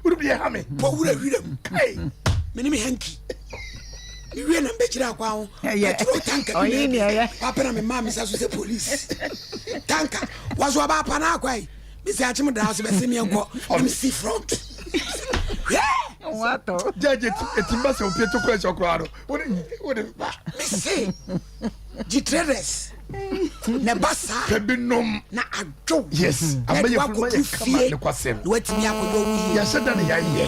Wode bi ha me. Bɔ wura wira mu. Kai. Me ne me hanky. Mewie na mbɛgyina akwan ho. Petrol tanka bi na ɛbi. Papa na me maa me sa so sɛ police. Tanka. Waso aba apa na akwan. mesi akyem daa so bɛse meɛ nkɔ na mesi front hwɛ gyagye ɛtim ba sɛ opie to kɔ ɛhyɛ koraa no wode ba mese gye traders na ɛba saa pɛ bi nom na adwo yes na ama ɛde yɛ funu ma wakɔdu yɛ kama fie ne kwasɛm na watumi akɔyɛ wo yie yɛhyɛ da ne yɛayɛ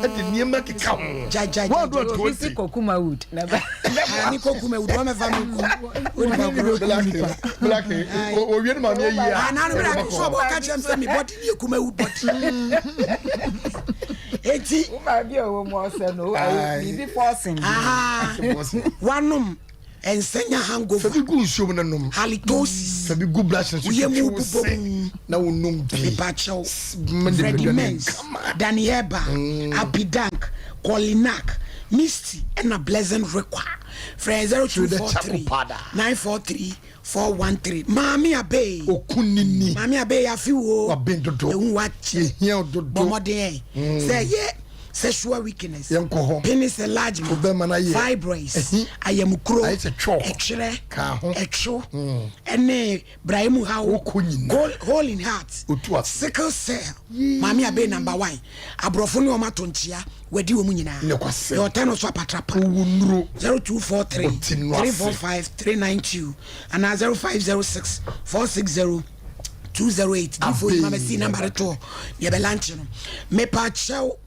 ɛde nneɛma keka ho Gya, gya, gya, 120 Obi si kɔkuma wood na ba. Ah, me kɔkuma wood wɔmɛfa me nkɔ wode Black black owie no maame ayi a. Ah, na no black so ɔbɔ ka kyerɛ m sɛ me body ne yɛ kuma wood body. Eti. Wo maame a ɔwɔ mu ɔsɛ no biribi forcing. Ah, wanom nsɛnya hangover. Fa bi gu nsuo mu na nom. Halitosis. Fa bi gu brush no so Woyɛ mu twitwi wo bobɔ se mu. na wo nom bi. Mepakyɛw. Ma Freddie nipadua no Menz, kama. Danny Heba, Apidank, Kolinak, Misty ɛna Blessing Rekwa. Frɛ 0243 943 413. Maame Abey. Okunini. Maame Abey afi wo. Waben dodo. Ehu wakyɛ. Yehia wo dodo. Bɔ mmɔden ɛ. Sɛ ɛyɛ sexual weakness. Yɛnkɔ hɔ. Penis enlargement. Obɛma no ayɛ. Fibroids. Ɛhi. Ayamukuro. Ayɛ sɛ chalk. Ɛtwerɛ. Ka ho. Ɛtwo. Ɛne braimu haw. Wokɔ nyinaa. Hole, hole in heart. Otu ase. Sickle cell. Maame Abey number one. Aborɔfo ne wɔn ato nkyea. Wadi wɔn nyinaa. Nokwasɛm. Yɛ ɔtɛ no so apatrapa. Owu nnuro. 0243 Ɔte no ase. 345 392 anaa 0506 460 208. Difo yi ma mɛsi namba de toɔ deɛ bɛ lanche no. Mepa kyɛw.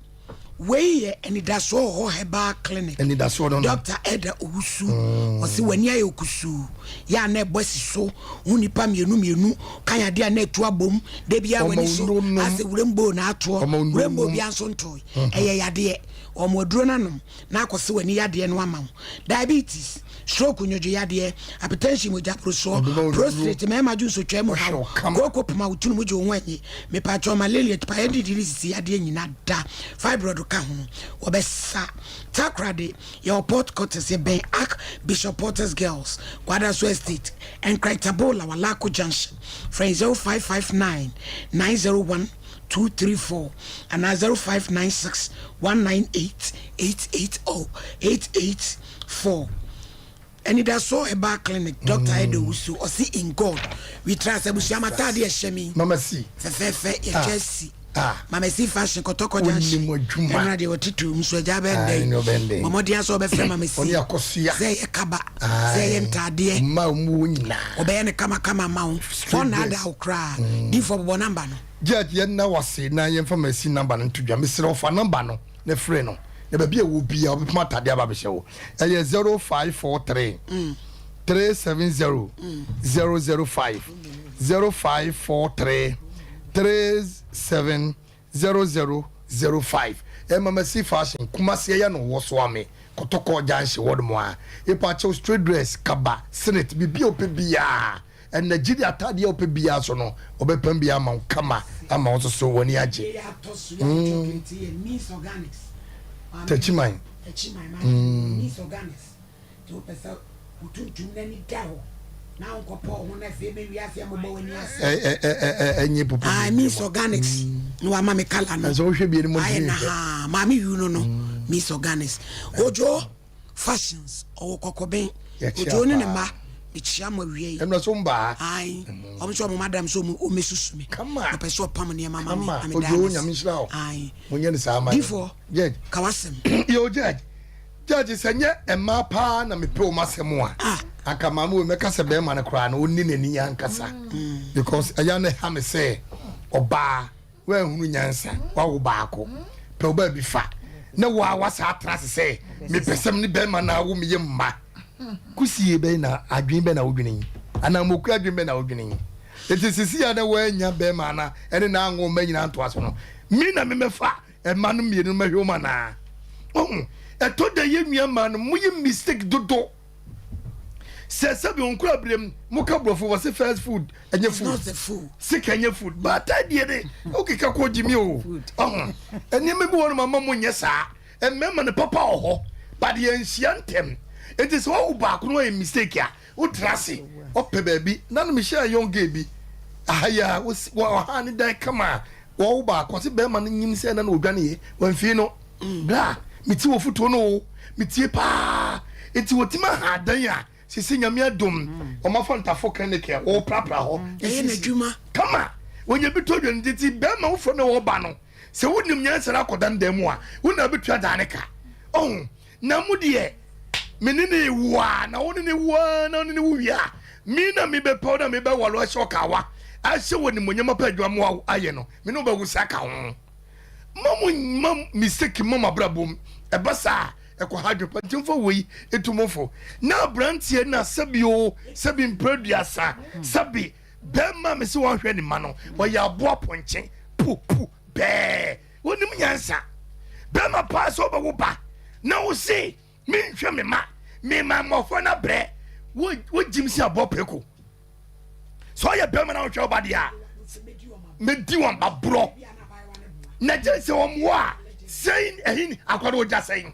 Wei yɛ Anidasoɔ wɔ hɔ Herbal Clinic. Anidasoɔ no no. Dɔkta Elder Owusu. Ɔse w'ani ayɛ okusuu, yɛ a na ɛbɔ asi so, hu nnipa mmienu mmienu, kan adeɛ a na atu abom, da biara w'ani so asɛ wuram boo na atoɔ, wuram boo biara nso ntooe. Ɛyɛ yadeɛ. Wɔn aduro no anom na akɔse w'ani yadeɛ no ama wo. Diabetes, stroke, nnwodwo yadeɛ, hypertension, mogya borosoɔ, prostrate, mmarima dwonsotwaa mu haw, kooko poma, wo tunu mu gye wo ho anyi, mepaakyɛw, malaria, tipaeɛ didi ne sisi yadeɛ nyina da, fibroid ka ho, wɔbɛsa. Takoradi, yɛwɔ Port Curtis, yɛbɛn Ark Bishop Porter's Girls, Kwadaso Estate, Nkran Taboola, Walako Junction. Frɛ yɛn 0559 901 234 anaa 0596 198 880 884. Anidasoɔ Herbal Clinic, Doctor Edo Owusu, ɔse in God we trust. Abusua m'ataade a ɛhyɛ me yi Mama C. fɛfɛɛfɛ yɛtwa asi. Ah. Mama C fashion kɔtɔkɔ junction. Wonim adwuma. Ɛnora deɛ wɔte tuo mu so agya bɛn Aye, dɛn. ne ɔbɛn dɛn. Bɔ mmɔden ara sɛ wɔbɛfrɛ Mama C. Ɔne akɔsoa. Sɛ ɛyɛ kaba, sɛ ɛyɛ Aye. ntaadeɛ. Mma a wɔn wɔ nyinaa. Ɔbɛyɛ no kamakama ama wo. Straight Ɔnnaadaa dress. wo koraa. Difoɔ bobɔ number no. Judge yɛnna wo ase na yɛmfa Mercy number no nto dwa. Mesrɛ wo fa number no na frɛ no na baabi a ɛwɔ biara ɔbɛpam atadeɛ aba abɛhyɛ wo. Ɛyɛ 0543 370 005, 0543 37 0005. Ɛyɛ Mercy Fashion, Kumasi ɛyɛ no wɔ Soame, Kɔtɔkɔ Junction hɔ nom a. Yɛpa kyɛw straight dress, kaba, senate, biribi a wopɛ biara. Ɛna gyidi ataadeɛ a wopɛ biara so no ɔbɛpam bi ama wo kama ama wo nso so w'ani agye. Mm. Takyiman. Mm. Ɛnyɛ popo. Ah, Miss Organics. No ama me kala no. Ɛsɛ wohwɛ bi anim ntumi nhwɛ. Maame yu no no. Miss Organics. Ojo. Fashions ɔwɔ kɔkɔbɛn odwo ne ne mma mekyia mo awia yi ɛnna so mbaa ayi ɔmo sɛ ɔmo madam sɛ ɔmo ɔmɛsusu me ɔpɛ sɛ ɔpam nneɛma ma me na me odwo nyame nhyira wo ayi mo nyɛ ne saa ma difoɔ judge kawasɛm yo judge judge sɛ nyɛ mmaa paa na mepɛ wɔn asɛm a ah. anka maame wei mɛka sɛ bɛrima no koraa no ɔnni n'ani ankasa mm. because ɛyɛ na ɛha me sɛ ɔbaa Woanhunu nyansa, woawo baako pɛ, wo baabi fa na woa wasa atra ase sɛ mepɛ sɛ me ne bɛrima no awo meyɛ mma. Kusie bɛn na adwene bɛn na wodwene yi? Anaa moku adwene bɛn na wodwene yi? Eti sisi a na woannya bɛrima ana ɛne na anwo mma nyinaa ntoa so no, me na memɛfa mma no mmienu no mɛhwɛ wɔn anaa? Wohu, ɛtɔ da yɛ nua mmaa no moyɛ mistake dodo. Sɛ sɛbi wɔn kura abirem mo ka borɔfo wɔ se first food ɛnyɛ food sika ɛnyɛ food baata deɛ de okeka kɔ gyimi o ɔho nneɛma bi wɔ no ma mo nyɛ saa mmarima no papa wɔ hɔ but yɛn nhyia ntɛm nti sɛ wɔwo baako no ayɛ mistake a wotra ase ɔpɛ baabi na no mehyia young girl bi aha yi a wɔha ne dan kama a wɔwo baako ɔse bɛrima no nyim sɛ na na ɔdwaneɛ wɔamfie no Bra metie wɔ fotuo no o metie paa nti wɔtumi aha adan a sese nyame adom wɔn afa ntafo clinic a wɔprapra hɔ ɛyɛ n'adwuma kama wɔnya bi tɔ dwa no titi bɛrima wofrɛ no wɔba no sɛ wonim nyansa no akɔda no dan mu a wo na bɛtua dan ne ka ɔho na mo deɛ me ne ne wo a na wo ne ne wo a na wo ne ne wo wie a me na mebɛpɛw na mebɛwalo ahyɛ ɔkawa ahyɛ wɔ nimonyam apɛ adwuma mo ayɛ no me ne wobɛwo sa ka ho Mma mo mma mistake mma mo abrabɔ mu. Ɛba saa a, ɛkɔ ha adwene pa. Nti mfa wei nto mo fo. Na abranteɛ na sɛbi o, sɛbi mpere aduasa, sɛbi bɛrima a mese wɔnhwɛ ne mma no, ɔyɛ aboa pɔnkye, pu pu bɛɛ. Onim nyansa. Bɛrima paa sɛ wobɛwo ba na wo se menhwɛ me ma, mema mmɔfra no abrɛ, wo wogyim sɛ aboa preko. Sɛ ɔyɛ bɛrima na wohwɛ wo ba deɛ a, mɛdi wɔn baborɔ na gye sɛ wɔn wɔ a sɛn ɛhin akora no ɔgya sɛn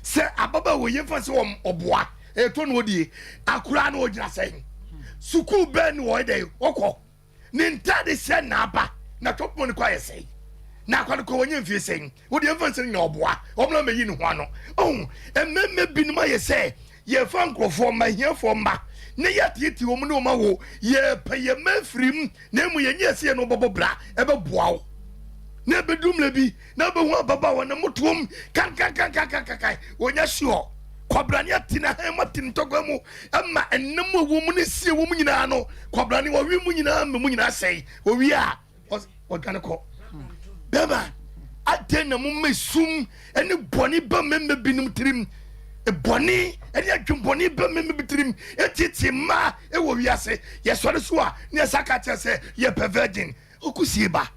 sɛ ababaa wɔ yɛmfa sɛ wɔn ɔboa ɛtɔ no ɔdie akora no ɔgyina sɛn sukuu bɛn ne wɔyɛ dɛ ɔkɔ ne ntaade hyɛ n'aba na twɔpɔn no kɔ ayɛ sɛn na akora no kɔ wɔnyɛ mfie sɛn wode yɛmfa nsɛ no nyina ɔboa wɔn na mɛyi ne ho ano ɔho mmɛmɛ binom ayɛ sɛ Yɛfa nkurɔfoɔ mma, ahiafoɔ mma, na yɛateetee wɔn ne wɔn awo. Yɛrepɛ yɛn mma afiri mu, na mmom yɛnyɛɛ sɛ yɛne wo bɛbɔ bra. Ɛbɛboa wo. Na ɛbɛduru mmerɛ bi, na wobɛhu ababaawa na motoam kankankankankankan. Ɔnya sure. Kwabrane ate n'ahan mu, ate ne ntɔkwa mu, ma ɛnam a ɛwɔ mu ne sie wɔ mu nyinaa no, kwabrane wɔwe mu nyinaa ma mu nyinaa sɛe. Ɔwie a, ɔdwane kɔ. Bɛrima, Adɛn na moma esum ne bɔne ba mmarima binom tirim? Bɔne ne adwembɔne ba mmarima bi tirim tietie mmaa wɔ wiase. Yɛsɔre so a, na yɛsa ka kyerɛ sɛ yɛpɛ virgin. Wokosie ba.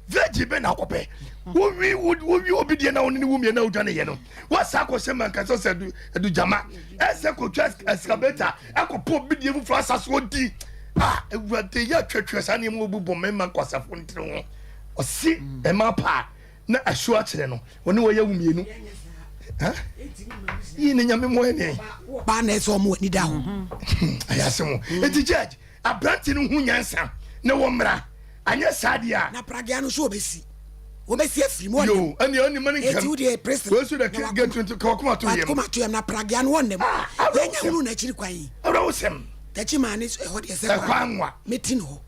Virgin bɛn na wokɔpɛ? Wowi wowi obi deɛ na wo ne ne wo mmienu na wodwane yɛ no. Woasa akɔhyɛ mankasa sɛ adu adugyama. Ɛsɛ kɔtwa excavator akɔpɔ obi deɛ foforɔ asa so odi. Ah, Awurade yɛ atwatwa saa nneɛma obu bɔ mmarima nkwasafo ntiri ho. Ɔse ɛma paa na asuo akyerɛ no ɔne wɔyɛ wo mmienu. Yii ne nyame mmoa ɛneɛ. Baa na ɛsɛ ɔmo ani da hɔ. Ɛyɛ asɛm o. Eti judge aberante no ho nyansa na wɔ mmra anyɛ saa deɛ a. Na pragea no nso wɔbɛsi wɔbɛsi afiri mu ɔnam. Yoo ɛne ɛne ma ne nkam. Eti wo deɛ prison. Wei nso da gate no ka wakoma to yam. Wakoma to yam na pragea no wɔnam. Yɛnya hunu n'akyiri kwan yi. Awerɛhosɛm. Takyi maa ne ɛhɔ deɛ sɛ kwan nwa. Meti no hɔ.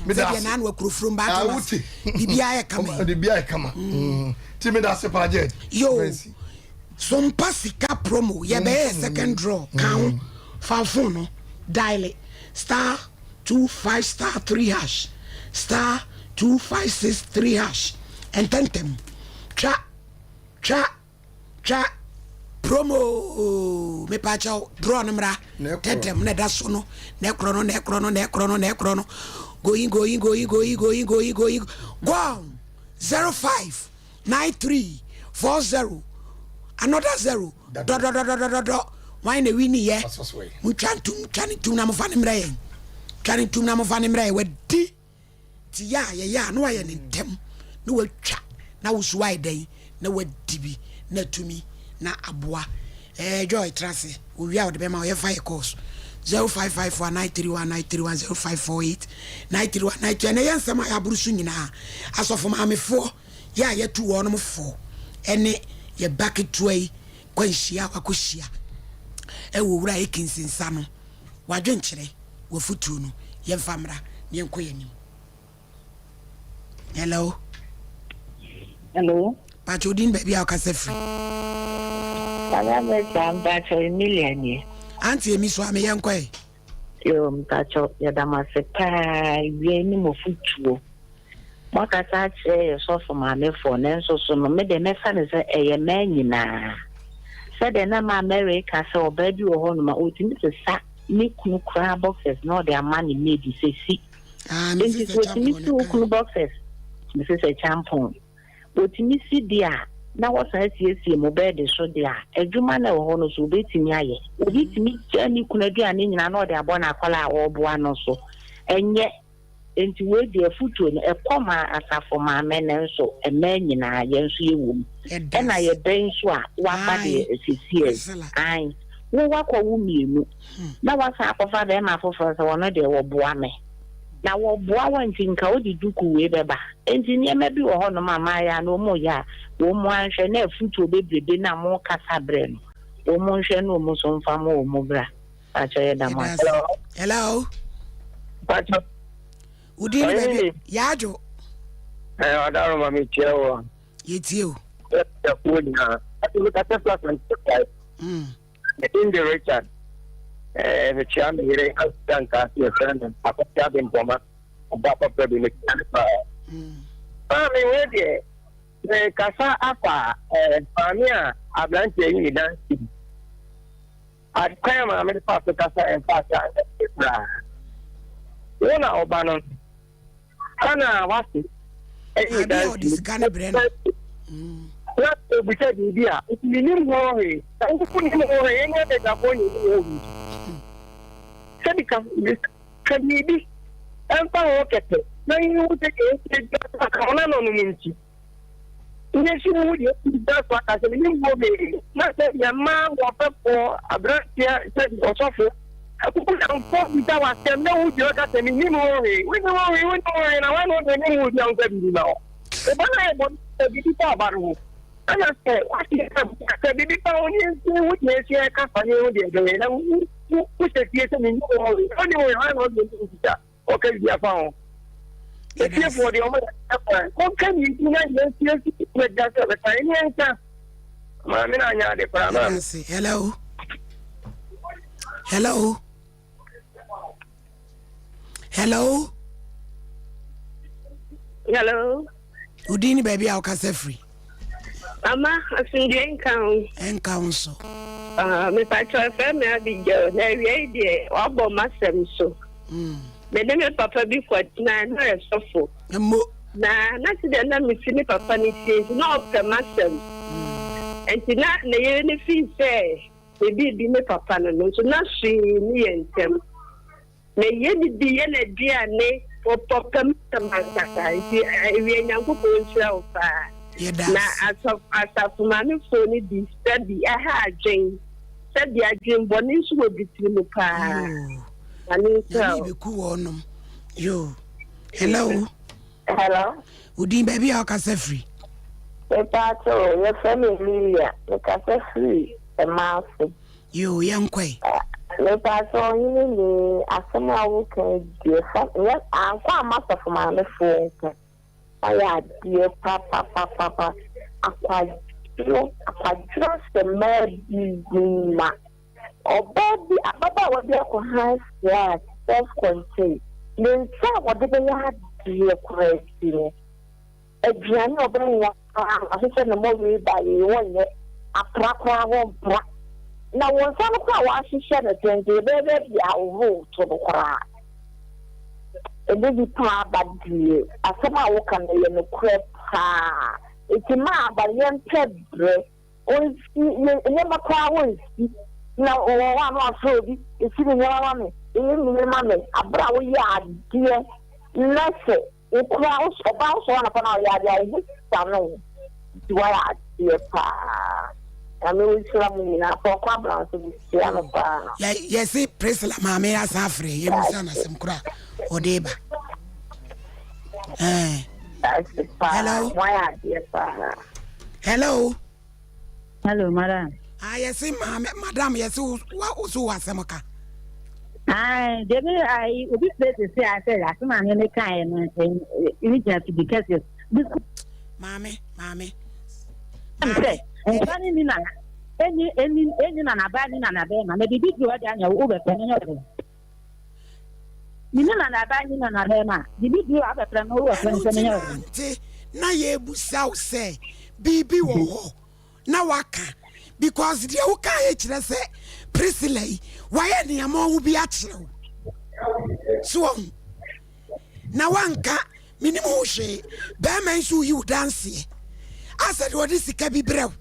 Sɛdeɛ naa no akuro furom baa to ase. Biribiara yɛ kama yi. Biribiara yɛ kama. Ti mi da ase paa jɛ. Yoo sompa sika promo yɛbɛyɛ second draw ka ho fa phone no dial star 25 star 3 hash star 256 3 hash ntɛntɛm twa twa Twa promo oo mepaakyɛw draw no mmra tɛntɛm na ɛda so no na ɛkorɔ no na ɛkorɔ no na ɛkorɔ no na ɛkorɔ no going going going going going going going gone 05 93 40 another zero dɔdɔdɔdɔdɔdɔ wan na wini yɛ motwa ntum twa ne ntum na mofa ne mmerɛ yɛn twa ne ntum na mofa ne mmerɛ yɛn wadi Nti yɛ a yɛyɛ a na wayɛ no ntɛm na watwa na wo so wayɛ dɛn na wadi bi na atumi na aboa. Ɛɛ Joy tra ase owie a ɔde bɛma wo yɛmfa yɛ calls 0554 931 931 0548 931 92 ɛnɛ yɛ nsɛm a yɛaboro so nyinaa asɔfo maamefoɔ yɛ a yɛtu wɔnom fo ɛne yɛ ba ketewa yi kwanhyia a wakɔhyia ɛwɔ owura Akins nsa no W'adwenkyerɛ, w'afotuo no, yɛmfa mmra na yɛnkɔ yɛn anim. Hello. Hello. Pakyɛ odin baabi a ɔkasa firi. Nana Mesa mpakyɛ Emilia nie. Auntie Emi so ame yɛnkɔ ɛ. Yo mpakyɛ yɛda mo ase paa wia ne mo fotuo. Moakasa akyerɛ yɛ sɔfo maamefoɔ, nanso so no, me deɛ mɛfa no sɛ ɛyɛ mmaa nyinaa. Sɛdeɛ na Maa Mary reka sɛ ɔbaa bi wɔ hɔnom a ɔtumi sesa ne kunu koraa boxers na ɔde ama ne maid sɛ si. Ah, me Enti sister sɛ ɔtumi Champon si wo na kunu boxers, me sister Champon, ɔtumi si deɛ a, na wɔsan siesie mo bɛɛde so deɛ a, adwuma no a ɛwɔ hɔ no so ɔbɛtumi ayɛ. Obi tumi gya ne kunu aduane nyinaa na ɔde abɔ n'akwadaa a ɔreboa no so. Ɛnyɛ. Enti wei deɛ afutuo no ɛkɔ ma asafo maame nanso mmaa nyinaa yɛn nso yɛwɔ mu. Ɛna yɛbɛ nso a waba deɛ sesiei ae wo wakɔ wo mmienu na wasan akɔfa bɛrima foforɔ sɛ ɔno deɛ wɔboa me na wɔboa wo nti nka wode duku wei bɛba. Enti nneɛma bi wɔ hɔnom a mmayewa no wɔn yɛ a wɔn anhwɛ na afutuo bebrebe no a mokasa brɛ no wɔn nhwɛ na wɔn nso mfa mo wɔn bra. Pacho yɛ da mo ase. Hello. Pacho. Wodi ni baabi yaadwo. Ɛ ɔdaro ma mi tie o. Yɛ tie o. Yɛ kuo nyinaa. Ati mi kasa fila fila nti kwae. Me din de Richard. Ɛɛ mekyia me yere asita nka ase yɛfrɛ no akɔsi ade mpɔma ɔba papa bi mekyia no paa. Paa me wei deɛ mekasa afa ɛɛ maame a aberanteɛ yi ne dansi. Ade kwan a maame no faa so kasa ɛmfa ase anyɛ hwee koraa. Wo na ɔba no ana wase ɛyi Abi a ɔde sika no brɛ no. Na obisa biribi a nti menim ho hwee. Na wo nim ho hwee yɛnyɛ adagyafoɔ na yɛnim ho biribi. Sɛbi ka ka biribi ɛmfa ho kɛkɛ na yɛhu sɛ deɛ ɛsi agyina so aka ɔno ano nom nti. Yɛsi mu deɛ ɛsi so aka sɛ menim ho hwee na sɛ yɛma wɔfɛfoɔ aberanteɛ sɛ ɔsɔfo akuku na mfɔ bisa w'asɛm na wo gyina ka sɛ menim ho hwee wonim ho hwee wonim ho hwee na wane wode nim ho bia wo sɛ biribi ma hɔ ɔba no ayɛ bɔne sɛ biribi fa ɔba no ho ɛna sɛ wate sɛ biribi fa ho ne nsi wo deɛ ɛsi ɛka fa ne ho deɛ ɛbɛyɛ na wo sɛ fie sɛ menim ho hwee wonim ho hwee wane wode nim bisa Ɔka biribi afa ho. Efiefoɔ deɛ ɔmo yɛ ɛkwan. Kɔka biribi na yɛn siesie yɛ da sɛ bɛka yɛn yɛn nka. Maame na anya ade koraa maame. Hello. Hello. Hello. Hello. Udin ni baabi a ɔkasa firi. Mama, asomdwoe nka wo. Ɛnka wo nso. Ah, mepakyɛ ɛfrɛ me Abigail na awia yi deɛ wabɔ m'asɛm so. Mm. Me ne me papa bi kɔtena na ɔyɛ sɔfo. Mmo. Na na te deɛ na mesi ne papa no tie nti na ɔpɛ m'asɛm. Mm. Nti na ne yere no fii sɛ me biribi ne papa no no nso na hwee ne yɛ ntɛm. Meyɛ ne bi yɛ n'aduane wɔpɔ pɛ m'asɛm ankasa nti awia Nyankopɔn nhyira wo paa. Na asafo maamefoɔ no bi sɛbi ɛha adwen sɛbi adwen bɔne nso wɔ bi tiri mu paa. Nyame nhyira wo. Nyame bɛku wɔnom. Yo. Hello. Hello. Wo din baabi a wokasa firi? Mepaakyɛw, yɛfrɛ me Emilia, mekasa firi Ɛmaase. Yoo, yɛnkɔ ɛ. Mepaakyɛw ɔhene ni, asɛm a woka yi deɛ fa nyɛ ankɔ amma asɔfo maamefoɔ nko, wayɛ adeɛ papapapapa, akwadworɔ akwadworɔ hyɛ mmaa bi ma. Ɔbaa bi, ababaawa bi akɔ high flat, self contained, ne nsa a wɔde bɛyɛ adeɛ koraa akyi no, aduane a ɔbɛnoa koraa no, wahyehyɛ ne mmɔwee bayee, wɔnyɛ, apra koraa wɔmpra. Na wo nsa no koraa a wahyehyɛ no tenten bɛyɛ bɛyɛ de ahohoro to no koraa. Ɛnyɛ nipa aba deɛ, asɛm a woka no ɛyɛ nokorɛ paa. Enti maa aba yɛmpɛ berɛ. Ɔnsi ne nneɛma koraa ɔnsi. Na ɔwɔ hɔ a na wafrɛ obi, si me nneɛma ma me, yi me nneɛma ma me. Aberɛ a woyɛ adeɛ na sɛ wo koraa wo ɔbaa wo sɔre anɔpa na ɔyɛ adeɛ a wo ho sane wo. Nti woayɛ adeɛ paa. Nyame nhyira mo nyinaa. Pɔnkɔ Abena nso mehyia no paa. Yɛ yɛse Priscilla maame asan afrɛ yɛ musa no asɛm koro a ɔde ba. Eh. Hello. Hello. Hello, madam. Ah, yɛse maame, madam, yɛse wo wo so wɔ asɛm ka. Ayi, debi ayi obi fɛ sisi a sɛ asɛm a meme ka yɛ no ɛni gyina fidi kɛse. Maame, maame. Sɛ nsa ne ni nana ɛni ɛni ɛni nana ba ni nana bɛɛ ma na bibi di hɔ de anya wo bɛ pɛ ne nyɛ ɔdɛ. Mene nanaba ne nanabarima. Biribi duru a, wobɛfrɛ me, wobɛfrɛ me sɛ menyɛ wo dɛn? Nti na yɛbusa wo sɛ biribi wɔ hɔ na waka because deɛ wokaeɛ kyerɛ sɛ Priscilla yi wayɛ nneɛma ɔho bi akyerɛ wo so wɔn na wanka menim ho hwee bɛrima yi nso yi wo danseɛ asɛ deɛ ɔde sika bi brɛ wo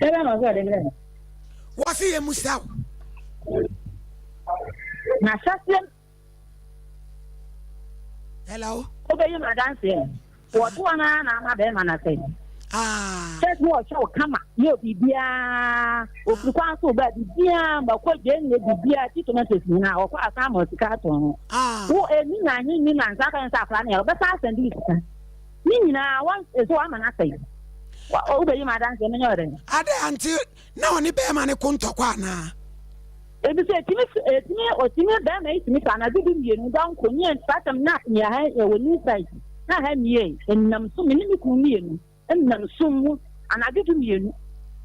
Dɛbɛn na ɔsɛ ɔde brɛ me? Wɔse yɛ musa wo. Na hyɛseɛ. Hello. Wobɛyi ma adanseɛ. Wɔto wɔn ara na ama bɛrima no asɛe. Ah. First no ɔhwɛ wo kama yɛ biribiara ofiri kwan so ba biribiara mako gyeene biribiara ti tomatoes nyinaa ɔkɔ asan ama sika atɔn ho. Ah. Wo emi na anyi ni na nsa kan sɛ akora ne yɛ ɔbɛsan asɛn de sika. Ne nyinaa wɔn nso wɔama no asɛe. Wobɛyi ma adanseɛ menyɛ ɔdɛn? Adɛn ante na ɔne bɛrima no ko ntɔkwa anaa? Ebi sɛ etimi etimi otimi bɛrima yi tumi fa anadwo du mmienu dɔnko ne yɛn saa tam na yɛ ha wɔ new site na ha mie nam so me ne me kunu mmienu nam sum mu anadwo du mmienu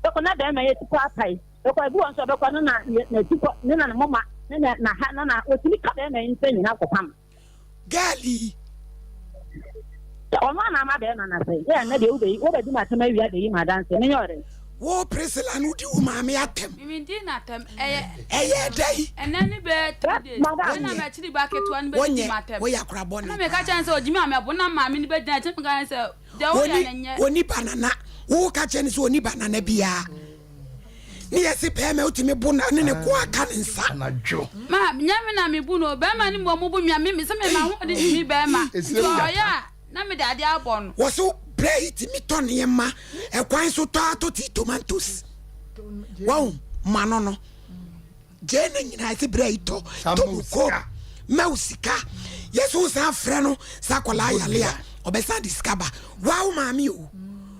bɛkɔ na bɛrima yi ti kɔ apae bɛkɔ ebi wɔ nso ɔbɛkɔ no na na ti kɔ ne na ne moma ne na na ha na na otumi ka bɛrima yi nsa nyinaa kɔpam. Girl yi. Sɛ ɔno ana ama bɛrima no asɛe yɛ ɛnɛ deɛ wobɛyi wobɛdi m'atɛm awia bɛyi m'adanseɛ menyɛ ɔdɛn. Wo Priscilla no wodi wo maame atɛm. Medi n'atɛm ɛyɛ. Ɛyɛ dɛn. Ɛnɛ ne bɛyɛ 3 days ɛna m'akyiri ba ketewa no bɛdi m'atɛm. Woyɛ akora bɔne paa. Ɛna meka kyerɛ no sɛ ɔgyimi a mɛbo na maame no bɛgyina akyire meka kyerɛ no sɛ deɛ woyɛ no nyɛ. Ɔni banana wo ka kyerɛ no sɛ ɔni banana biara. Ne yɛ se bɛrima wotumi bo na ne ne ko aka ne nsa. Anadwo. Ma nyɛ me na mebu no bɛrima no mmom bu me a me sɛ me ma ahoɔden tumi bɛrima nti ɔyɛ a na mede adeɛ abɔ no. Wɔ so brɛ yi tumi tɔ nneɛma ɛkwan so tɔ atɔ tea tomatoes wɔn ma no no. Gyee ne nyinaa ɛsɛ berɛ yi tɔ tɔ mu ko mɛwo sika yɛsɛ wo san frɛ no sɛ akwadaa yale a ɔbɛsan de sika ba waa wo maame o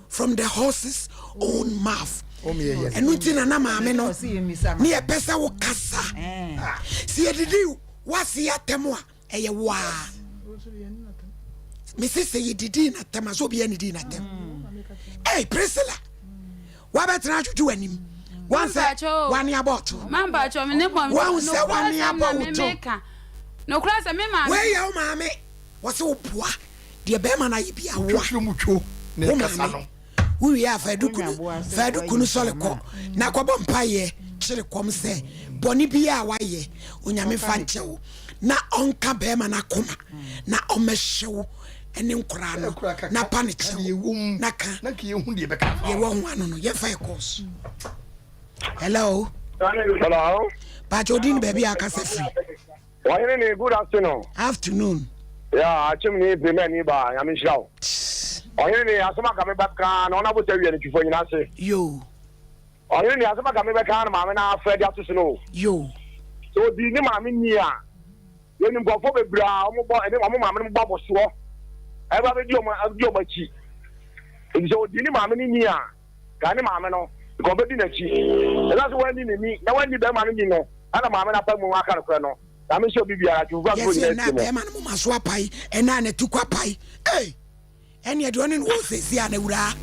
from the horse's own mouth ɛno nti na na maame no ne yɛpɛ sɛ wo kasa sɛ yɛdidi wase atɛm a ɛyɛ waa mese sɛ yɛdidii natɛm a sɛ obiaa nidii natɛm ei Priscilla wabɛtena adwodwo w'anim wan sɛ wane abɔ ɔto wan sɛ wane abɔ wo to wei yɛ wo maame wɔ sɛ woboa deɛ bɛrima no ayɛ bia woa wo maame. Wowie a fa aduku no fa aduku no sɔre kɔ na kɔbɔ mpaeɛ kyere kɔm sɛ bɔne biara a wayɛ Onyame mfa nkyɛ wo na ɔnka bɛrima no akoma na ɔmmɛhyɛ wo ne nkoraa no na pa ne kyɛw na ka deɛ wɔ ho ano no yɛmfa yɛ course. Hello. Hello. Pacho odin baabi a akasa firi. Ɔhene ni good afternoon. Afternoon. Yeah, akyem ni brema ni ba nyame nhyira wo. Ɔhene ni asɛm aka me bɛka na ɔna bota wie no twifo nyina ase. Yo. Ɔhene ni asɛm aka me bɛka na maame na afrɛ de ato so no. Yo. So odi ne maame ni a yɛnim nkurɔfoɔ bebree a wɔn bɔ ɛne wɔn maame no bɔ abɔsoɔ ɛba bɛdi wɔn di wɔn akyi. Nti sɛ odi ne maame no ni a ka ne maame no nka ɔbɛdi n'akyi. Ɛna sɛ wɔanni ne ni na wɔanni bɛrima no ni no ɛna maame no apa mu aka nokorɛ no. Nyame nhyɛ obi biara atwomfo afoforo Yɛse nyinaa ɛna tie mo. bɛrima no moma so apae ɛna n'ati kɔ apae ei ɛneɛ deɛ ɔne no wɔ seesei a na awuraa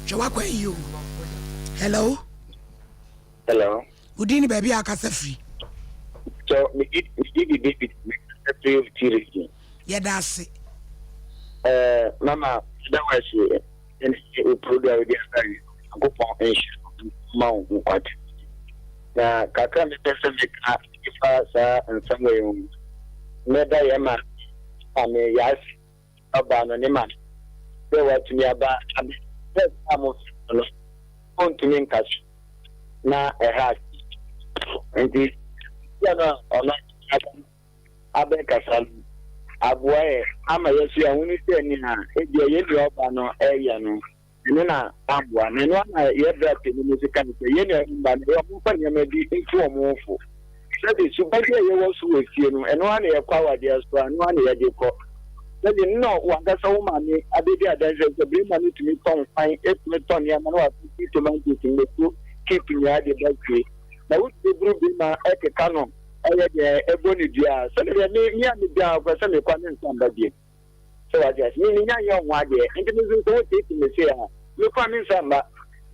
hwɛ w'akwan yie o hello Hello. Wo din ne baabi a akasa firi. So me di me di di David me kasa firi Oti region. Yɛda ase. Eh, mama meda wo ase ɛne wo program wode aba yi Nyankopɔn nhyira wo ma wo nkwa tenten. Na kakra mepɛ sɛ meka fa saa nsɛm wei ho mɛda yɛ ma maame yɛase ɔbaa no ne maame sɛ watumi aba abɛ sɛ a mo no ɔntumi nkasa na ɛha ase nti sɛ no a ɔno abɛkasa no aboa yɛ ama yɛso yɛahunu sɛ nea ebia yɛn nua ɔba no ɛyɛ no ɛno na amboa na ɛno ana yɛ bra panyin no nso kae sɛ yɛn nuanom mma no ɛyɛ wɔmfa nneɛma bi ntu wɔn ho fo sɛde suban bi a yɛwɔ so wɔ fie no ɛno ara na yɛkɔ awadeɛ so a ɛno ara na yɛde kɔ sɛde no na wankasa wo maame abɛdi adanse sɛ bere no tumi tɔ nkwan etumi tɔ nneɛma na wakɔsi tomatoes mako keep nyinaa de ba fie na wotumi buru bi ma ɛkeka no ɛyɛ deɛ ɛbɔ ne dua a sɛdeɛ me me a medua a ɔpɛ sɛ mekɔ ne nsa mba bio sɛ wate ase me menya nyɛ ho adeɛ nti me nso sɛ woteete me se a mekɔ a me nsa mba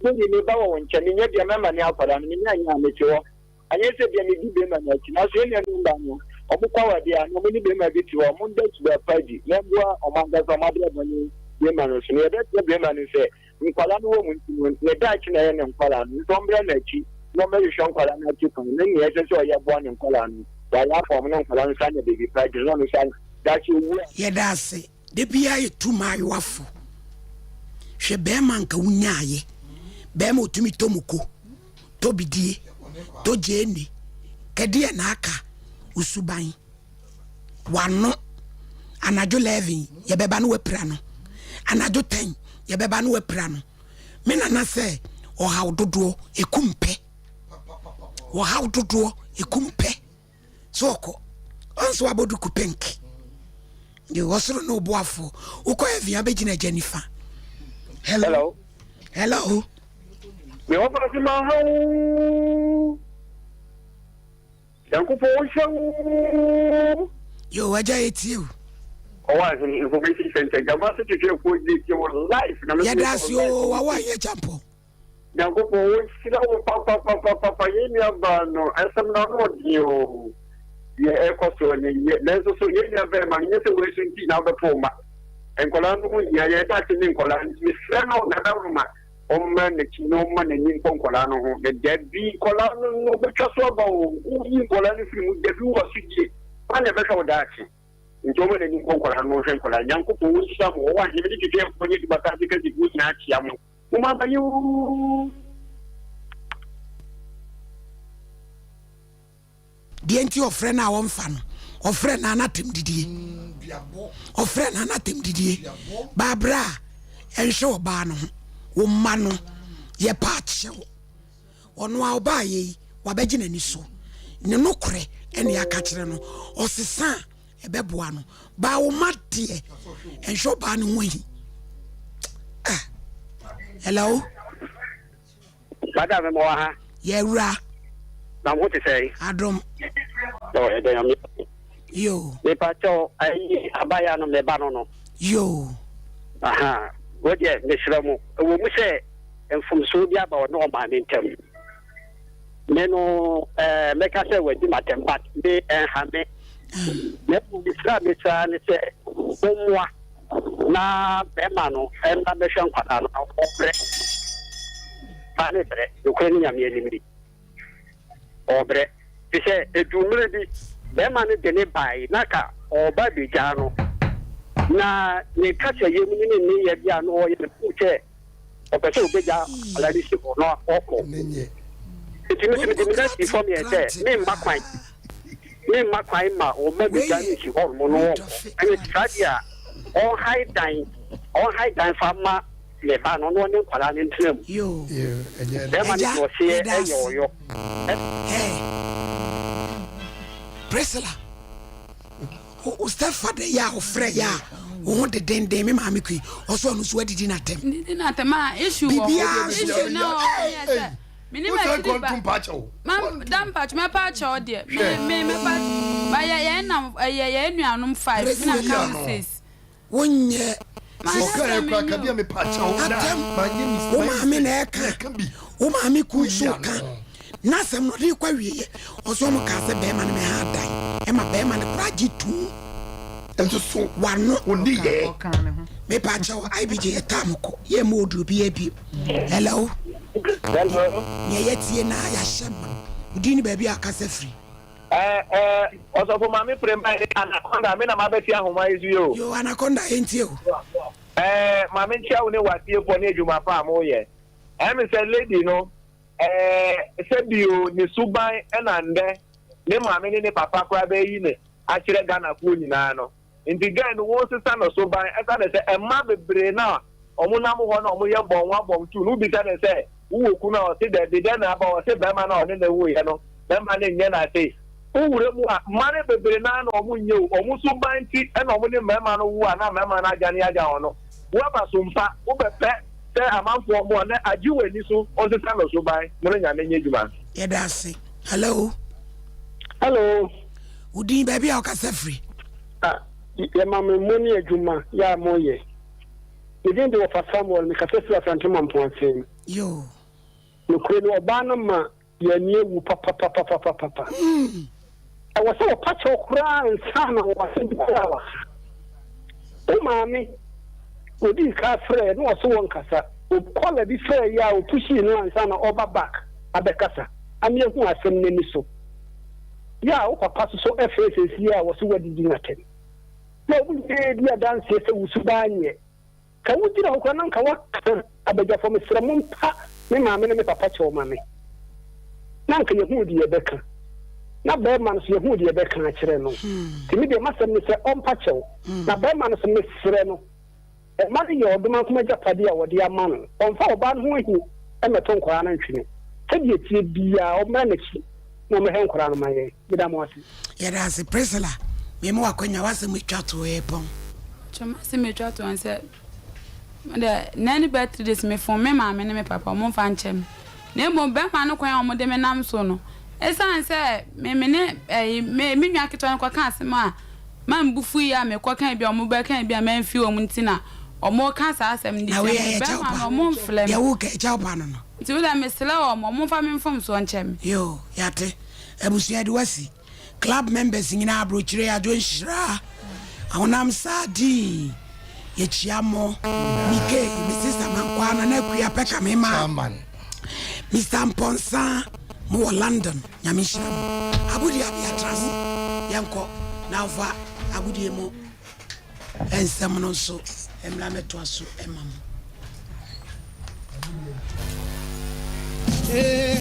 medi me ba wɔ wo nkyɛn menya bia mɛma ne akwadaa no menya nyɛ a mete hɔ anyɛ sɛ bia medi bɛrima no akyi nanso yɛn nuanom mba no ɔmo kɔ awadeɛ a na ɔmo ne bɛrima bi te hɔ ɔmo nda suba pa adi na ɛmboa ɔmo ankasa ɔmo abrabɔ ne bɛrima no so na yɛbɛsrɛ bɛrima no sɛ Nkwadaa no wɔ mu nti no, ne daakye na ɛyɛ ne nkwadaa no, nti ɔmmrɛ n'akyi na ɔmmɛhwehwɛ nkwadaa no akyi kwan na nea ɛsɛ sɛ ɔyɛ boa ne nkwadaa no, wayɛ ama wɔn na nkwadaa no nso anya baabi pa agyina na ɔno nso daakye owu a. Yɛda ase da biara yɛtu mmaayewa fo. Hwɛ bɛrima nka wonyaayɛ. Bɛrima otumi tɔ muko, tɔ bidie, tɔ gyeene. Kɛdeɛ na aka wo suban. Wano anadwo 11 yɛbɛba no wapira no. Anadwo 10 yɛbɛba no wapira no. Me nana sɛ ɔhaw dodoɔ ekum pɛ. Ɔhaw dodoɔ ekum pɛ. So ɔkɔ ɔnso wabɔ duku pink. Deɛ ɔsoro ne ɔboafoɔ. Wokɔ heaven abɛgyina agya nifa. Hello. Hello. Me wɔfa se ma ha wo. Nyankopɔn ɔnhyira wo. Yo agya yɛtie o. Ɔwɔ ahene information center gyama se twetwe ɛfoɔ gyina tie wo life na me Yɛda ase o wawo anyɛ kyampɔ. Nyankopɔn ɔnhyira wo papapapapa yɛn nua baa no asɛm no ano ɔden o deɛ ɛkɔ soɔ no nyɛ nanso so yɛn nua bɛrima no nyɛ sɛ wei so nti na wobɛpo wo ma nkwadaa no ho hia yɛn daakye ne nkwadaa no nti mesrɛ no nadawroma Ɔmmra n'akyi na ɔmma n'ani nkɔ nkwadaa no ho. Na dabi, nkwadaa no no bɛtwa so aba o. Woyi nkwadaa no firi mu, dabi wo asodie. Hwan na ɛbɛhwɛ wo daakye? Nti ɔmma n'ani nkɔ nkwadaa no ho, ɔnhwɛ nkwadaa no. Nyankopɔn ɔnhyira mo. Ɔwɔ ahene ne twetweɛfoɔ ne adwumakaase kɛsefoɔ nyinaa kyea mo. Momma aba yi oo. Deɛ nti ɔfrɛ no a ɔmfa no ɔfrɛ no a n'atɛm didie ɔfrɛ no a n'atɛm didie baabra a ɛnhwɛ ɔbaa no ho wo mma no yɛ pa akyɛw ɔno a ɔbaa yɛ yi wabɛgye n'ani so ne nokorɛ ɛne aka kyerɛ no ɔsesa a ɛbɛboa no baa wo ma deɛ ɛnhwɛ ɔbaa no ho ahi ah hello Madam, mewɔ ha. Yɛwura. Na mo te sɛn? Adom. Ɔ ɛdɛ nyame. Yo. Mepa kyɛw ayi abaya no meba no no. Yo. Aha. Wo deɛ mesrɛ mo. Ɛwɔ mu sɛ mfomsoɔ bi aba ɔne ɔmaame ntam. Me no ɛɛ mɛka sɛ wadi m'atɛm but me ɛnha me. Na mmom mesrɛ a mesrɛ ara ne sɛ mommoa. na bɛrima no mmra mmɛhwɛ nkwadaa no na ɔbrɛ. Baa ne brɛ, nokorɛ ne Nyame anim ni. Ɔɔbrɛ. Fisɛ eduu mmerɛ bi, bɛɛma no de ne bae na ka ɔɔba abegyaa no. Na ne kasayɛ mu ne ne nneyɛɛ bi a na ɔɔyɛ no, mehuu sɛ ɔpɛ sɛ ɔbɛgya akwadaa no si hɔ na ɔkɔ. Nti me nso mede me nan sii fam yɛɛ sɛ memma kwan, memma kwan ma ɔmma bɛgya no nsi hɔ nom na ɔnkɔ. Ɛno nti saa deɛ a, ɔnhae dan, ɔnhae dan fa mma ne ba no na ɔne nkwadaa no ntena mu. Bɛrima no deɛ ɔseɛ ɛyɛ ɔyɔ. Priscilla. Wo stepfather yi a ɔfrɛ yɛ a wo ho dedenden me maame kui ɔsɛ ɔno nso adidi n'atɛm. Didi n'atɛm a issue wɔ hɔ issue na ɔwɔ hɔ yɛ sɛ me ne m'akyiri ba ma da mpakyɛ mɛpa akyɛw deɛ me me mɛpa ba yɛ yɛn nam ɛyɛ yɛn nuanom five me na meka ho six. Wonyɛ Atɛm wo maame na ɛka wo maame kun so ka na asɛm no ɔde kɔ awieɛ ɔsɛ ɔmo kaa sɛ bɛrima no mɛha adan ɛma bɛrima no koraa gye tum nso so wano ɔni yɛ mepa kyɛw IBJ yɛ taa mo kɔ yɛ mo odu obi yɛ bi hello nea yɛtie na yɛahyɛ ma wodin ne baabi a akasa firi Eh eh Ɔsɔfo Maame Prempeh ne Anaconda me na mabɛte ahoma yi so yi o. Yoo Anaconda yɛntie o. Eh Maame nkyia wo ne w'atiefoɔ ne adwuma pa a moyɛ. Ɛyɛ me sɛ lady no eh sɛ bio ne suban na ndɛ ne maame ne ne papa koraa bɛyi no akyerɛ Ghanafoɔ nyinaa no. Nti guy no wonsesa no soban ɛsane sɛ mmaa bebree no a ɔmo nam hɔ na ɔmo yɛ bɔn one bɔn two no wobisa no sɛ wowɔ kunu a ɔse dabi dɛn na aba ɔse bɛrima no a ɔne no woeɛ no bɛrima no nyɛ no ase wo wura mu a mma no bebree no ara na ɔmo nyɛ o ɔmo suban nti ɛna ɔmo ne mmarima no wo a na mmarima no adwane agya wɔn no woaba so mpa wobɛpɛ sɛ amanfoɔ mo a na agye w'ani so ɔnsesa no suban mo ne Nyame nyɛ adwuma. Yɛda ase. Hello. Hello. Wo din baabi a wokasa firi. Ah, yɛma me mo ne adwuma yɛ a moyɛ. Me din de Wɔfa Samuel, mekasa firi Asante Mampoasen. Yoo. Nokorɛ ni ɔbaa no ma yɛn ani awu papapapapapa. Ɛwɔ sɛ wɔpa kyɛw koraa ansa na wɔwɔ asɛm bi koraa waka. Wo maame, odii ka frɛɛ na ɔse wɔnkasa. Kɔla bi frɛɛ yɛ a ɔpushii no ansa na ɔba back abɛkasa ama yɛahu asɛm no ani so. Yɛ a wo papa soso frɛ seesei a wɔse woadidi no atɛm. Na wɔn nyinaa di adanseɛ sɛ wo suban nyɛ. Ka wogyina hɔ koraa na anka woaka abadwafoɔ mesrɛ mompa me maame ne me papa kyɛw ma me. Na anka yɛhuu deɛ yɛbɛka. Na barima no nso yɛhuu deɛ yɛbɛka akyerɛ no. Nti me deɛ m'asɛm ne sɛ ɔmpa kyɛw. Na barima no nso mesrɛ no. Mma no yɛ ɔdomankoma agyapadeɛ a wɔde ama no. Ɔmfa ɔbaa no ho ahi mmɛto nkwadaa no ntwene. Sɛdeɛ ɛteɛ biara, ɔmmra n'akyi na ɔmmɛhwɛ nkwadaa no mma yɛn. Meda mo ase. Yɛda ase Priscilla, mema wo akwanya, w'asɛm atwa toɔ yɛpɔn. Kyɛ m'asɛm atwa toɔ ne sɛ, me deɛ nnɛ ne bɛyɛ three days me fon me maame ne me papa ɔmo nfa nkyɛ me. Na mmom bɛrima no kwan a ɔmo de me nam so no, esiane sɛ me me ne ɛyi me me nua ketewa no kɔka asɛm a ma me bo fui a mekɔka bi a ɔmo bɛka bi a mamfi wɔn nti na ɔmo ka saa asɛm no de Na tia wei me. ɛyɛ kyɛw Bɛrima pa. no ɔmo mfrɛ me. Deɛ woka yi kyɛw pa no no. Nti wo deɛ mesrɛ wɔn ɔmo mfa me mfomsoɔ nkyɛ me. Yoo yate. Abusua de wasi. Club members nyinaa abrokyire adwo nhyira ahonam saa dii yɛkyia mo Mike me sister Mankwaa Nana Akua Pɛka me ma Mister Mpɔnsa mo wɔ London Nyame nhyira mo Abodie Abia tra ase yɛnkɔ na wofa agodie mu nsɛm no nso mmra mɛtoa so ma mo.